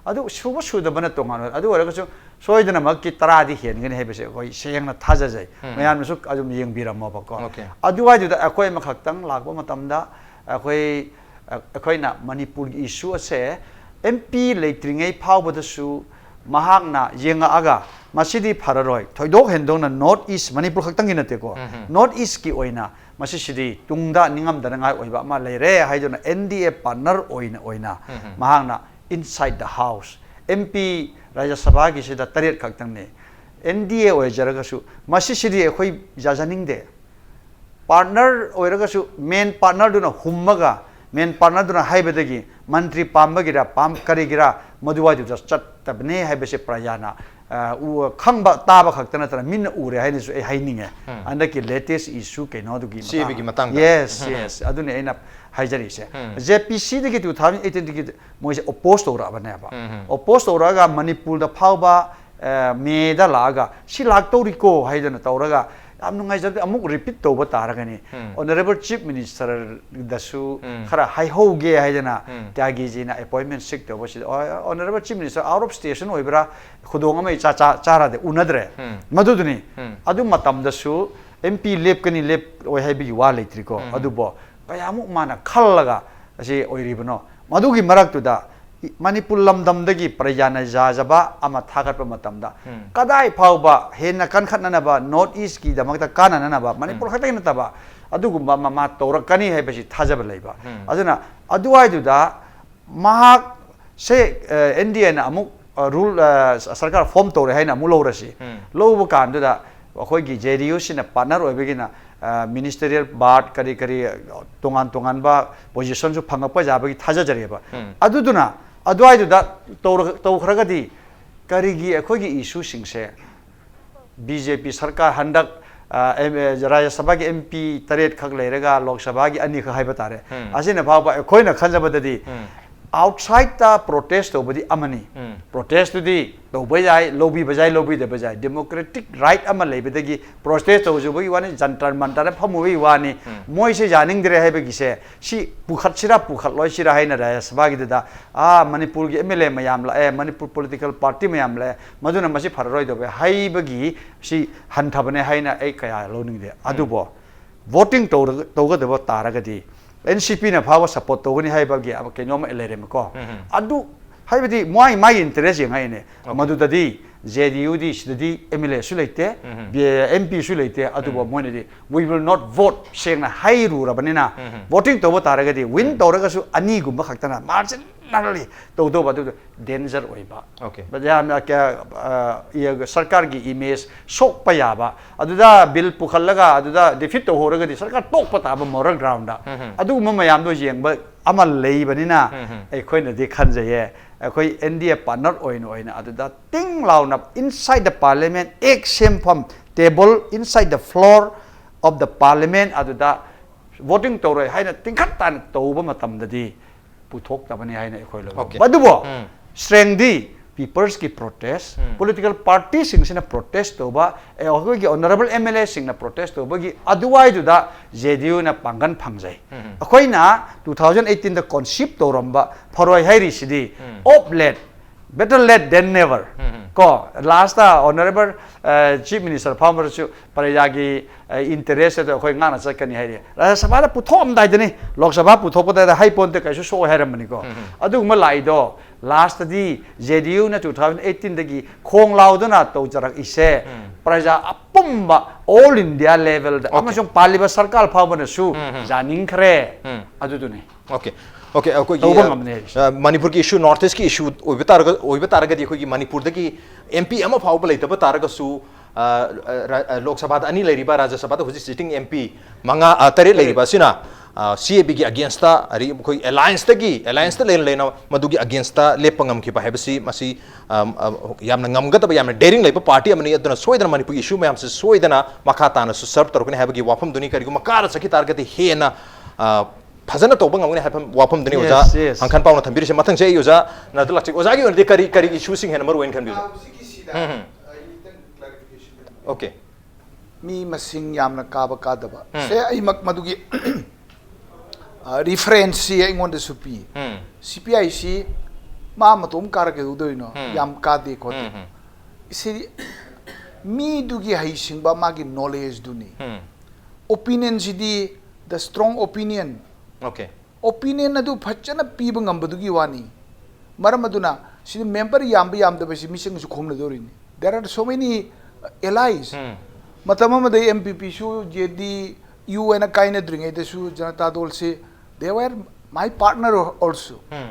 ꯑꯗꯨ ꯁꯨꯕ ꯁꯨꯗꯕꯅ ꯇꯣꯉꯥꯟ ꯑꯣꯏ꯫ ꯑꯗꯨ ꯑꯣꯏꯔꯒꯁꯨ ꯁꯣꯏꯗꯅꯃꯛꯀꯤ ꯇꯔꯥꯗꯤ ꯍꯦꯟꯒꯅꯤ ꯍꯥꯏꯕꯁꯦ ꯑꯩꯈꯣꯏ ꯁꯦꯡꯅ ꯊꯥꯖꯖꯩ꯫ ꯃꯌꯥꯝꯅꯁꯨ ꯑꯗꯨꯝ ꯌꯦꯡꯕꯤꯔꯝꯃꯣꯕꯀꯣ꯫ ꯑꯗꯨꯋꯥꯏꯗꯨꯗ ꯑꯩꯈꯣꯏ ꯑꯃꯈꯛꯇꯪ ꯂꯥꯛꯄ ꯃꯇꯝꯗ ꯑꯩꯈꯣꯏ, ꯑꯩꯈꯣꯏꯅ ꯃꯅꯤꯄꯨꯔꯒꯤ issue ꯑꯁꯦ M P ꯂꯩꯇ꯭ꯔꯤꯉꯩ ꯐꯥꯎꯕꯗꯁꯨ ꯃꯍꯥꯛꯅ ꯌꯦꯡꯉꯛꯑꯒ, ꯃꯁꯤꯗꯤ ꯐꯔꯔꯣꯏ, ꯊꯣꯏꯗꯣꯛ ꯍꯦꯟꯗꯣꯛꯅ North East, ꯃꯅꯤꯄꯨꯔ ꯈꯛꯇꯪꯒꯤ ꯅꯠꯇꯦꯀꯣ, North Eastꯀꯤ ꯑꯣꯏꯅ ꯃꯁꯤꯁꯤꯗꯤ ꯇꯨꯡꯗ ꯅꯤꯡꯉꯝꯗꯅꯉꯥꯏ ꯑꯣꯏꯕ ꯑꯃ ꯂꯩꯔꯦ ꯍꯥꯏꯗꯨꯅ N D A partner ꯑꯣꯏꯅ, ꯑꯣꯏꯅ ꯃꯍꯥꯛꯅ inside the house, M P ꯔꯥꯖ꯭ꯌ ꯁꯚꯥꯒꯤꯁꯤꯗ ꯇꯔꯦꯠ ꯈꯛꯇꯪꯅꯤ꯫ N D A ꯑꯣꯏꯖꯔꯒꯁꯨ ꯃꯁꯤꯁꯤꯗꯤ ꯑꯩꯈꯣꯏ ꯌꯥꯖꯅꯤꯡꯗꯦ꯫ Partner ꯑꯣꯏꯔꯒꯁꯨ main partnerꯗꯨꯅ ꯍꯨꯝꯃꯒ, main partnerꯗꯨꯅ ꯍꯥꯏꯕꯗꯒꯤ ꯃꯟꯇ꯭ꯔꯤ ꯄꯥꯝꯕꯒꯤꯔ, ꯄꯥꯝ-, ꯀꯔꯤꯒꯤꯔ, ꯃꯗꯨꯋꯥꯏꯗꯨꯗ ꯆꯠꯇꯕꯅꯦ ꯍꯥꯏꯕꯁꯦ ꯄ꯭ꯔꯖꯥꯅ, ꯑ, ꯎ-, ꯈꯪꯕ ꯇꯥꯕ ꯈꯛꯇ ꯅꯠꯇꯅ ꯃꯤꯠꯅ ꯎꯔꯦ ꯍꯥꯏꯅꯁꯨ ꯑꯩ ꯍꯥꯏꯅꯤꯡꯉꯦ꯫ ꯍꯟꯗꯛꯀꯤ latest issue ꯀꯩꯅꯣꯗꯨꯒꯤ CAAꯒꯤ ꯃꯇꯥꯡꯗ꯫ Yes, yes꯫ ꯑꯗꯨꯅꯤ ꯑꯩꯅ ꯍꯥꯏꯖꯔꯤꯁꯦ꯫ J P Cꯗꯒꯤ two thousand eighteenꯗꯒꯤ ꯃꯣꯏꯁꯦ oppose ꯇꯧꯔꯛꯑꯕꯅꯦꯕ꯫ Oppose ꯇꯧꯔꯛꯑꯒ ꯃꯅꯤꯄꯨꯔꯗ ꯐꯥꯎꯕ, ꯑ, Mayꯗ ꯂꯥꯛꯑꯒ ꯁꯤ ꯂꯥꯛꯇꯧꯔꯤꯀꯣ ꯍꯥꯏꯗꯅ ꯇꯧꯔꯒ ꯌꯥꯝ ꯅꯨꯡꯉꯥꯏꯖꯕꯗꯤ ꯑꯃꯨꯛ repeat ꯇꯧꯕ ꯇꯥꯔꯒꯅꯤ꯫ ꯎꯝ. Honourable Chief Ministerꯗꯁꯨ ꯎꯝ. ꯈꯔ ꯍꯥꯏꯍꯧꯒꯦ ꯍꯥꯏꯗꯅ ꯎꯝ. ꯇ꯭ꯌꯥꯒꯤꯖꯤꯅ appointment seek ꯇꯧꯕꯁꯤꯗ, "ꯑꯣ, Honourable Chief Minister out of station ꯑꯣꯏꯕ꯭ꯔꯥ, ꯈꯨꯗꯣꯡ ꯑꯃ ꯏꯆꯥ ꯆꯥ-, ꯆꯥꯔꯗꯤ ꯎꯅꯗ꯭ꯔꯦ꯫ ꯎꯝ. ꯃꯗꯨꯗꯨꯅꯤ꯫ ꯎꯝ. ꯑꯗꯨ ꯃꯇꯝꯗꯁꯨ M P ꯂꯦꯞꯀꯅꯤ ꯂꯦꯞꯂꯣꯏ ꯍꯥꯏꯕꯒꯤ ꯋꯥ ꯂꯩꯇ꯭ꯔꯤꯀꯣ꯫ ꯎꯝ. ꯑꯗꯨꯕꯨ ꯀꯌꯥꯃꯨꯛ ꯃꯥꯅ ꯈꯜꯂꯒ ꯑꯁꯤ ꯑꯣꯏꯔꯤꯕꯅꯣ? ꯃꯗꯨꯒꯤ ꯃꯔꯛꯇꯨꯗ ꯃꯅꯤꯄꯨꯔ ꯂꯝꯗꯝꯗꯒꯤ ꯄ꯭ꯔꯖꯥꯅ ꯌꯥꯖꯕ ꯑꯃ ꯊꯥꯒꯠꯄ ꯃꯇꯝꯗ ꯎꯝ. ꯀꯗꯥꯏ ꯐꯥꯎꯕ ꯍꯦꯟꯅ ꯀꯟꯈꯠꯅꯅꯕ North Eastꯀꯤꯗꯃꯛꯇ ꯀꯥꯟꯅꯅꯅꯕ ꯃꯅꯤꯄꯨꯔ ꯎꯝ. ꯈꯛꯇꯒꯤ ꯅꯠꯇꯕ ꯑꯗꯨꯒꯨꯝꯕ ꯑꯃ ꯃꯥ ꯇꯧꯔꯛꯀꯅꯤ ꯍꯥꯏꯕꯁꯤ ꯊꯥꯖꯕ ꯂꯩꯕ꯫ ꯎꯝ. ꯑꯗꯨꯅ ꯑꯗꯨꯋꯥꯏꯗꯨꯗ ꯃꯍꯥꯛꯁꯦ, ꯑ, N D Aꯅ ꯑꯃꯨꯛ, ꯑ, rule, ꯑ, ꯁꯔꯀꯥꯔ form ꯇꯧꯔꯦ ꯍꯥꯏꯅ ꯑꯃꯨꯛ ꯂꯧꯔꯁꯤ꯫ ꯎꯝ. ꯂꯧꯕ ꯀꯥꯟꯗꯨꯗ ꯑꯩꯈꯣꯏꯒꯤ J D Uꯁꯤꯅ partner ꯑꯣꯏꯕꯒꯤꯅ, ꯑ, ministerial berth ꯀꯔꯤ ꯀꯔꯤ ꯇꯣꯉꯥꯟ ꯇꯣꯉꯥꯟꯕ positionꯁꯨ ꯐꯪꯉꯛꯄ ꯌꯥꯕꯒꯤ ꯊꯥꯖꯖꯔꯤꯑꯕ꯫ ꯎꯝ. ꯑꯗꯨꯗꯨꯅ ꯑꯗꯨꯋꯥꯏꯗꯨꯗ ꯇꯧꯔ-, ꯇꯧꯈ꯭ꯔꯒꯗꯤ ꯀꯔꯤꯒꯤ ꯑꯩꯈꯣꯏꯒꯤ issueꯁꯤꯡꯁꯦ B J P ꯁꯔꯀꯥꯔ ꯍꯟꯗꯛ, ꯑ, M-, ꯑ, ꯔꯥꯖ꯭ꯌ ꯁꯚꯥꯒꯤ M P ꯇꯔꯦꯠ ꯈꯛ ꯂꯩꯔꯒ ꯂꯣꯛ ꯁꯚꯥꯒꯤ ꯑꯅꯤꯈꯛ ꯍꯥꯏꯕ ꯇꯥꯔꯦ꯫ ꯎꯝ. ꯑꯁꯤꯅ ꯐꯥꯎꯕ ꯑꯩꯈꯣꯏꯅ ꯈꯟꯖꯕꯗꯗꯤ ꯎꯝ. outsideꯇ protest ꯇꯧꯕꯗꯤ ꯑꯃꯅꯤ꯫ ꯎꯝ. Protestꯇꯨꯗꯤ ꯇꯧꯕ ꯌꯥꯏ, ꯂꯧꯕꯤꯕ ꯌꯥꯏ, ꯂꯧꯕꯤꯗꯕ ꯌꯥꯏ, democratic right ꯑꯃ ꯂꯩꯕꯗꯒꯤ protest ꯇꯧꯖꯕꯒꯤ ꯋꯥꯅꯤ, ꯖꯟꯇꯔ ꯃꯟꯇꯔꯗ ꯐꯝꯃꯨꯕꯒꯤ ꯋꯥꯅꯤ꯫ ꯎꯝ. ꯃꯣꯏꯁꯦ ꯌꯥꯅꯤꯡꯗ꯭ꯔꯦ ꯍꯥꯏꯕꯒꯤꯁꯦ, ꯁꯤ ꯄꯨꯈꯠꯁꯤꯔꯥ ꯄꯨꯈꯠꯂꯣꯏꯁꯤꯔꯥ ꯍꯥꯏꯅ ꯔꯥꯖ꯭ꯌ ꯁꯚꯥꯒꯤꯗꯨꯗ, ꯑꯥ, ꯃꯅꯤꯄꯨꯔꯒꯤ M L A ꯃꯌꯥꯝ ꯂꯥꯛꯑꯦ, ꯃꯅꯤꯄꯨꯔ political party ꯃꯌꯥꯝ ꯂꯥꯛꯑꯦ, ꯃꯗꯨꯅ ꯃꯁꯤ ꯐꯔꯔꯣꯏꯗꯧꯕ ꯍꯥꯏꯕꯒꯤ ꯁꯤ ꯍꯟꯊꯕꯅꯦ ꯍꯥꯏꯅ ꯑꯩ ꯀꯌꯥ ꯂꯧꯅꯤꯡꯗꯦ꯫ ꯑꯗꯨꯕꯨ voting ꯇꯧꯔꯒ, ꯇꯧꯒꯗꯕ ꯇꯥꯔꯒꯗꯤ N C Pꯅ ꯐꯥꯎꯕ support ꯇꯧꯒꯅꯤ ꯍꯥꯏꯕꯒꯤ ꯑꯃ ꯀꯩꯅꯣꯝꯃ ꯂꯩꯔꯦꯃꯀꯣ꯫ ꯎꯝ. ꯑꯗꯨ ꯍꯥꯏꯕꯗꯤ ꯃꯥꯒꯤ, ꯃꯥꯒꯤ interest ꯌꯦꯡꯉꯛꯏꯅꯦ꯫ Okay. ꯃꯗꯨꯗꯗꯤ J D Uꯗꯤ ꯁꯤꯗꯗꯤ M L Aꯁꯨ ꯂꯩꯇꯦ, ꯎꯝ. ꯕꯤ-, M Pꯁꯨ ꯂꯩꯇꯦ, ꯑꯗꯨꯕꯨ ꯎꯝ. ꯃꯣꯏꯅꯗꯤ "We will not vote" ꯁꯦꯡꯅ ꯍꯥꯏꯔꯨꯔꯕꯅꯤꯅ, ꯎꯝ. voting ꯇꯧꯕ ꯇꯥꯔꯒꯗꯤ win ꯇꯧꯔꯒꯁꯨ ꯑꯅꯤꯒꯨꯝꯕ ꯈꯛꯇꯅ marginally ꯇꯧꯗꯧꯕ, ꯑꯗꯨꯗꯣ danger ꯑꯣꯏꯕ꯫ Okay. ꯌꯥꯝꯅ ꯀꯌꯥ, ꯑ, ꯏ-, ꯁꯔꯀꯥꯔꯒꯤ image ꯁꯣꯛꯄ ꯌꯥꯕ, ꯑꯗꯨꯗ bill ꯄꯨꯈꯠꯂꯒ ꯑꯗꯨꯗ defeat ꯇꯧꯍꯧꯔꯒꯗꯤ ꯁꯔꯀꯥꯔ ꯇꯣꯛꯄ ꯇꯥꯕ moral groundꯇ꯫ ꯎꯝ. ꯑꯗꯨꯒꯨꯝꯕ ꯃꯌꯥꯝꯗꯣ ꯌꯦꯡꯕ ꯑꯃ ꯂꯩꯕꯅꯤꯅ ꯎꯝ. ꯑꯩꯈꯣꯏꯅꯗꯤ ꯈꯟꯖꯩꯌꯦ, ꯑꯩꯈꯣꯏ N D A partner ꯑꯣꯏꯅ, ꯑꯣꯏꯅ ꯑꯗꯨꯗ ꯇꯤꯡ ꯂꯥꯎꯅ inside the parliament, act ꯁꯦꯝꯐꯝ table, inside the floor of the parliament ꯑꯗꯨꯗ voting ꯇꯧꯔꯣꯏ ꯍꯥꯏꯅ ꯇꯤꯡꯈꯠ ꯇꯥꯅ ꯇꯧꯕ ꯃꯇꯝꯗꯗꯤ ꯄꯨꯊꯣꯛꯇꯕꯅꯤ ꯍꯥꯏꯅ ꯑꯩꯈꯣꯏ ꯂꯧꯏ꯫ Okay. ꯑꯗꯨꯕꯨ ꯎꯝ. strengthꯗꯤ ꯄꯤꯄꯜꯁꯀꯤ ꯄ꯭ꯔꯣꯇꯦꯁ, ꯄꯣꯂꯤꯇꯤꯀꯦꯜ ꯄꯥꯔꯇꯤꯁꯤꯡꯁꯤꯅ ꯄ꯭ꯔꯣꯇꯦꯁ ꯇꯧꯕ, ꯑꯦ, ꯑꯩꯈꯣꯏꯒꯤ ꯑꯣꯅꯔꯦꯕꯜ ꯑꯦꯝ ꯑꯦꯜ ꯑꯦꯁꯤꯡꯅ ꯄ꯭ꯔꯣꯇꯦꯁ ꯇꯧꯕꯒꯤ ꯑꯗꯨꯋꯥꯏꯗꯨꯗ ꯖꯦ ꯗꯤ ꯌꯨꯅ ꯄꯥꯡꯒꯜ ꯐꯪꯖꯩ꯫ ꯑꯩꯈꯣꯏꯅ ꯇꯨ ꯊꯥꯎꯖꯟ ꯑꯩꯠꯇꯤꯟꯗ ꯀꯣꯟꯁꯤꯞ ꯇꯧꯔꯝꯕ ꯐꯔꯣꯏ ꯍꯥꯏꯔꯤꯁꯤꯗꯤ, of late, better late than never꯫ ꯀꯣ, ꯂꯥꯁꯇ ꯑꯣꯅꯔꯦꯕꯜ ꯆꯤꯐ ꯃꯤꯅꯤꯁꯇꯔ ꯐꯥꯎꯕꯗꯁꯨ ꯄ꯭ꯔꯖꯥꯒꯤ ꯏꯟꯇꯔꯦꯁ ꯑꯗꯨ ꯑꯩꯈꯣꯏ ꯉꯥꯛꯅ ꯆꯠꯀꯅꯤ ꯍꯥꯏꯔꯤ꯫ ꯔꯥꯖ꯭ꯌ ꯁꯚꯥꯗ ꯄꯨꯊꯣꯛꯑꯝꯗꯥꯏꯗꯅꯤ, ꯂꯣꯛ ꯁꯚꯥ ꯄꯨꯊꯣꯛꯄꯗ ꯍꯩ ꯄꯣꯟꯇꯦ, ꯀꯩꯁꯨ ꯁꯣꯛꯑꯣꯏ ꯍꯥꯏꯔꯝꯕꯅꯤꯀꯣ꯫ ꯑꯗꯨꯒꯨꯝꯕ ꯂꯥꯛꯏꯗꯣ ꯂꯥꯁꯇꯗꯤ ꯖꯦ ꯗꯤ ꯌꯨꯅ ꯇꯨ ꯊꯥꯎꯖꯟ ꯑꯩꯠꯇꯤꯟꯗꯒꯤ ꯈꯣꯡ ꯂꯥꯎꯗꯨꯅ ꯇꯧꯖꯔꯛꯏꯁꯦ ꯄ꯭ꯔꯖꯥ ꯑꯄꯨꯝꯕ, ꯑꯣꯜ ꯏꯟꯗꯤꯌꯥ ꯂꯦꯚꯦꯜꯗ ꯑꯃꯁꯨꯡ ꯄꯥꯜꯂꯤꯕ ꯁꯔꯀꯥꯔ ꯐꯥꯎꯕꯅꯁꯨ ꯌꯥꯅꯤꯡꯈ꯭ꯔꯦ꯫ ꯑꯗꯨꯗꯨꯅꯤ꯫ ꯑꯣꯀꯦ꯫ ꯑꯣꯀꯦ, ꯑꯩꯈꯣꯏꯒꯤ ꯇꯧꯕ ꯉꯝꯅꯤ ꯍꯥꯏꯔꯤꯁꯦ꯫ ꯑ, ꯃꯅꯤꯄꯨꯔꯒꯤ ꯏꯁꯨ, ꯅꯣꯔꯠ ꯏꯁꯀꯤ ꯏꯁꯨ ꯑꯣꯏꯕ ꯇꯥꯔꯒ, ꯑꯣꯏꯕ ꯇꯥꯔꯒꯗꯤ ꯑꯩꯈꯣꯏꯒꯤ ꯃꯅꯤꯄꯨꯔꯗꯒꯤ ꯑꯦꯝ ꯄꯤ ꯑꯃ ꯐꯥꯎꯕ ꯂꯩꯇꯕ ꯇꯥꯔꯒꯁꯨ, ꯑ, ꯑ, ꯔ-, ꯑ, ꯂꯣꯛ ꯁꯚꯥꯗ ꯑꯅꯤ ꯂꯩꯔꯤꯕ, ꯔꯥꯖ꯭ꯌ ꯁꯚꯥꯗ ꯍꯧꯖꯤꯛ ꯁꯤꯇꯤꯡ ꯑꯦꯝ ꯄꯤ ꯃꯉꯥ, ꯑ, ꯇꯔꯦꯠ ꯂꯩꯔꯤꯕ ꯑꯁꯤꯅ, ꯑ, ꯁꯤ ꯑꯦ ꯕꯤꯒꯤ ꯑꯒꯦꯟꯁꯇ, ꯑꯗꯒꯤ ꯑꯩꯈꯣꯏ ꯑꯦꯂꯥꯏꯟꯁꯇꯒꯤ, ꯑꯦꯂꯥꯏꯟꯁꯇ ꯂꯩꯅ ꯂꯩꯅ ꯃꯗꯨꯒꯤ ꯑꯒꯦꯟꯁꯇ ꯂꯦꯞꯄ ꯉꯝꯈꯤꯕ ꯍꯥꯏꯕꯁꯤ ꯃꯁꯤ, ꯑꯝ, ꯑ, ꯌꯥꯝꯅ ꯉꯝꯒꯗꯕ, ꯌꯥꯝꯅ ꯗꯦꯔꯤꯡ ꯂꯩꯕ ꯄꯥꯔꯇꯤ ꯑꯃꯅꯤ꯫ ꯑꯗꯨꯅ ꯁꯣꯏꯗꯅ ꯃꯅꯤꯄꯨꯔꯒꯤ ꯏꯁꯨ ꯃꯌꯥꯝꯁꯤ ꯁꯣꯏꯗꯅ ꯃꯈꯥ ꯇꯥꯅꯁꯨ ꯁꯔꯚ ꯇꯧꯔꯛꯀꯅꯤ ꯍꯥꯏꯕꯒꯤ ꯋꯥꯐꯝꯗꯨꯅꯤ꯫ ꯀꯔꯤꯒꯨꯝꯕ ꯀꯥꯔ ꯆꯠꯈꯤ ꯇꯥꯔꯒꯗꯤ ꯍꯦꯟꯅ, ꯑ, ꯐꯖꯅ ꯇꯧꯕ ꯉꯝꯒꯅꯤ ꯍꯥꯏꯕ ꯋꯥꯐꯝꯗꯨꯅꯤ ꯑꯣꯖꯥ Yes, yes. ꯍꯪꯈꯟ ꯄꯥꯎꯅ ꯊꯝꯕꯤꯔꯤꯁꯦ꯫ ꯃꯊꯪꯁꯦ ꯑꯩ ꯑꯣꯖꯥꯒꯤ ꯑꯣꯏꯅꯗꯤ ꯀꯔꯤ, ꯀꯔꯤ ꯏꯁꯨꯁꯤꯡ ꯍꯦꯟꯅ ꯃꯔꯨ ꯑꯣꯏꯅ ꯈꯟꯕꯤꯕ? ꯍꯧꯖꯤꯛꯀꯤꯁꯤꯗ ꯎꯝ, ꯎꯝ꯫ ꯑꯩ ꯈꯤꯇꯪ clarification ꯇꯧꯒꯦ꯫ ꯑꯣꯀꯦ꯫ ꯃꯤ ꯃꯁꯤꯡ ꯌꯥꯝꯅ ꯀꯥꯕ ꯀꯥꯗꯕ ꯁꯦ ꯑꯩꯃꯛ ꯃꯗꯨꯒꯤ ꯔꯤꯐꯔꯦꯟꯁꯁꯤ ꯑꯩꯉꯣꯟꯗꯁꯨ ꯄꯤ꯫ ꯎꯝ꯫ ꯁꯤ ꯄꯤ ꯑꯥꯏ ꯁꯤ ꯃꯥ ꯃꯇꯣꯝ ꯀꯥꯔ ꯀꯩꯗꯧꯗꯣꯏꯅꯣ? ꯎꯝ꯫ ꯌꯥꯝ ꯀꯥꯗꯦ ꯈꯣꯠꯇꯦ꯫ ꯎꯝ, ꯎꯝ꯫ ꯁꯤ ꯃꯤꯗꯨꯒꯤ ꯍꯩꯁꯤꯡꯕ, ꯃꯥꯒꯤ ꯅꯣꯂꯦꯖꯗꯨꯅꯤ꯫ ꯎꯝ꯫ ꯑꯣꯄꯤꯅꯤꯌꯟꯁꯤꯗꯤ the strong opinion, okay. Opinion ꯑꯗꯨ ꯐꯖꯅ ꯄꯤꯕ ꯉꯝꯕꯗꯨꯒꯤ ꯋꯥꯅꯤ꯫ ꯃꯔꯝ ꯑꯗꯨꯅ ꯁꯤꯗ ꯃꯦꯝꯕꯔ ꯌꯥꯝꯕ ꯌꯥꯝꯗꯕꯁꯤ ꯃꯤꯁꯤꯡꯁꯨ ꯈꯣꯝꯅꯗꯣꯔꯤꯅꯤ꯫ There are so many allies. ꯎꯝ꯫ ꯃꯇꯝ ꯑꯃꯗ ꯑꯦꯝ ꯄꯤ ꯄꯤꯁꯨ ꯖꯦ ꯗꯤ ꯌꯨ ꯍꯥꯏꯅ ꯀꯥꯏꯅꯗ꯭ꯔꯤꯉꯩꯗꯁꯨ Janata ꯗꯣꯜꯁꯤ they were my partner also. ꯎꯝ꯫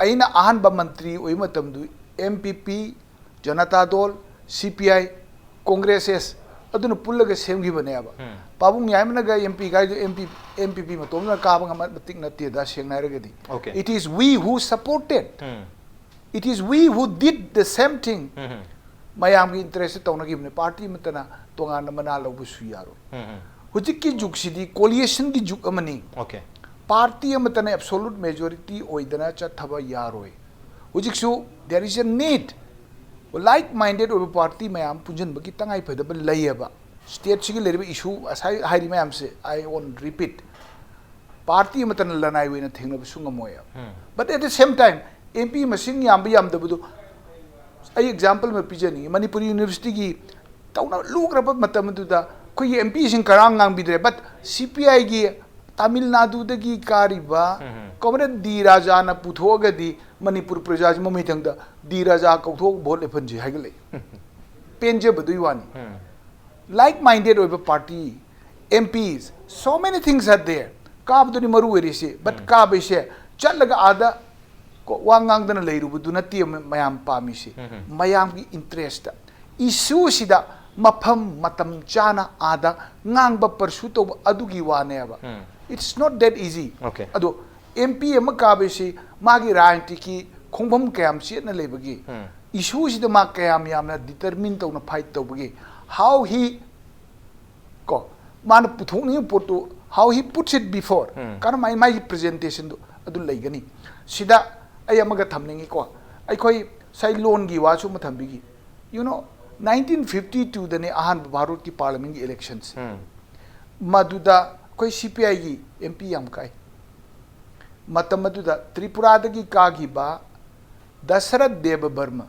ꯑꯩꯅ ꯑꯍꯥꯟꯕ ꯃꯟꯇ꯭ꯔꯤ ꯑꯣꯏꯕ ꯃꯇꯝꯗꯨ ꯑꯦꯝ ꯄꯤ ꯄꯤ, ꯖꯅꯇꯥ ꯗꯣꯜ, ꯁꯤ ꯄꯤ ꯑꯥꯏ, ꯀꯣꯡꯒ꯭ꯔꯦꯁ ꯑꯦꯁ ꯑꯗꯨꯅ ꯄꯨꯜꯂꯒ ꯁꯦꯝꯈꯤꯕꯅꯦꯕ꯫ ꯎꯝ꯫ ꯄꯥꯕꯨꯡ ꯌꯥꯏꯃꯅꯒ ꯑꯦꯝ ꯄꯤ ꯀꯥꯏꯗꯨ M P, M P P ꯃꯇꯣꯝꯗꯅ ꯀꯥꯕ ꯉꯝꯕ ꯃꯇꯤꯛ ꯅꯠꯇꯦꯗ, ꯁꯦꯡꯅ ꯍꯥꯏꯔꯒꯗꯤ꯫ Okay. It is we who supported. Um. It is we who did the same thing. ꯎꯝ꯫ ꯃꯌꯥꯝꯒꯤ ꯏꯟꯇꯔꯦꯁꯇ ꯇꯧꯅꯈꯤꯕꯅꯤ, ꯄꯥꯔꯇꯤ ꯑꯃꯠꯇꯅ ꯇꯣꯉꯥꯟꯅ ꯃꯅꯥ ꯂꯧꯕꯁꯨ ꯌꯥꯔꯣꯏ꯫ ꯎꯝ, ꯎꯝ꯫ ꯍꯧꯖꯤꯛꯀꯤ ꯖꯨꯛꯁꯤꯗꯤ ꯀꯣꯂꯤꯌꯦꯁꯟꯒꯤ ꯖꯨꯛ ꯑꯃꯅꯤ꯫ Okay. ꯄꯥꯔꯇꯤ ꯑꯃꯠꯇꯅ ꯑꯦꯕꯁꯣꯂꯨꯠ ꯃꯦꯖꯣꯔꯤꯇꯤ ꯑꯣꯏꯗꯅ ꯆꯠꯊꯕ ꯌꯥꯔꯣꯏ꯫ ꯍꯧꯖꯤꯛꯁꯨ there is a need, like minded ꯑꯣꯏꯕ party ꯃꯌꯥꯝ ꯄꯨꯟꯁꯤꯟꯕꯒꯤ ꯇꯉꯥꯏ ꯐꯗꯕ ꯂꯩꯌꯦꯕ꯫ Stateꯁꯤꯒꯤ ꯂꯩꯔꯤꯕ issue ꯉꯁꯥꯏ ꯍꯥꯏꯔꯤ ꯃꯌꯥꯝꯁꯦ, I won't repeat, party ꯑꯃꯠꯇꯅ ꯂꯅꯥꯏ ꯑꯣꯏꯅ ꯊꯦꯡꯅꯕꯁꯨ ꯉꯝꯃꯣꯏꯕ꯫ But at the same time, M P ꯃꯁꯤꯡ ꯌꯥꯝꯕ ꯌꯥꯝꯗꯕꯗꯨ ꯑꯩ example ꯑꯃ ꯄꯤꯖꯅꯤꯡꯉꯤ꯫ ꯃꯅꯤꯄꯨꯔ Universityꯒꯤ ꯇꯧꯅ ꯂꯨꯈ꯭ꯔꯕ ꯃꯇꯝ ꯑꯗꯨꯗ ꯑꯩꯈꯣꯏꯒꯤ M Pꯁꯤꯡ ꯀꯔꯥꯡ ꯉꯥꯡꯕꯤꯗ꯭ꯔꯦ, but C P Iꯒꯤ Tamil ꯅꯥꯗꯨꯗꯒꯤ ꯀꯥꯔꯤꯕ Comrade D ꯔꯥꯖꯥꯅ ꯄꯨꯊꯣꯛꯑꯒꯗꯤ Manipur ꯄ꯭ꯔꯖꯥꯁꯤ ꯃꯃꯩꯊꯪꯗ D Raja ꯀꯧꯊꯣꯛꯑꯒ vote ꯂꯦꯞꯍꯟꯁꯤ ꯍꯥꯏꯒꯠꯂꯛꯏ꯫ ꯄꯦꯟꯖꯕꯗꯨꯒꯤ ꯋꯥꯅꯤ꯫ Like minded ꯑꯣꯏꯕ party, M Ps, so many things are there꯫ ꯀꯥꯕꯗꯨꯅꯤ ꯃꯔꯨ ꯑꯣꯏꯔꯤꯁꯤ꯫ But ꯀꯥꯕꯩꯁꯦ ꯆꯠꯂꯒ ꯑꯥꯗ ꯀꯣ, ꯋꯥ ꯉꯥꯡꯗꯅ ꯂꯩꯔꯨꯕꯗꯨ ꯅꯠꯇꯦ ꯃ-, ꯃꯌꯥꯝ ꯄꯥꯝꯃꯤꯁꯤ꯫ ꯃꯌꯥꯝꯒꯤ interest, issueꯁꯤꯗ ꯃꯐꯝ ꯃꯇꯝ ꯆꯥꯅ ꯑꯥꯗ ꯉꯥꯡꯕ pursue ꯇꯧꯕ ꯑꯗꯨꯒꯤ ꯋꯥꯅꯦꯕ꯫ It's not that easy꯫ Okay꯫ ꯑꯗꯣ M P ꯑꯃ ꯀꯥꯕꯁꯤ ꯃꯥꯒꯤ ꯔꯥꯖꯅꯤꯇꯤꯒꯤ ꯈꯣꯡꯐꯝ ꯀꯌꯥꯝ ꯆꯦꯠꯅ ꯂꯩꯕꯒꯤ, issueꯁꯤꯗ ꯃꯥ ꯀꯌꯥꯝ ꯌꯥꯝꯅ determine ꯇꯧꯅ fight ꯇꯧꯕꯒꯤ, how he, ꯀꯣ, ꯃꯥꯅ ꯄꯨꯊꯣꯛꯅꯤꯡꯉꯤꯕ ꯄꯣꯠꯇꯨ, how he puts it before, ꯀꯔꯝꯍꯥꯏꯅ ꯃꯥꯒꯤ presentationꯗꯨ ꯑꯗꯨ ꯂꯩꯒꯅꯤ꯫ ꯁꯤꯗ ꯑꯩ ꯑꯃꯒ ꯊꯝꯅꯤꯡꯉꯤꯀꯣ, ꯑꯩꯈꯣꯏ ꯉꯁꯥꯏ ꯂꯣꯟꯒꯤ ꯋꯥꯁꯨ ꯑꯃ ꯊꯝꯕꯤꯈꯤ꯫ You know, nineteen fifty twoꯗꯅꯤ ꯑꯍꯥꯟꯕ ꯚꯥꯔꯠꯀꯤ parliamentꯀꯤ electionꯁꯦ꯫ ꯃꯗꯨꯗ ꯑꯩꯈꯣꯏ C P Iꯒꯤ M P ꯌꯥꯝ ꯀꯥꯏ꯫ ꯃꯇꯝ ꯑꯗꯨꯗ ꯇ꯭ꯔꯤꯄꯨꯔꯥꯗꯒꯤ ꯀꯥꯈꯤꯕ ꯗꯁꯔꯊ ꯗꯦꯕ ꯕꯔꯃ,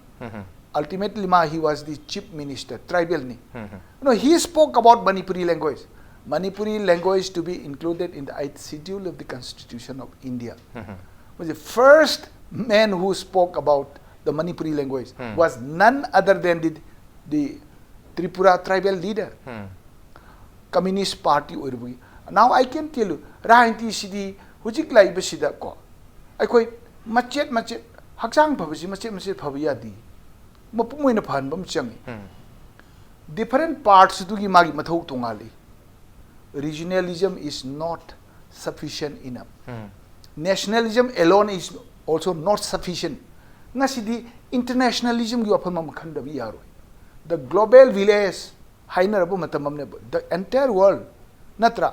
ultimately ꯃꯥ, he was the chief minister, tribalꯅꯤ꯫ No, he spoke about Manipuri language. Manipuri language to be included in the eighth schedule of the Constitution of India. Was the first man who spoke about the Manipuri language was none other than the, the Tripura tribal leader. Communist party ꯑꯣꯏꯔꯨꯕꯒꯤ꯫ Now I can tell you, ꯔꯥꯖꯅꯤꯇꯤꯁꯤꯗꯤ ꯍꯧꯖꯤꯛ ꯂꯩꯕꯁꯤꯗ ꯀꯣ, ꯑꯩꯈꯣꯏ ꯃꯆꯦꯠ ꯃꯆꯦꯠ, ꯍꯛꯆꯥꯡ ꯐꯕꯁꯤ ꯃꯆꯦꯠ ꯃꯆꯦꯠ ꯐꯕ ꯌꯥꯗꯦ꯫ ꯃꯄꯨꯝ ꯑꯣꯏꯅ ꯐꯍꯟꯕ ꯑꯃ ꯆꯪꯉꯤ꯫ Different parts ꯑꯗꯨꯒꯤ ꯃꯥꯒꯤ ꯃꯊꯧ ꯇꯣꯉꯥꯜꯂꯤ꯫ Regionalism is not sufficient enough. Nationalism alone is also not sufficient. ꯉꯁꯤꯗꯤ internationalismꯒꯤ ꯋꯥꯐꯝ ꯑꯃ ꯈꯟꯗꯕ ꯌꯥꯔꯣꯏ꯫ The global village ꯍꯥꯏꯅꯔꯕ ꯃꯇꯝ ꯑꯃꯅꯦꯕ, the entire world, ꯅꯠꯇ꯭ꯔꯥ?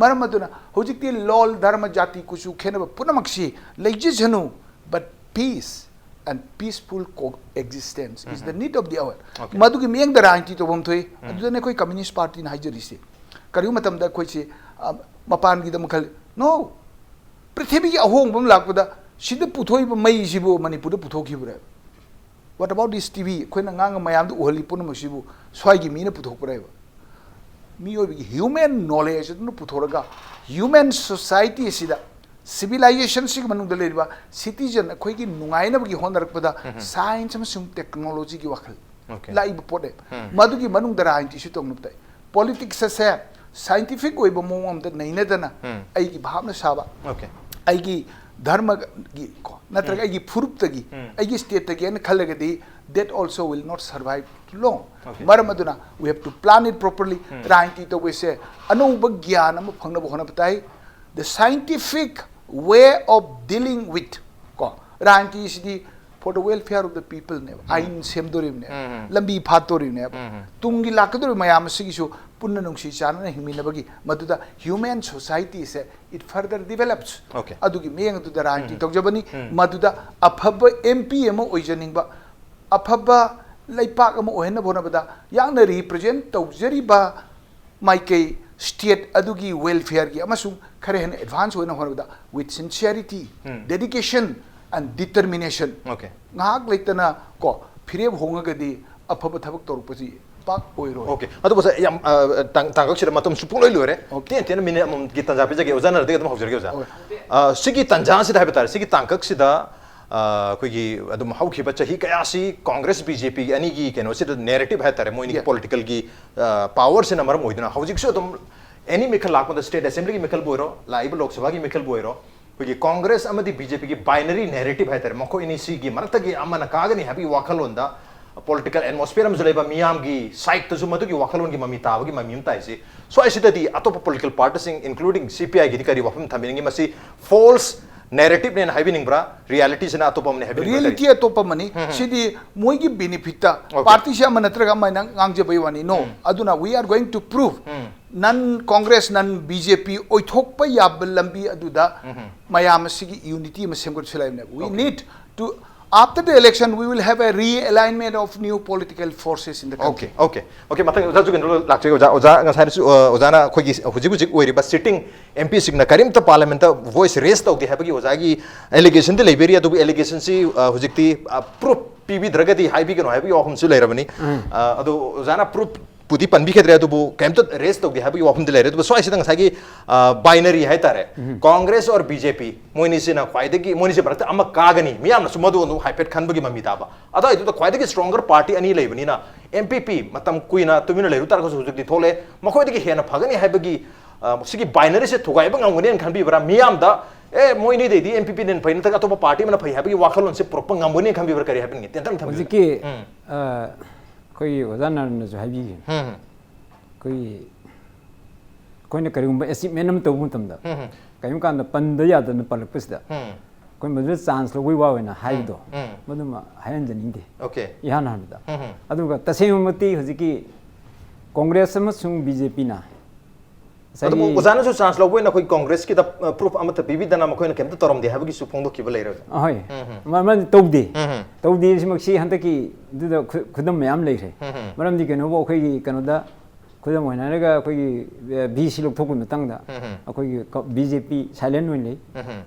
ꯃꯔꯝ ꯑꯗꯨꯅ ꯍꯧꯖꯤꯛꯇꯤ ꯂꯣꯜ, ꯙꯔꯃ, ꯖꯥꯇꯤ, ꯀꯨꯆꯨ ꯈꯦꯠꯅꯕ ꯄꯨꯝꯅꯃꯛꯁꯤ ꯂꯩꯖꯁꯅꯨ, but peace and peaceful coexistence is the need of the hour. Okay. ꯃꯗꯨꯒꯤ ꯃꯤꯠꯌꯦꯡꯗ ꯔꯥꯖꯅꯤꯇꯤ ꯇꯧꯐꯝ ꯊꯣꯛꯏ꯫ ꯑꯗꯨꯗꯅ ꯑꯩꯈꯣꯏ Communist Partyꯅ ꯍꯥꯏꯖꯔꯤꯁꯦ꯫ ꯀꯔꯤꯒꯨꯝꯕ ꯃꯇꯝꯗ ꯑꯩꯈꯣꯏꯁꯤ, ꯑ, ꯃꯄꯥꯟꯒꯤꯗꯃꯛ ꯈꯜꯂꯤ꯫ No. ꯄ꯭ꯔꯤꯊꯤꯕꯤꯒꯤ ꯑꯍꯣꯡꯕ ꯑꯃ ꯂꯥꯛꯄꯗ ꯁꯤꯗ ꯄꯨꯊꯣꯛꯏꯕ ꯃꯩꯁꯤꯕꯨ ꯃꯅꯤꯄꯨꯔꯗ ꯄꯨꯊꯣꯛꯈꯤꯕ꯭ꯔꯥ? What about this T V? ꯑꯩꯈꯣꯏꯅ ꯉꯥꯡꯉ ꯃꯌꯥꯝꯗ ꯎꯍꯜꯂꯤ ꯄꯨꯝꯅꯃꯛꯁꯤꯕꯨ ꯁ꯭ꯋꯥꯏꯒꯤ ꯃꯤꯅ ꯄꯨꯊꯣꯛꯄ꯭ꯔꯥ ꯍꯥꯏꯕ? ꯃꯤꯑꯣꯏꯕꯒꯤ human knowledge ꯑꯗꯨꯅ ꯄꯨꯊꯣꯔꯒ human society ꯑꯁꯤꯗ, civilizationꯁꯤꯒꯤ ꯃꯅꯨꯡꯗ ꯂꯩꯔꯤꯕ citizen ꯑꯩꯈꯣꯏꯒꯤ ꯅꯨꯡꯉꯥꯏꯅꯕꯒꯤ ꯍꯣꯠꯅꯔꯛꯄꯗ science ꯑꯃꯁꯨꯡ technologyꯒꯤ ꯋꯥꯈꯜ Okay. ꯂꯥꯛꯏꯕ ꯄꯣꯠꯅꯦ꯫ ꯃꯗꯨꯒꯤ ꯃꯅꯨꯡꯗ ꯔꯥꯖꯅꯤꯇꯤꯁꯨ ꯇꯧꯅꯕ ꯇꯥꯏ꯫ Politics ꯑꯁꯦ scientific ꯑꯣꯏꯕ ꯃꯑꯣꯡ ꯑꯃꯗ ꯅꯩꯅꯗꯅ ꯑꯩꯒꯤ ꯚꯥꯞꯅ ꯁꯥꯕ, Okay. ꯑꯩꯒꯤ ꯙꯔꯃꯒꯤ ꯀꯣ, ꯅꯠꯇ꯭ꯔꯒ ꯑꯩꯒꯤ ꯐꯨꯔꯨꯞꯇꯒꯤ, ꯑꯩꯒꯤ stateꯇꯒꯤ ꯍꯥꯏꯅ ꯈꯜꯂꯒꯗꯤ, that also will not survive long. Okay. ꯃꯔꯝ ꯑꯗꯨꯅ we have to plan it properly. ꯔꯥꯖꯅꯤꯇꯤ ꯇꯧꯕꯁꯦ ꯑꯅꯧꯕ ꯒ꯭ꯌꯥꯟ ꯑꯃ ꯐꯪꯅꯕ ꯍꯣꯠꯅꯕ ꯇꯥꯏ꯫ The scientific way of dealing with ꯀꯣ, ꯔꯥꯖꯅꯤꯇꯤꯁꯤꯗꯤ for the welfare of the peopleꯅꯦꯕ꯫ ꯑꯥꯏꯟ ꯁꯦꯝꯗꯣꯔꯤꯕꯅꯦꯕ, ꯂꯝꯕꯤ ꯐꯥꯠꯇꯣꯔꯤꯕꯅꯦꯕ꯫ ꯇꯨꯡꯒꯤ ꯂꯥꯛꯀꯗꯧꯔꯤꯕ ꯃꯌꯥꯝ ꯑꯁꯤꯒꯤꯁꯨ ꯄꯨꯟꯅ ꯅꯨꯡꯁꯤ ꯆꯥꯟꯅꯅ ꯍꯤꯡꯃꯤꯟꯅꯕꯒꯤ, ꯃꯗꯨꯗ human societyꯁꯦ it further develops. Okay. ꯑꯗꯨꯒꯤ ꯃꯤꯠꯌꯦꯡ ꯑꯗꯨꯗ ꯔꯥꯖꯅꯤꯇꯤ ꯇꯧꯖꯕꯅꯤ꯫ ꯃꯗꯨꯗ ꯑꯐꯕ M P ꯑꯃ ꯑꯣꯏꯖꯅꯤꯡꯕ, ꯑꯐꯕ ꯂꯩꯄꯥꯛ ꯑꯃ ꯑꯣꯏꯍꯟꯅꯕ ꯍꯣꯠꯅꯕꯗ ꯌꯥꯝꯅ represent ꯇꯧꯖꯔꯤꯕ ꯃꯥꯏꯀꯩ, state ꯑꯗꯨꯒꯤ welfareꯒꯤ ꯑꯃꯁꯨꯡ ꯈꯔ ꯍꯦꯟꯅ advance ꯑꯣꯏꯅ ꯍꯣꯠꯅꯕꯗ with sincerity, dedication and determination, Okay. ꯉꯥꯏꯍꯥꯛ ꯂꯩꯇꯅ ꯀꯣ ꯐꯤꯔꯦꯞ ꯍꯣꯡꯉꯒꯗꯤ ꯑꯐꯕ ꯊꯕꯛ ꯇꯧꯔꯛꯄꯁꯤ ꯄꯥꯛ ꯑꯣꯏꯔꯣꯏ꯫ Okay. ꯑꯗꯨꯕꯨ ꯁꯥꯔ, ꯌꯥꯝ, ꯑ, ꯇꯥꯡ-, ꯇꯥꯡꯀꯛꯁꯤꯗ ꯃꯇꯝꯁꯨ ꯄꯨꯡꯂꯣꯏ ꯂꯣꯏꯔꯦ꯫ Okay. ꯇꯦꯟ ꯇꯦꯟꯅ minute ꯑꯃꯃꯝꯒꯤ ꯇꯥꯟꯖꯥ ꯄꯤꯖꯒꯦ꯫ ꯑꯣꯖꯥꯅ ꯑꯗꯨꯗꯒꯤ ꯑꯗꯨꯝ ꯍꯧꯖꯔꯒꯦ, ꯑꯣꯖꯥ꯫ Okay. ꯑ, ꯁꯤꯒꯤ ꯇꯥꯟꯖꯥꯁꯤꯗ ꯍꯥꯏꯕ ꯇꯥꯔꯦ, ꯁꯤꯒꯤ ꯇꯥꯡꯀꯛꯁꯤꯗ, ꯑ, ꯑꯩꯈꯣꯏꯒꯤ ꯑꯗꯨꯝ ꯍꯧꯈꯤꯕ ꯆꯍꯤ ꯀꯌꯥꯁꯤ Congress B J Pꯒꯤ ꯑꯅꯤꯒꯤ ꯀꯩꯅꯣꯁꯤꯗ narrative ꯍꯥꯏ ꯇꯥꯔꯦ, ꯃꯣꯏ ꯑꯅꯤꯒꯤ Yeah. Politicalꯒꯤ, ꯑ, powerꯁꯤꯅ ꯃꯔꯝ ꯑꯣꯏꯗꯨꯅ ꯍꯧꯖꯤꯛꯁꯨ ꯑꯗꯨꯝ any ꯃꯤꯈꯜ ꯂꯥꯛꯄꯗ, state assemblyꯒꯤ ꯃꯤꯈꯜꯕꯨ ꯑꯣꯏꯔꯣ, ꯂꯥꯛꯏꯕ Lok Sabhaꯒꯤ ꯃꯤꯈꯜꯕꯨ ꯑꯣꯏꯔꯣ, ꯑꯩꯈꯣꯏꯒꯤ Congress ꯑꯃꯗꯤ B J Pꯒꯤ binary narrative ꯍꯥꯏ ꯇꯥꯔꯦ, ꯃꯈꯣꯏ ꯑꯅꯤꯁꯤꯒꯤ ꯃꯔꯛꯇꯒꯤ ꯑꯃꯅ ꯀꯥꯒꯅꯤ ꯍꯥꯏꯕꯒꯤ ꯋꯥꯈꯜꯂꯣꯟꯗ political atmosphere ꯑꯃꯁꯨ ꯂꯩꯕ, ꯃꯤꯌꯥꯝꯒꯤ sideꯇꯁꯨ ꯃꯗꯨꯒꯤ ꯋꯥꯈꯜꯂꯣꯟꯒꯤ ꯃꯃꯤ ꯇꯥꯕꯒꯤ ꯃꯃꯤ ꯑꯃ ꯇꯥꯏꯁꯤ꯫ ꯁ꯭ꯋꯥꯏꯁꯤꯗꯗꯤ ꯑꯇꯣꯞꯄ political partyꯁꯤꯡ, including C P Iꯒꯤꯗꯤ ꯀꯔꯤ ꯋꯥꯐꯝ ꯊꯝꯕꯤꯅꯤꯡꯉꯤ? ꯃꯁꯤ false narrativeꯅꯦꯅ ꯍꯥꯏꯕꯤꯅꯤꯡꯕ꯭ꯔꯥ? Realityꯁꯤꯅ ꯑꯇꯣꯞꯄ ꯑꯃꯅꯤ ꯍꯥꯏꯕꯤꯅꯤꯡꯕ꯭ꯔꯥ? Reality ꯑꯇꯣꯞꯄ ꯑꯃꯅꯤ꯫ ꯎꯝ, ꯎꯝ꯫ ꯁꯤꯗꯤ ꯃꯣꯏꯒꯤ benefitꯇ Okay. Partyꯁꯤ ꯑꯃ ꯅꯠꯇ꯭ꯔꯒ ꯑꯃ ꯍꯥꯏꯅ ꯉꯥꯡꯖꯕꯩ ꯋꯥꯅꯤ꯫ No. ꯎꯝ꯫ ꯑꯗꯨꯅ we are going to prove um. Non Congress, non B J P ꯑꯣꯏꯊꯣꯛꯄ ꯌꯥꯕ ꯂꯝꯕꯤ ꯑꯗꯨꯗ ꯎꯝ, ꯎꯝ꯫ ꯃꯌꯥꯝ ꯑꯁꯤꯒꯤ unity ꯑꯃ ꯁꯦꯝꯒꯠꯁꯤ ꯂꯩꯕꯅꯦ꯫ We Okay. need to After the election, we will have a realignment of new political forces in the country. Okay, okay, okay. ꯃꯊꯪ ꯑꯣꯖꯥ ꯖꯨꯒꯦꯟꯗ꯭ꯔ ꯂꯥꯛꯆꯒꯦ꯫ ꯑꯣꯖꯥ, ꯑꯣꯖꯥ ꯉꯁꯥꯏꯅꯁꯨ ꯑ, ꯑꯣꯖꯥꯅ ꯑꯩꯈꯣꯏꯒꯤ ꯍꯧꯖꯤꯛ ꯍꯧꯖꯤꯛ ꯑꯣꯏꯔꯤꯕ sitting MPꯁꯤꯡꯅ ꯀꯔꯤꯝꯇ parliamentꯇ voice raise ꯇꯧꯗꯦ ꯍꯥꯏꯕꯒꯤ ꯑꯣꯖꯥꯒꯤ allegationꯗꯤ ꯂꯩꯕꯤꯔꯤ꯫ ꯑꯗꯨꯕꯨ allegationꯁꯤ ꯑ, ꯍꯧꯖꯤꯛꯇꯤ proof ꯄꯤꯕꯤꯗ꯭ꯔꯒꯗꯤ ꯍꯥꯏꯕꯤꯒꯅꯨ ꯍꯥꯏꯕꯒꯤ ꯋꯥꯐꯝꯁꯨ ꯂꯩꯔꯕꯅꯤ꯫ ꯑ, ꯑꯗꯣ ꯑꯣꯖꯥꯅ proof ꯄꯨꯗꯤ ꯄꯟꯕꯤꯈꯤꯗ꯭ꯔꯦ, ꯑꯗꯨꯕꯨ ꯀꯩꯝꯇ raise ꯇꯧꯗꯦ ꯍꯥꯏꯕꯒꯤ ꯋꯥꯐꯝꯗꯤ ꯂꯩꯔꯦ꯫ ꯑꯗꯨꯕꯨ ꯁ꯭ꯋꯥꯏꯁꯤꯗ ꯉꯁꯥꯏꯒꯤ binary ꯍꯥꯏꯇꯥꯔꯦ, Congress or BJP, ꯃꯣꯏꯅꯤꯁꯤꯅ ꯈ꯭ꯋꯥꯏꯗꯒꯤ, ꯃꯣꯏꯅꯤꯁꯤ ꯃꯔꯛꯇ ꯑꯃ ꯀꯥꯒꯅꯤ, ꯃꯤꯌꯥꯝꯅꯁꯨ ꯃꯗꯨ ꯑꯗꯨꯝ ꯍꯥꯏꯐꯦꯠ ꯈꯟꯕꯒꯤ ꯃꯃꯤ ꯇꯥꯕ꯫ ꯑꯗꯨꯋꯥꯏꯗꯨꯗ ꯈ꯭ꯋꯥꯏꯗꯒꯤ stronger party ꯑꯅꯤ ꯂꯩꯕꯅꯤꯅ, MPP ꯃꯇꯝ ꯀꯨꯏꯅ ꯇꯨꯃꯤꯟꯅ ꯂꯩꯔꯨ ꯇꯥꯔꯒꯁꯨ ꯍꯧꯖꯤꯛꯇꯤ ꯊꯣꯛꯂꯛꯑꯦ, ꯃꯈꯣꯏꯗꯒꯤ ꯍꯦꯟꯅ ꯐꯒꯅꯤ ꯍꯥꯏꯕꯒꯤ, ꯑ, ꯁꯤꯒꯤ binaryꯁꯦ ꯊꯨꯒꯥꯏꯕ ꯉꯝꯒꯅꯤꯅ ꯈꯟꯕꯤꯕ꯭ꯔꯥ? ꯃꯤꯌꯥꯝꯗ, ꯑꯦ, ꯃꯣꯏꯅꯤꯗꯩꯗꯤ MPPꯅ ꯍꯦꯟꯅ ꯐꯩ, ꯅꯠꯇ꯭ꯔꯒ ꯑꯇꯣꯞꯄ party ꯑꯃꯅ ꯐꯩ ꯍꯥꯏꯕꯒꯤ ꯋꯥꯈꯜꯂꯣꯟꯁꯦ ꯄꯨꯔꯛꯄ ꯉꯝꯒꯅꯤꯅ ꯈꯟꯕꯤꯕ꯭ꯔꯥ? ꯀꯔꯤ ꯍꯥꯏꯕꯤꯅꯤꯡꯉꯤ? ꯇꯦꯟꯇꯛꯅ ꯊꯝꯕꯤꯌꯨ꯫ ꯍꯧꯖꯤꯛꯀꯤ ꯑ, ꯑꯩꯈꯣꯏꯒꯤ ꯑꯣꯖꯥ ꯅꯥꯔꯟꯅꯁꯨ ꯍꯥꯏꯕꯤꯈꯤꯕꯅꯤ꯫ ꯑꯩꯈꯣꯏꯒꯤ, ꯑꯩꯈꯣꯏꯅ ꯀꯔꯤꯒꯨꯝꯕ achievement ꯑꯃ ꯇꯧꯕ ꯃꯇꯝꯗ, ꯀꯔꯤꯒꯨꯝꯕ ꯀꯥꯟꯗ ꯄꯟꯗ ꯌꯥꯗꯅ ꯄꯜꯂꯛꯄꯁꯤꯗ, ꯑꯩꯈꯣꯏ ꯃꯗꯨꯗ chance ꯂꯧꯕꯒꯤ ꯋꯥ ꯑꯣꯏꯅ ꯍꯥꯏꯕꯗꯣ, ꯃꯗꯨꯃ ꯍꯥꯏꯍꯟꯖꯅꯤꯡꯗꯦ꯫ Okay. ꯏꯍꯥꯟ ꯍꯥꯟꯕꯗ꯫ ꯑꯗꯨꯒ ꯇꯁꯦꯡꯕꯃꯛꯇꯤ ꯍꯧꯖꯤꯛꯀꯤ Congress ꯑꯃꯁꯨꯡ BJPꯅ ꯑꯗꯨꯕꯨ ꯑꯣꯖꯥꯅꯁꯨ chance ꯂꯧꯕ ꯑꯣꯏꯅ ꯑꯩꯈꯣꯏ Congressꯀꯤꯗ, ꯑ, proof ꯑꯃꯠꯇ ꯄꯤꯕꯤꯗꯅ ꯃꯈꯣꯏꯅ ꯀꯩꯝꯇ ꯇꯧꯔꯝꯗꯦ ꯍꯥꯏꯕꯒꯤꯁꯨ ꯐꯣꯡꯗꯣꯛꯈꯤꯕ ꯂꯩꯔꯦ꯫ ꯑꯍꯣꯏ꯫ ꯃ-, ꯃꯔꯝꯗꯤ ꯇꯧꯗꯦ꯫ ꯇꯧꯗꯦ ꯁꯤꯃꯛꯁꯤ ꯍꯟꯗꯛꯀꯤ ꯑꯗꯨꯗ ꯈꯨ-, ꯈꯨꯗꯝ ꯃꯌꯥꯝ ꯂꯩꯈ꯭ꯔꯦ꯫ ꯃꯔꯝꯗꯤ ꯀꯩꯅꯣꯕꯨ ꯑꯩꯈꯣꯏꯒꯤ ꯀꯩꯅꯣꯗ ꯈꯨꯗꯝ ꯑꯣꯏꯅ ꯍꯥꯏꯔꯒ ꯑꯩꯈꯣꯏꯒꯤ, ꯑ, VC ꯂꯧꯊꯣꯛꯄꯒꯤ ꯃꯇꯥꯡꯗ ꯑꯩꯈꯣꯏꯒꯤ ꯀ-, BJP silent ꯑꯣꯏꯅ ꯂꯩ꯫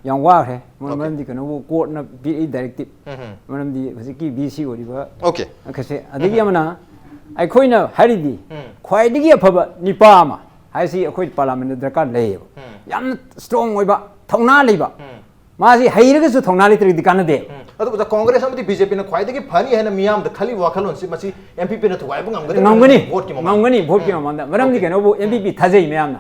ꯌꯥꯝ ꯋꯥꯈ꯭ꯔꯦ꯫ ꯃꯔꯝ-, Okay. ꯃꯔꯝꯗꯤ ꯀꯩꯅꯣꯕꯨ courtꯅ ꯄꯤꯔꯛꯏ directive꯫ ꯃꯔꯝꯗꯤ ꯍꯧꯖꯤꯛꯀꯤ VC ꯑꯣꯏꯔꯤꯕ Okay. ꯑꯗꯒꯤ ꯑꯃꯅ ꯑꯩꯈꯣꯏꯅ ꯍꯥꯏꯔꯤꯗꯤ ꯈ꯭ꯋꯥꯏꯗꯒꯤ ꯑꯐꯕ ꯅꯤꯄꯥ ꯑꯃ ꯍꯥꯏꯁꯤ ꯑꯩꯈꯣꯏ parliamentꯇ ꯗꯔꯀꯥꯔ ꯂꯩꯌꯦꯕ꯫ ꯌꯥꯝꯅ strong ꯑꯣꯏꯕ, ꯊꯧꯅꯥ ꯂꯩꯕ꯫ ꯃꯥꯁꯤ ꯍꯩꯔꯒꯁꯨ ꯊꯧꯅꯥ ꯂꯩꯇ꯭ꯔꯒꯗꯤ ꯀꯥꯟꯅꯗꯦ꯫ ꯑꯗꯨ ꯑꯣꯖꯥ, Congress ꯑꯃꯗꯤ BJPꯅ ꯈ꯭ꯋꯥꯏꯗꯒꯤ ꯐꯅꯤ ꯍꯥꯏꯅ ꯃꯤꯌꯥꯝꯗ ꯈꯜꯂꯤꯕ ꯋꯥꯈꯜꯂꯣꯟꯁꯤ, ꯃꯁꯤ MPPꯅ ꯊꯨꯒꯥꯏꯕ ꯉꯝꯒꯗ꯭ꯔꯥ? ꯉꯝꯒꯅꯤ꯫ Voteꯀꯤ ꯃꯃꯥꯡꯗ? ꯉꯝꯒꯅꯤ, voteꯀꯤ ꯃꯃꯥꯡꯗ꯫ ꯃꯔꯝꯗꯤ ꯀꯩꯅꯣꯕꯨ MPP ꯊꯥꯖꯩ ꯃꯌꯥꯝꯅ꯫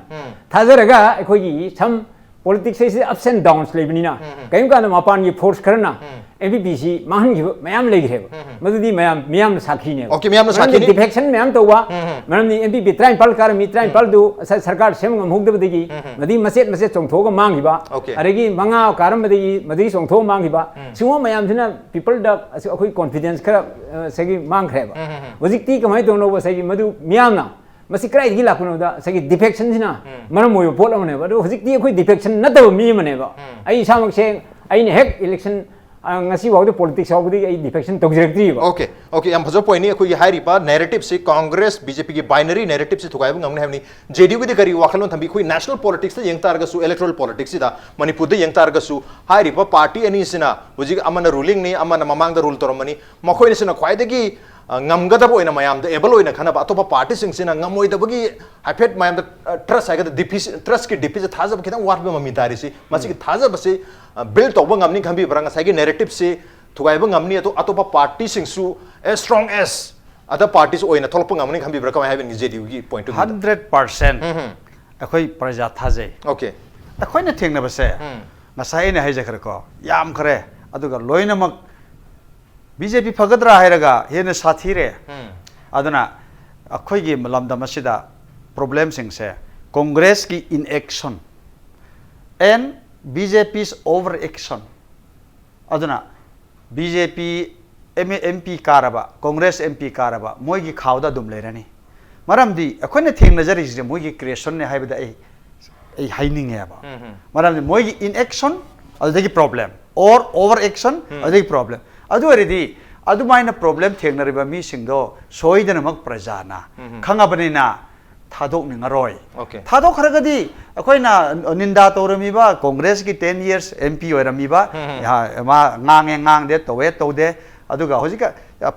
ꯊꯥꯖꯔꯒ ꯑꯩꯈꯣꯏꯒꯤ some politics ꯍꯥꯏꯁꯤ ups and downs ꯂꯩꯕꯅꯤꯅ, ꯀꯔꯤꯒꯨꯝꯕ ꯀꯥꯟꯗ ꯃꯄꯥꯟꯒꯤ force ꯈꯔꯅ MPPꯁꯤ ꯃꯥꯡꯍꯟꯈꯤꯕ ꯃꯌꯥꯝ ꯂꯩꯈ꯭ꯔꯦꯕ꯫ ꯃꯗꯨꯗꯤ ꯃꯌꯥꯝ, ꯃꯤꯌꯥꯝꯅ ꯁꯥꯈꯤꯅꯦꯕ꯫ Okay, ꯃꯤꯌꯥꯝꯅ ꯃꯔꯝꯗꯤ ꯁꯥꯈꯤꯅꯤ꯫ Defection ꯃꯌꯥꯝ ꯇꯧꯕ, ꯃꯔꯝꯗꯤ MPP ꯇꯔꯥꯅꯤꯄꯥꯜ ꯀꯥꯔꯝꯃꯤ, ꯇꯔꯥꯅꯤꯄꯥꯜꯗꯨ ꯁ-, ꯁꯔꯀꯥꯔ ꯁꯦꯝꯕ ꯉꯝꯍꯧꯗꯕꯗꯒꯤ ꯃꯗꯨꯒꯤ ꯃꯆꯦꯠ ꯃꯆꯦꯠ ꯆꯣꯡꯊꯣꯛꯑꯒ ꯃꯥꯡꯈꯤꯕ, Okay. ꯑꯗꯒꯤ ꯃꯉꯥ ꯀꯥꯔꯝꯕꯗꯒꯤ ꯃꯗꯨꯒꯤ ꯆꯣꯡꯊꯣꯛꯑꯒ ꯃꯥꯡꯈꯤꯕ, ꯁꯤꯒꯨꯝꯕ ꯃꯌꯥꯝꯁꯤꯅ peopleꯗ ꯑꯁꯤ ꯑꯩꯈꯣꯏ confidence ꯈꯔ, ꯑ, ꯉꯁꯥꯏꯒꯤ ꯃꯥꯡꯈ꯭ꯔꯦꯕ꯫ ꯍꯧꯖꯤꯛꯇꯤ ꯀꯃꯥꯏꯅ ꯇꯧꯅꯣꯕ? ꯉꯁꯥꯏꯒꯤ ꯃꯗꯨ ꯃꯤꯌꯥꯝꯅ ꯃꯁꯤ ꯀꯗꯥꯏꯗꯒꯤ ꯂꯥꯛꯄꯅꯣꯗ ꯉꯁꯥꯏꯒꯤ defectionꯁꯤꯅ ꯃꯔꯝ ꯑꯣꯏꯕ ꯄꯣꯠ ꯑꯃꯅꯦꯕ꯫ ꯑꯗꯣ ꯍꯧꯖꯤꯛꯇꯤ ꯑꯩꯈꯣꯏ defection ꯅꯠꯇꯕ ꯃꯤ ꯑꯃꯅꯦꯕ꯫ ꯑꯩ ꯏꯁꯥꯃꯛꯁꯦ ꯑꯩꯅ ꯍꯦꯛ election ꯑ, ꯉꯁꯤ ꯐꯥꯎꯗꯤ ꯄꯣꯂꯤꯇꯤꯛꯁ ꯐꯥꯎꯕꯗꯤ ꯑꯩ ꯗꯤꯐꯦꯛꯁꯟ ꯇꯧꯖꯔꯛꯇ꯭ꯔꯤꯕ꯫ ꯑꯣꯀꯦ ꯑꯣꯀꯦ ꯌꯥꯝ ꯐꯖꯕ ꯄꯣꯏꯟꯅꯤ꯫ ꯑꯩꯈꯣꯏꯒꯤ ꯍꯥꯏꯔꯤꯕ ꯅꯦꯔꯦꯇꯤꯞꯁꯤ, ꯀꯣꯡꯒ꯭ꯔꯦꯁ ꯕꯤ ꯖꯦ ꯄꯤꯒꯤ ꯕꯥꯏꯅꯔꯤ ꯅꯦꯔꯦꯇꯤꯞꯁꯤ ꯊꯨꯒꯥꯏꯕ ꯉꯝꯒꯅꯤ ꯍꯥꯏꯕꯅꯤ꯫ ꯖꯦ ꯗꯤ ꯌꯨꯒꯤꯗꯤ ꯀꯔꯤ ꯋꯥꯈꯜꯂꯣꯟ ꯊꯝꯕꯤ? ꯑꯩꯈꯣꯏ ꯅꯦꯁꯅꯦꯜ ꯄꯣꯂꯤꯇꯤꯛꯁꯇ ꯌꯦꯡ ꯇꯥꯔꯒꯁꯨ, ꯏꯂꯦꯛꯇꯣꯔꯦꯜ ꯄꯣꯂꯤꯇꯤꯛꯁꯁꯤꯗ ꯃꯅꯤꯄꯨꯔꯗ ꯌꯦꯡ ꯇꯥꯔꯒꯁꯨ, ꯍꯥꯏꯔꯤꯕ ꯄꯥꯔꯇꯤ ꯑꯅꯤꯁꯤꯅ ꯍꯧꯖꯤꯛ ꯑꯃꯅ ꯔꯨꯂꯤꯡꯅꯤ, ꯑꯃꯅ ꯃꯃꯥꯡꯗ ꯔꯨꯜ ꯇꯧꯔꯝꯕꯅꯤ, ꯃꯈꯣꯏꯅꯁꯤꯅ ꯈ꯭ꯋꯥꯏꯗꯒꯤ ꯑ, ꯉꯝꯒꯗꯕ ꯑꯣꯏꯅ ꯃꯌꯥꯝꯗ ꯑꯦꯕꯜ ꯑꯣꯏꯅ ꯈꯟꯅꯕ, ꯑꯇꯣꯞꯄ ꯄꯥꯔꯇꯤꯁꯤꯡꯁꯤꯅ ꯉꯝꯃꯣꯏꯗꯕꯒꯤ ꯍꯥꯏꯐꯦꯠ ꯃꯌꯥꯝꯗ ꯇ꯭ꯔꯁ ꯍꯥꯏꯒꯗ꯭ꯔꯥ, ꯗꯤꯐꯤꯁ ꯇ꯭ꯔꯁꯀꯤ ꯗꯤꯐꯤꯁ ꯊꯥꯖꯕ ꯈꯤꯇꯪ ꯋꯥꯠꯄ ꯃꯃꯤ ꯇꯥꯔꯤꯁꯤ, ꯃꯁꯤꯒꯤ ꯊꯥꯖꯕꯁꯤ ꯕꯤꯜ ꯇꯧꯕ ꯉꯝꯅꯤ ꯈꯟꯕꯤꯕ꯭ꯔꯥ? ꯉꯁꯥꯏꯒꯤ ꯅꯦꯔꯦꯇꯤꯞꯁꯤ ꯊꯨꯒꯥꯏꯕ ꯉꯝꯅꯤ, ꯑꯇꯣꯞ ꯑꯇꯣꯞꯄ ꯄꯥꯔꯇꯤꯁꯤꯡꯁꯨ as strong as other parties ꯑꯣꯏꯅ ꯊꯣꯛꯂꯛꯄ ꯉꯝꯒꯅꯤ ꯈꯟꯕꯤꯕ꯭ꯔꯥ? ꯀꯃꯥꯏ ꯍꯥꯏꯕꯤꯅꯤꯡꯒꯦ ꯖꯦ ꯗꯤ ꯌꯨꯒꯤ ꯄꯣꯏꯟꯠ ꯑꯣꯐ ꯚ꯭ꯌꯨꯗ? ꯍꯟꯗ꯭ꯔꯦꯠ ꯄꯥꯔꯁꯦꯟ ꯑꯩꯈꯣꯏ ꯄ꯭ꯔꯖꯥ ꯊꯥꯖꯩ꯫ ꯑꯣꯀꯦ ꯑꯩꯈꯣꯏꯅ ꯊꯦꯡꯅꯕꯁꯦ ꯉꯁꯥꯏ ꯑꯩꯅ ꯍꯥꯏꯖꯈ꯭ꯔꯦꯀꯣ, ꯌꯥꯝꯈ꯭ꯔꯦ꯫ ꯑꯗꯨꯒ ꯂꯣꯏꯅꯃꯛ ꯕꯤ ꯖꯦ ꯄꯤ ꯐꯒꯗ꯭ꯔꯥ ꯍꯥꯏꯔꯒ ꯍꯦꯟꯅ ꯁꯥꯊꯤꯔꯦ꯫ ꯑꯗꯨꯅ ꯑꯩꯈꯣꯏꯒꯤ ꯂꯝꯗꯝ ꯑꯁꯤꯗ ꯄ꯭ꯔꯣꯕ꯭ꯂꯦꯝꯁꯤꯡꯁꯦ ꯀꯣꯡꯒ꯭ꯔꯦꯁꯀꯤ inaction and B J P's over action꯫ ꯑꯗꯨꯅ ꯕꯤ ꯖꯦ ꯄꯤ ꯑꯦꯝ ꯄꯤ ꯀꯥꯔꯕ, ꯀꯣꯡꯒ꯭ꯔꯦꯁ ꯑꯦꯝ ꯄꯤ ꯀꯥꯔꯕ, ꯃꯣꯏꯒꯤ ꯈꯥꯎꯗ ꯑꯗꯨꯝ ꯂꯩꯔꯅꯤ꯫ ꯃꯔꯝꯗꯤ ꯑꯩꯈꯣꯏꯅ ꯊꯦꯡꯅꯖꯔꯤꯁꯦ ꯃꯣꯏꯒꯤ ꯀ꯭ꯔꯤꯌꯦꯁꯟꯅꯦ ꯍꯥꯏꯕꯗ ꯑꯩ ꯑꯩ ꯍꯥꯏꯅꯤꯡꯉꯦꯕ꯫ ꯃꯔꯝꯗꯤ ꯃꯣꯏꯒꯤ inaction ꯑꯗꯨꯗꯒꯤ ꯄ꯭ꯔꯣꯕ꯭ꯂꯦꯝ, or over action ꯑꯗꯨꯗꯒꯤ ꯄ꯭ꯔꯣꯕ꯭ꯂꯦꯝ꯫ ꯑꯗꯨ ꯑꯣꯏꯔꯗꯤ ꯑꯗꯨꯃꯥꯏꯅ ꯄ꯭ꯔꯣꯕ꯭ꯂꯦꯝ ꯊꯦꯡꯅꯔꯤꯕ ꯃꯤꯁꯤꯡꯗꯣ ꯁꯣꯏꯗꯅꯃꯛ ꯄ꯭ꯔꯖꯥꯅ ꯈꯪꯉꯕꯅꯤꯅ ꯊꯥꯗꯣꯛꯅꯤꯡꯉꯔꯣꯏ꯫ Okay. ꯊꯥꯗꯣꯛꯈ꯭ꯔꯒꯗꯤ ꯑꯩꯈꯣꯏꯅ ꯅꯤꯟꯗꯥ ꯇꯧꯔꯝꯃꯤꯕ ꯀꯣꯡꯒ꯭ꯔꯦꯁꯀꯤ ten years M P ꯑꯣꯏꯔꯝꯃꯤꯕ, ꯌꯥ, ꯃꯥ ꯉꯥꯡꯉꯦ ꯉꯥꯡꯗꯦ, ꯇꯧꯋꯦ ꯇꯧꯗꯦ, ꯑꯗꯨꯒ ꯍꯧꯖꯤꯛ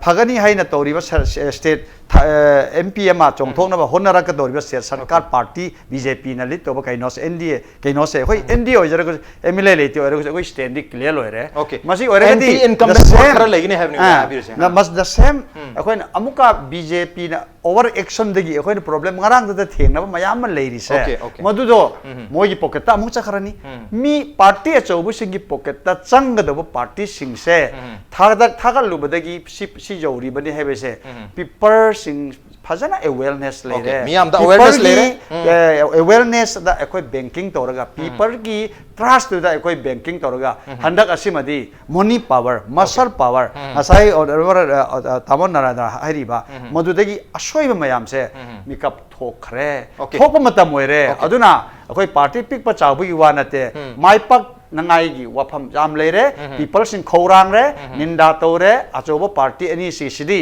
ꯐꯒꯅꯤ ꯍꯥꯏꯅ ꯇꯧꯔꯤꯕ ꯁ-, ꯁ-, state ꯊ-, ꯑ, M P ꯑꯃ ꯆꯣꯡꯊꯣꯛꯅꯕ ꯍꯣꯠꯅꯔꯛꯀꯗꯧꯔꯤꯕ state ꯁꯔꯀꯥꯔ party B J P ꯅ lead ꯇꯧꯕ ꯀꯩꯅꯣꯁꯦ, N D A ꯀꯩꯅꯣꯁꯦ, ꯑꯩꯈꯣꯏ N D A ꯑꯣꯏꯖꯔꯒꯁꯨ, M L A ꯂꯩꯇꯦ ꯑꯣꯏꯔꯒꯁꯨ, ꯑꯩꯈꯣꯏ stand ꯗꯤ clear ꯑꯣꯏꯔꯦ꯫ Okay. ꯃꯁꯤ ꯑꯣꯏꯔꯒꯗꯤ Anti incumbent the vote same, ꯈꯔ ꯂꯩꯒꯅꯤ ꯍꯥꯏꯕꯅꯤ ꯑ, ꯍꯥꯏꯕꯤꯔꯤꯁꯦ꯫ the, the same ꯑꯩꯈꯣꯏꯅ ꯑꯃꯨꯛꯀ B J P ꯅ over action ꯗꯒꯤ ꯑꯩꯈꯣꯏꯅ problem ꯉꯔꯥꯡꯗꯨꯗ ꯊꯦꯡꯅꯕ ꯃꯌꯥꯝ ꯑꯃ ꯂꯩꯔꯤꯁꯦ, Okay, okay. ꯃꯗꯨꯗꯣ ꯃꯣꯏꯒꯤ pocket ꯇ ꯑꯃꯨꯛ ꯆꯠꯈ꯭ꯔꯅꯤ꯫ ꯃꯤ party ꯑꯆꯧꯕꯁꯤꯡꯒꯤ pocket ꯇ ꯆꯪꯒꯗꯕ party ꯁꯤꯡꯁꯦ ꯊꯥꯒꯠ-, ꯊꯥꯒꯠꯂꯨꯕꯗꯒꯤ ꯁꯤ, ꯁꯤ ꯌꯧꯔꯤꯕꯅꯤ ꯍꯥꯏꯕꯁꯦ people ꯁꯤꯡ ꯐꯖꯅ awareness ꯂꯩꯔꯦ꯫ Okay, ꯃꯤꯌꯥꯝꯗ awareness People ꯒꯤ, ꯂꯩꯔꯦ꯫ ꯎꯝ꯫ ꯑꯦ, awareness ꯗ ꯑꯩꯈꯣꯏ banking ꯇꯧꯔꯒ, people ꯒꯤ trust ꯇꯨꯗ ꯑꯩꯈꯣꯏ banking ꯇꯧꯔꯒ, ꯍꯟꯗꯛ ꯑꯁꯤꯃꯗꯤ money power, muscle power, ꯉꯁꯥꯏ Honourable, ꯑ, ꯑ, ꯇꯥꯃꯣ ꯅꯔꯥꯗ ꯍꯥꯏꯔꯤꯕ, ꯃꯗꯨꯗꯒꯤ ꯑꯁꯣꯏꯕ ꯃꯌꯥꯝꯁꯦ ꯃꯤꯀꯞ ꯊꯣꯛꯈ꯭ꯔꯦ꯫ Okay. ꯊꯣꯛꯄ ꯃꯇꯝ ꯑꯣꯏꯔꯦ꯫ Okay. ꯑꯗꯨꯅ ꯑꯩꯈꯣꯏ party ꯄꯤꯛꯄ ꯆꯥꯎꯕꯒꯤ ꯋꯥ ꯅꯠꯇꯦ꯫ ꯃꯥꯏ ꯄꯥꯛ ꯅꯉꯥꯏꯒꯤ ꯋꯥꯐꯝ ꯌꯥꯝ ꯂꯩꯔꯦ꯫ ꯄꯤꯄꯜꯁꯤꯡ ꯈꯧꯔꯥꯡꯔꯦ, ꯅꯤꯟꯗꯥ ꯇꯧꯔꯦ꯫ ꯑꯆꯧꯕ ꯄꯥꯔꯇꯤ ꯑꯅꯤꯁꯤꯁꯤꯗꯤ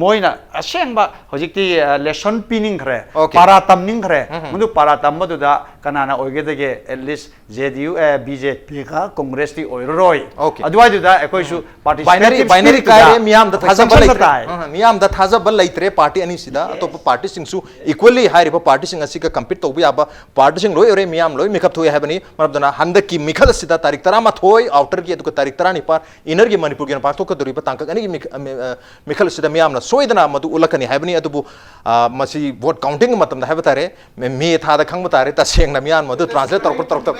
ꯃꯣꯏꯅ ꯑꯁꯦꯡꯕ ꯍꯧꯖꯤꯛꯇꯤ ꯂꯦꯁꯟ ꯄꯤꯅꯤꯡꯈ꯭ꯔꯦ, Okay. ꯄꯥꯔꯥ ꯇꯝꯅꯤꯡꯈ꯭ꯔꯦ꯫ ꯃꯗꯨ ꯄꯥꯔꯥ ꯇꯝꯕꯗꯨꯗ ꯀꯅꯥꯅ ꯑꯣꯏꯒꯗꯒꯦ? At least J D U, A, B J P ꯒ Congress ꯇꯤ ꯑꯣꯏꯔꯔꯣꯏ꯫ Okay. ꯑꯗꯨꯋꯥꯏꯗꯨꯗ ꯑꯩꯈꯣꯏꯁꯨ Binary, binary ꯀꯥꯏꯔꯦ, ꯃꯤꯌꯥꯝꯗ ꯊꯥꯖꯕ ꯂꯩꯇ꯭ꯔꯦ꯫ ꯑꯍ, ꯃꯤꯌꯥꯝꯗ ꯊꯥꯖꯕ ꯂꯩꯇ꯭ꯔꯦ ꯄꯥꯔꯇꯤ ꯑꯅꯤꯁꯤꯗ꯫ ꯑꯇꯣꯞꯄ ꯄꯥꯔꯇꯤꯁꯤꯡꯁꯨ equally ꯍꯥꯏꯔꯤꯕ ꯄꯥꯔꯇꯤꯁꯤꯡ ꯑꯁꯤꯒ compete ꯇꯧꯕ ꯌꯥꯕ ꯄꯥꯔꯇꯤꯁꯤꯡ ꯂꯣꯏ ꯑꯣꯏꯔꯦ, ꯃꯤꯌꯥꯝ ꯂꯣꯏ ꯃꯤꯈꯞ ꯊꯣꯛꯑꯦ ꯍꯥꯏꯕꯅꯤ꯫ ꯃꯔꯝ ꯑꯗꯨꯅ ꯍꯟꯗꯛꯀꯤ ꯃꯤꯈꯜ ꯑꯁꯤꯗ ꯇꯥꯔꯤꯛ ꯇꯔꯥꯃꯥꯊꯣꯏ outer ꯒꯤ, ꯑꯗꯨꯒ ꯇꯥꯔꯤꯛ ꯇꯔꯥꯅꯤꯄꯥꯜ inner ꯒꯤ ꯃꯅꯤꯄꯨꯔꯒꯤ ꯑꯣꯏꯅ ꯄꯥꯡꯊꯣꯛꯀꯗꯧꯔꯤꯕ ꯇꯥꯡꯀꯛ ꯑꯅꯤꯒꯤ ꯃꯤꯈ-, ꯑ, ꯑ, ꯃꯤꯈꯜ ꯑꯁꯤꯗ ꯃꯤꯌꯥꯝꯅ ꯁꯣꯏꯗꯅ ꯃꯗꯨ ꯎꯠꯂꯛꯀꯅꯤ ꯍꯥꯏꯕꯅꯤ꯫ ꯑꯗꯨꯕꯨ, ꯑ, ꯃꯁꯤ vote counting ꯃꯇꯝꯗ ꯍꯥꯏꯕ ꯇꯥꯔꯦ, ꯃꯦ, ꯃꯦ ꯊꯥꯗ ꯈꯪꯕ ꯇꯥꯔꯦ ꯇꯁꯦꯡꯅ ꯃꯤꯌꯥꯝ ꯃꯗꯨ translate ꯇꯧꯔꯛꯄ ꯇꯧꯔꯛꯇꯕ꯫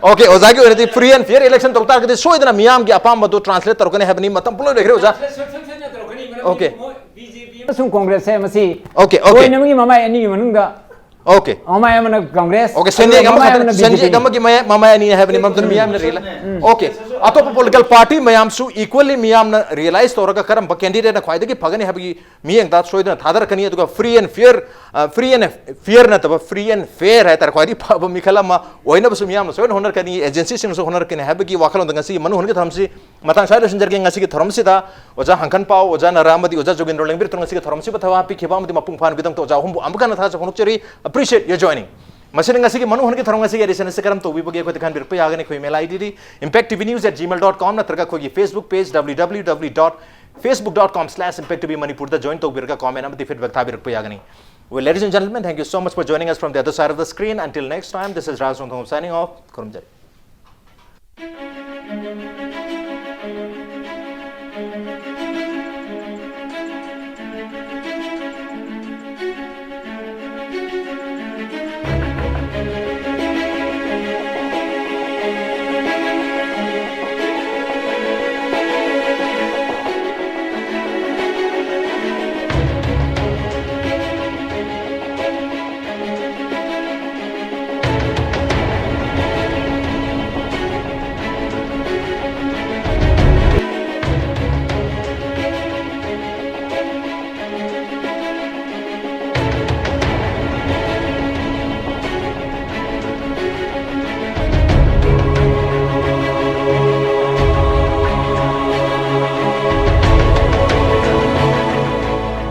Okay, ꯑꯣꯖꯥꯒꯤ ꯑꯣꯏꯅꯗꯤ free and fair election ꯇꯧ ꯇꯥꯔꯒꯗꯤ ꯁꯣꯏꯗꯅ ꯃꯤꯌꯥꯝꯒꯤ ꯑꯄꯥꯝꯕꯗꯨ translate ꯇꯧꯔꯛꯀꯅꯤ ꯍꯥꯏꯕꯅꯤ꯫ ꯃꯇꯝ ꯄꯨꯡꯂꯣꯏ ꯂꯣꯏꯈ꯭ꯔꯦ, ꯑꯣꯖꯥ꯫ Okay. ꯑꯃꯁꯨꯡ ꯀꯣꯡꯒ꯭ꯔꯦꯁꯁꯦ ꯃꯁꯤ Okay, okay. ꯑꯣꯏꯅꯕꯒꯤ ꯃꯃꯥꯏ ꯑꯅꯤꯒꯤ ꯃꯅꯨꯡꯗ Okay. ꯃꯃꯥꯏ ꯑꯃꯅ ꯀꯪꯒ꯭ꯔꯦꯁ, Okay, ꯁꯦꯟꯌꯦꯛ ꯑꯗꯨꯒ ꯃꯃꯥꯏ ꯑꯃꯈꯛꯇ, ꯑꯃꯅ ꯁꯦꯟꯌꯦꯛ B J P꯫ ꯑꯃꯒꯤ ꯃꯌꯥ-, ꯃꯃꯥꯏ ꯑꯅꯤ ꯍꯥꯏꯕꯅꯤ, ꯃꯔꯝ ꯑꯗꯨꯅ ꯃꯤꯌꯥꯝꯅ realize, okay, ꯑꯇꯣꯞꯄ political party ꯃꯌꯥꯝꯁꯨ equally ꯃꯤꯌꯥꯝꯅ realize ꯇꯧꯔꯒ ꯀꯔꯝꯕ candidate ꯅ ꯈ꯭ꯋꯥꯏꯗꯒꯤ ꯐꯒꯅꯤ ꯍꯥꯏꯕꯒꯤ ꯃꯤꯠꯌꯦꯡꯗ ꯁꯣꯏꯗꯅ ꯊꯥꯗꯔꯛꯀꯅꯤ꯫ ꯑꯗꯨꯒ free and fair, ꯑ, free and fair ꯅꯠꯇꯕ, free and fair ꯍꯥꯏꯇꯥꯔꯦ, ꯈ꯭ꯋꯥꯏꯗꯒꯤ ꯐꯕ ꯃꯤꯈꯜ ꯑꯃ ꯑꯣꯏꯅꯕꯁꯨ ꯃꯤꯌꯥꯝꯅ ꯁꯣꯏꯗꯅ ꯍꯣꯠꯅꯔꯛꯀꯅꯤ, agency ꯁꯤꯡꯅꯁꯨ ꯍꯣꯠꯅꯔꯛꯀꯅꯤ ꯍꯥꯏꯕꯒꯤ ꯋꯥꯈꯜꯂꯣꯟꯗ ꯉꯁꯤꯒꯤ ꯃꯅꯨ ꯍꯨꯟꯒꯤ ꯊꯧꯔꯝꯁꯤ ꯃꯇꯥꯡ ꯁ꯭ꯋꯥꯏꯗ ꯂꯣꯏꯁꯤꯟꯖꯔꯒꯦ꯫ ꯉꯁꯤꯒꯤ ꯊꯧꯔꯝꯁꯤꯗ ꯑꯣꯖꯥ ꯍꯪꯀꯟ ꯄꯥꯎ, ꯑꯣꯖꯥ ꯅꯔꯥ ꯑꯃꯗꯤ ꯑꯣꯖꯥ ꯖꯣꯒꯦꯟꯗ꯭ꯔ ꯂꯦꯡꯕꯤꯔꯛꯇꯨꯅ ꯉꯁꯤꯒꯤ ꯊꯧꯔꯝꯁꯤꯕꯨ ꯊꯧ ꯍꯥꯞꯄꯤꯈꯤꯕ ꯑꯃꯗꯤ ꯃꯄꯨꯡ ꯐꯥꯍꯟꯕꯒꯤꯗꯃꯛꯇ ꯑꯣꯖꯥ ꯑꯍꯨꯝꯕꯨ ꯑꯃꯨꯛ ꯍꯟꯅ ꯊꯥꯖ ꯐꯣꯡꯗꯣꯛꯆꯔꯤ꯫ Appreciate your joining. ꯃꯁꯤꯅ ꯉꯁꯤꯒꯤ ꯃꯅꯨ ꯍꯨꯟꯒꯤ ꯊꯧꯔꯝ ꯉꯁꯤꯒꯤ edition ꯑꯁꯤ ꯀꯔꯝ ꯇꯧꯕꯤꯕꯒꯦ ꯑꯩꯈꯣꯏꯗ ꯈꯟꯕꯤꯔꯛꯄ ꯌꯥꯒꯅꯤ꯫ ꯑꯩꯈꯣꯏ email I D D impact T V news at gmail dot com ꯅꯠꯇ꯭ꯔꯒ ꯑꯩꯈꯣꯏꯒꯤ Facebook page W W W dot facebook dot com slash impact T V Manipur ꯗ join ꯇꯧꯕꯤꯔꯒ comment ꯑꯃꯗꯤ feedback ꯊꯥꯕꯤꯔꯛꯄ ꯌꯥꯒꯅꯤ꯫ Well, ladies and gentlemen, thank you so much for joining us from the other side of the screen. Until next time, this is Raj Rongthong signing off. ꯈꯨꯔꯨꯝꯖꯔꯤ꯫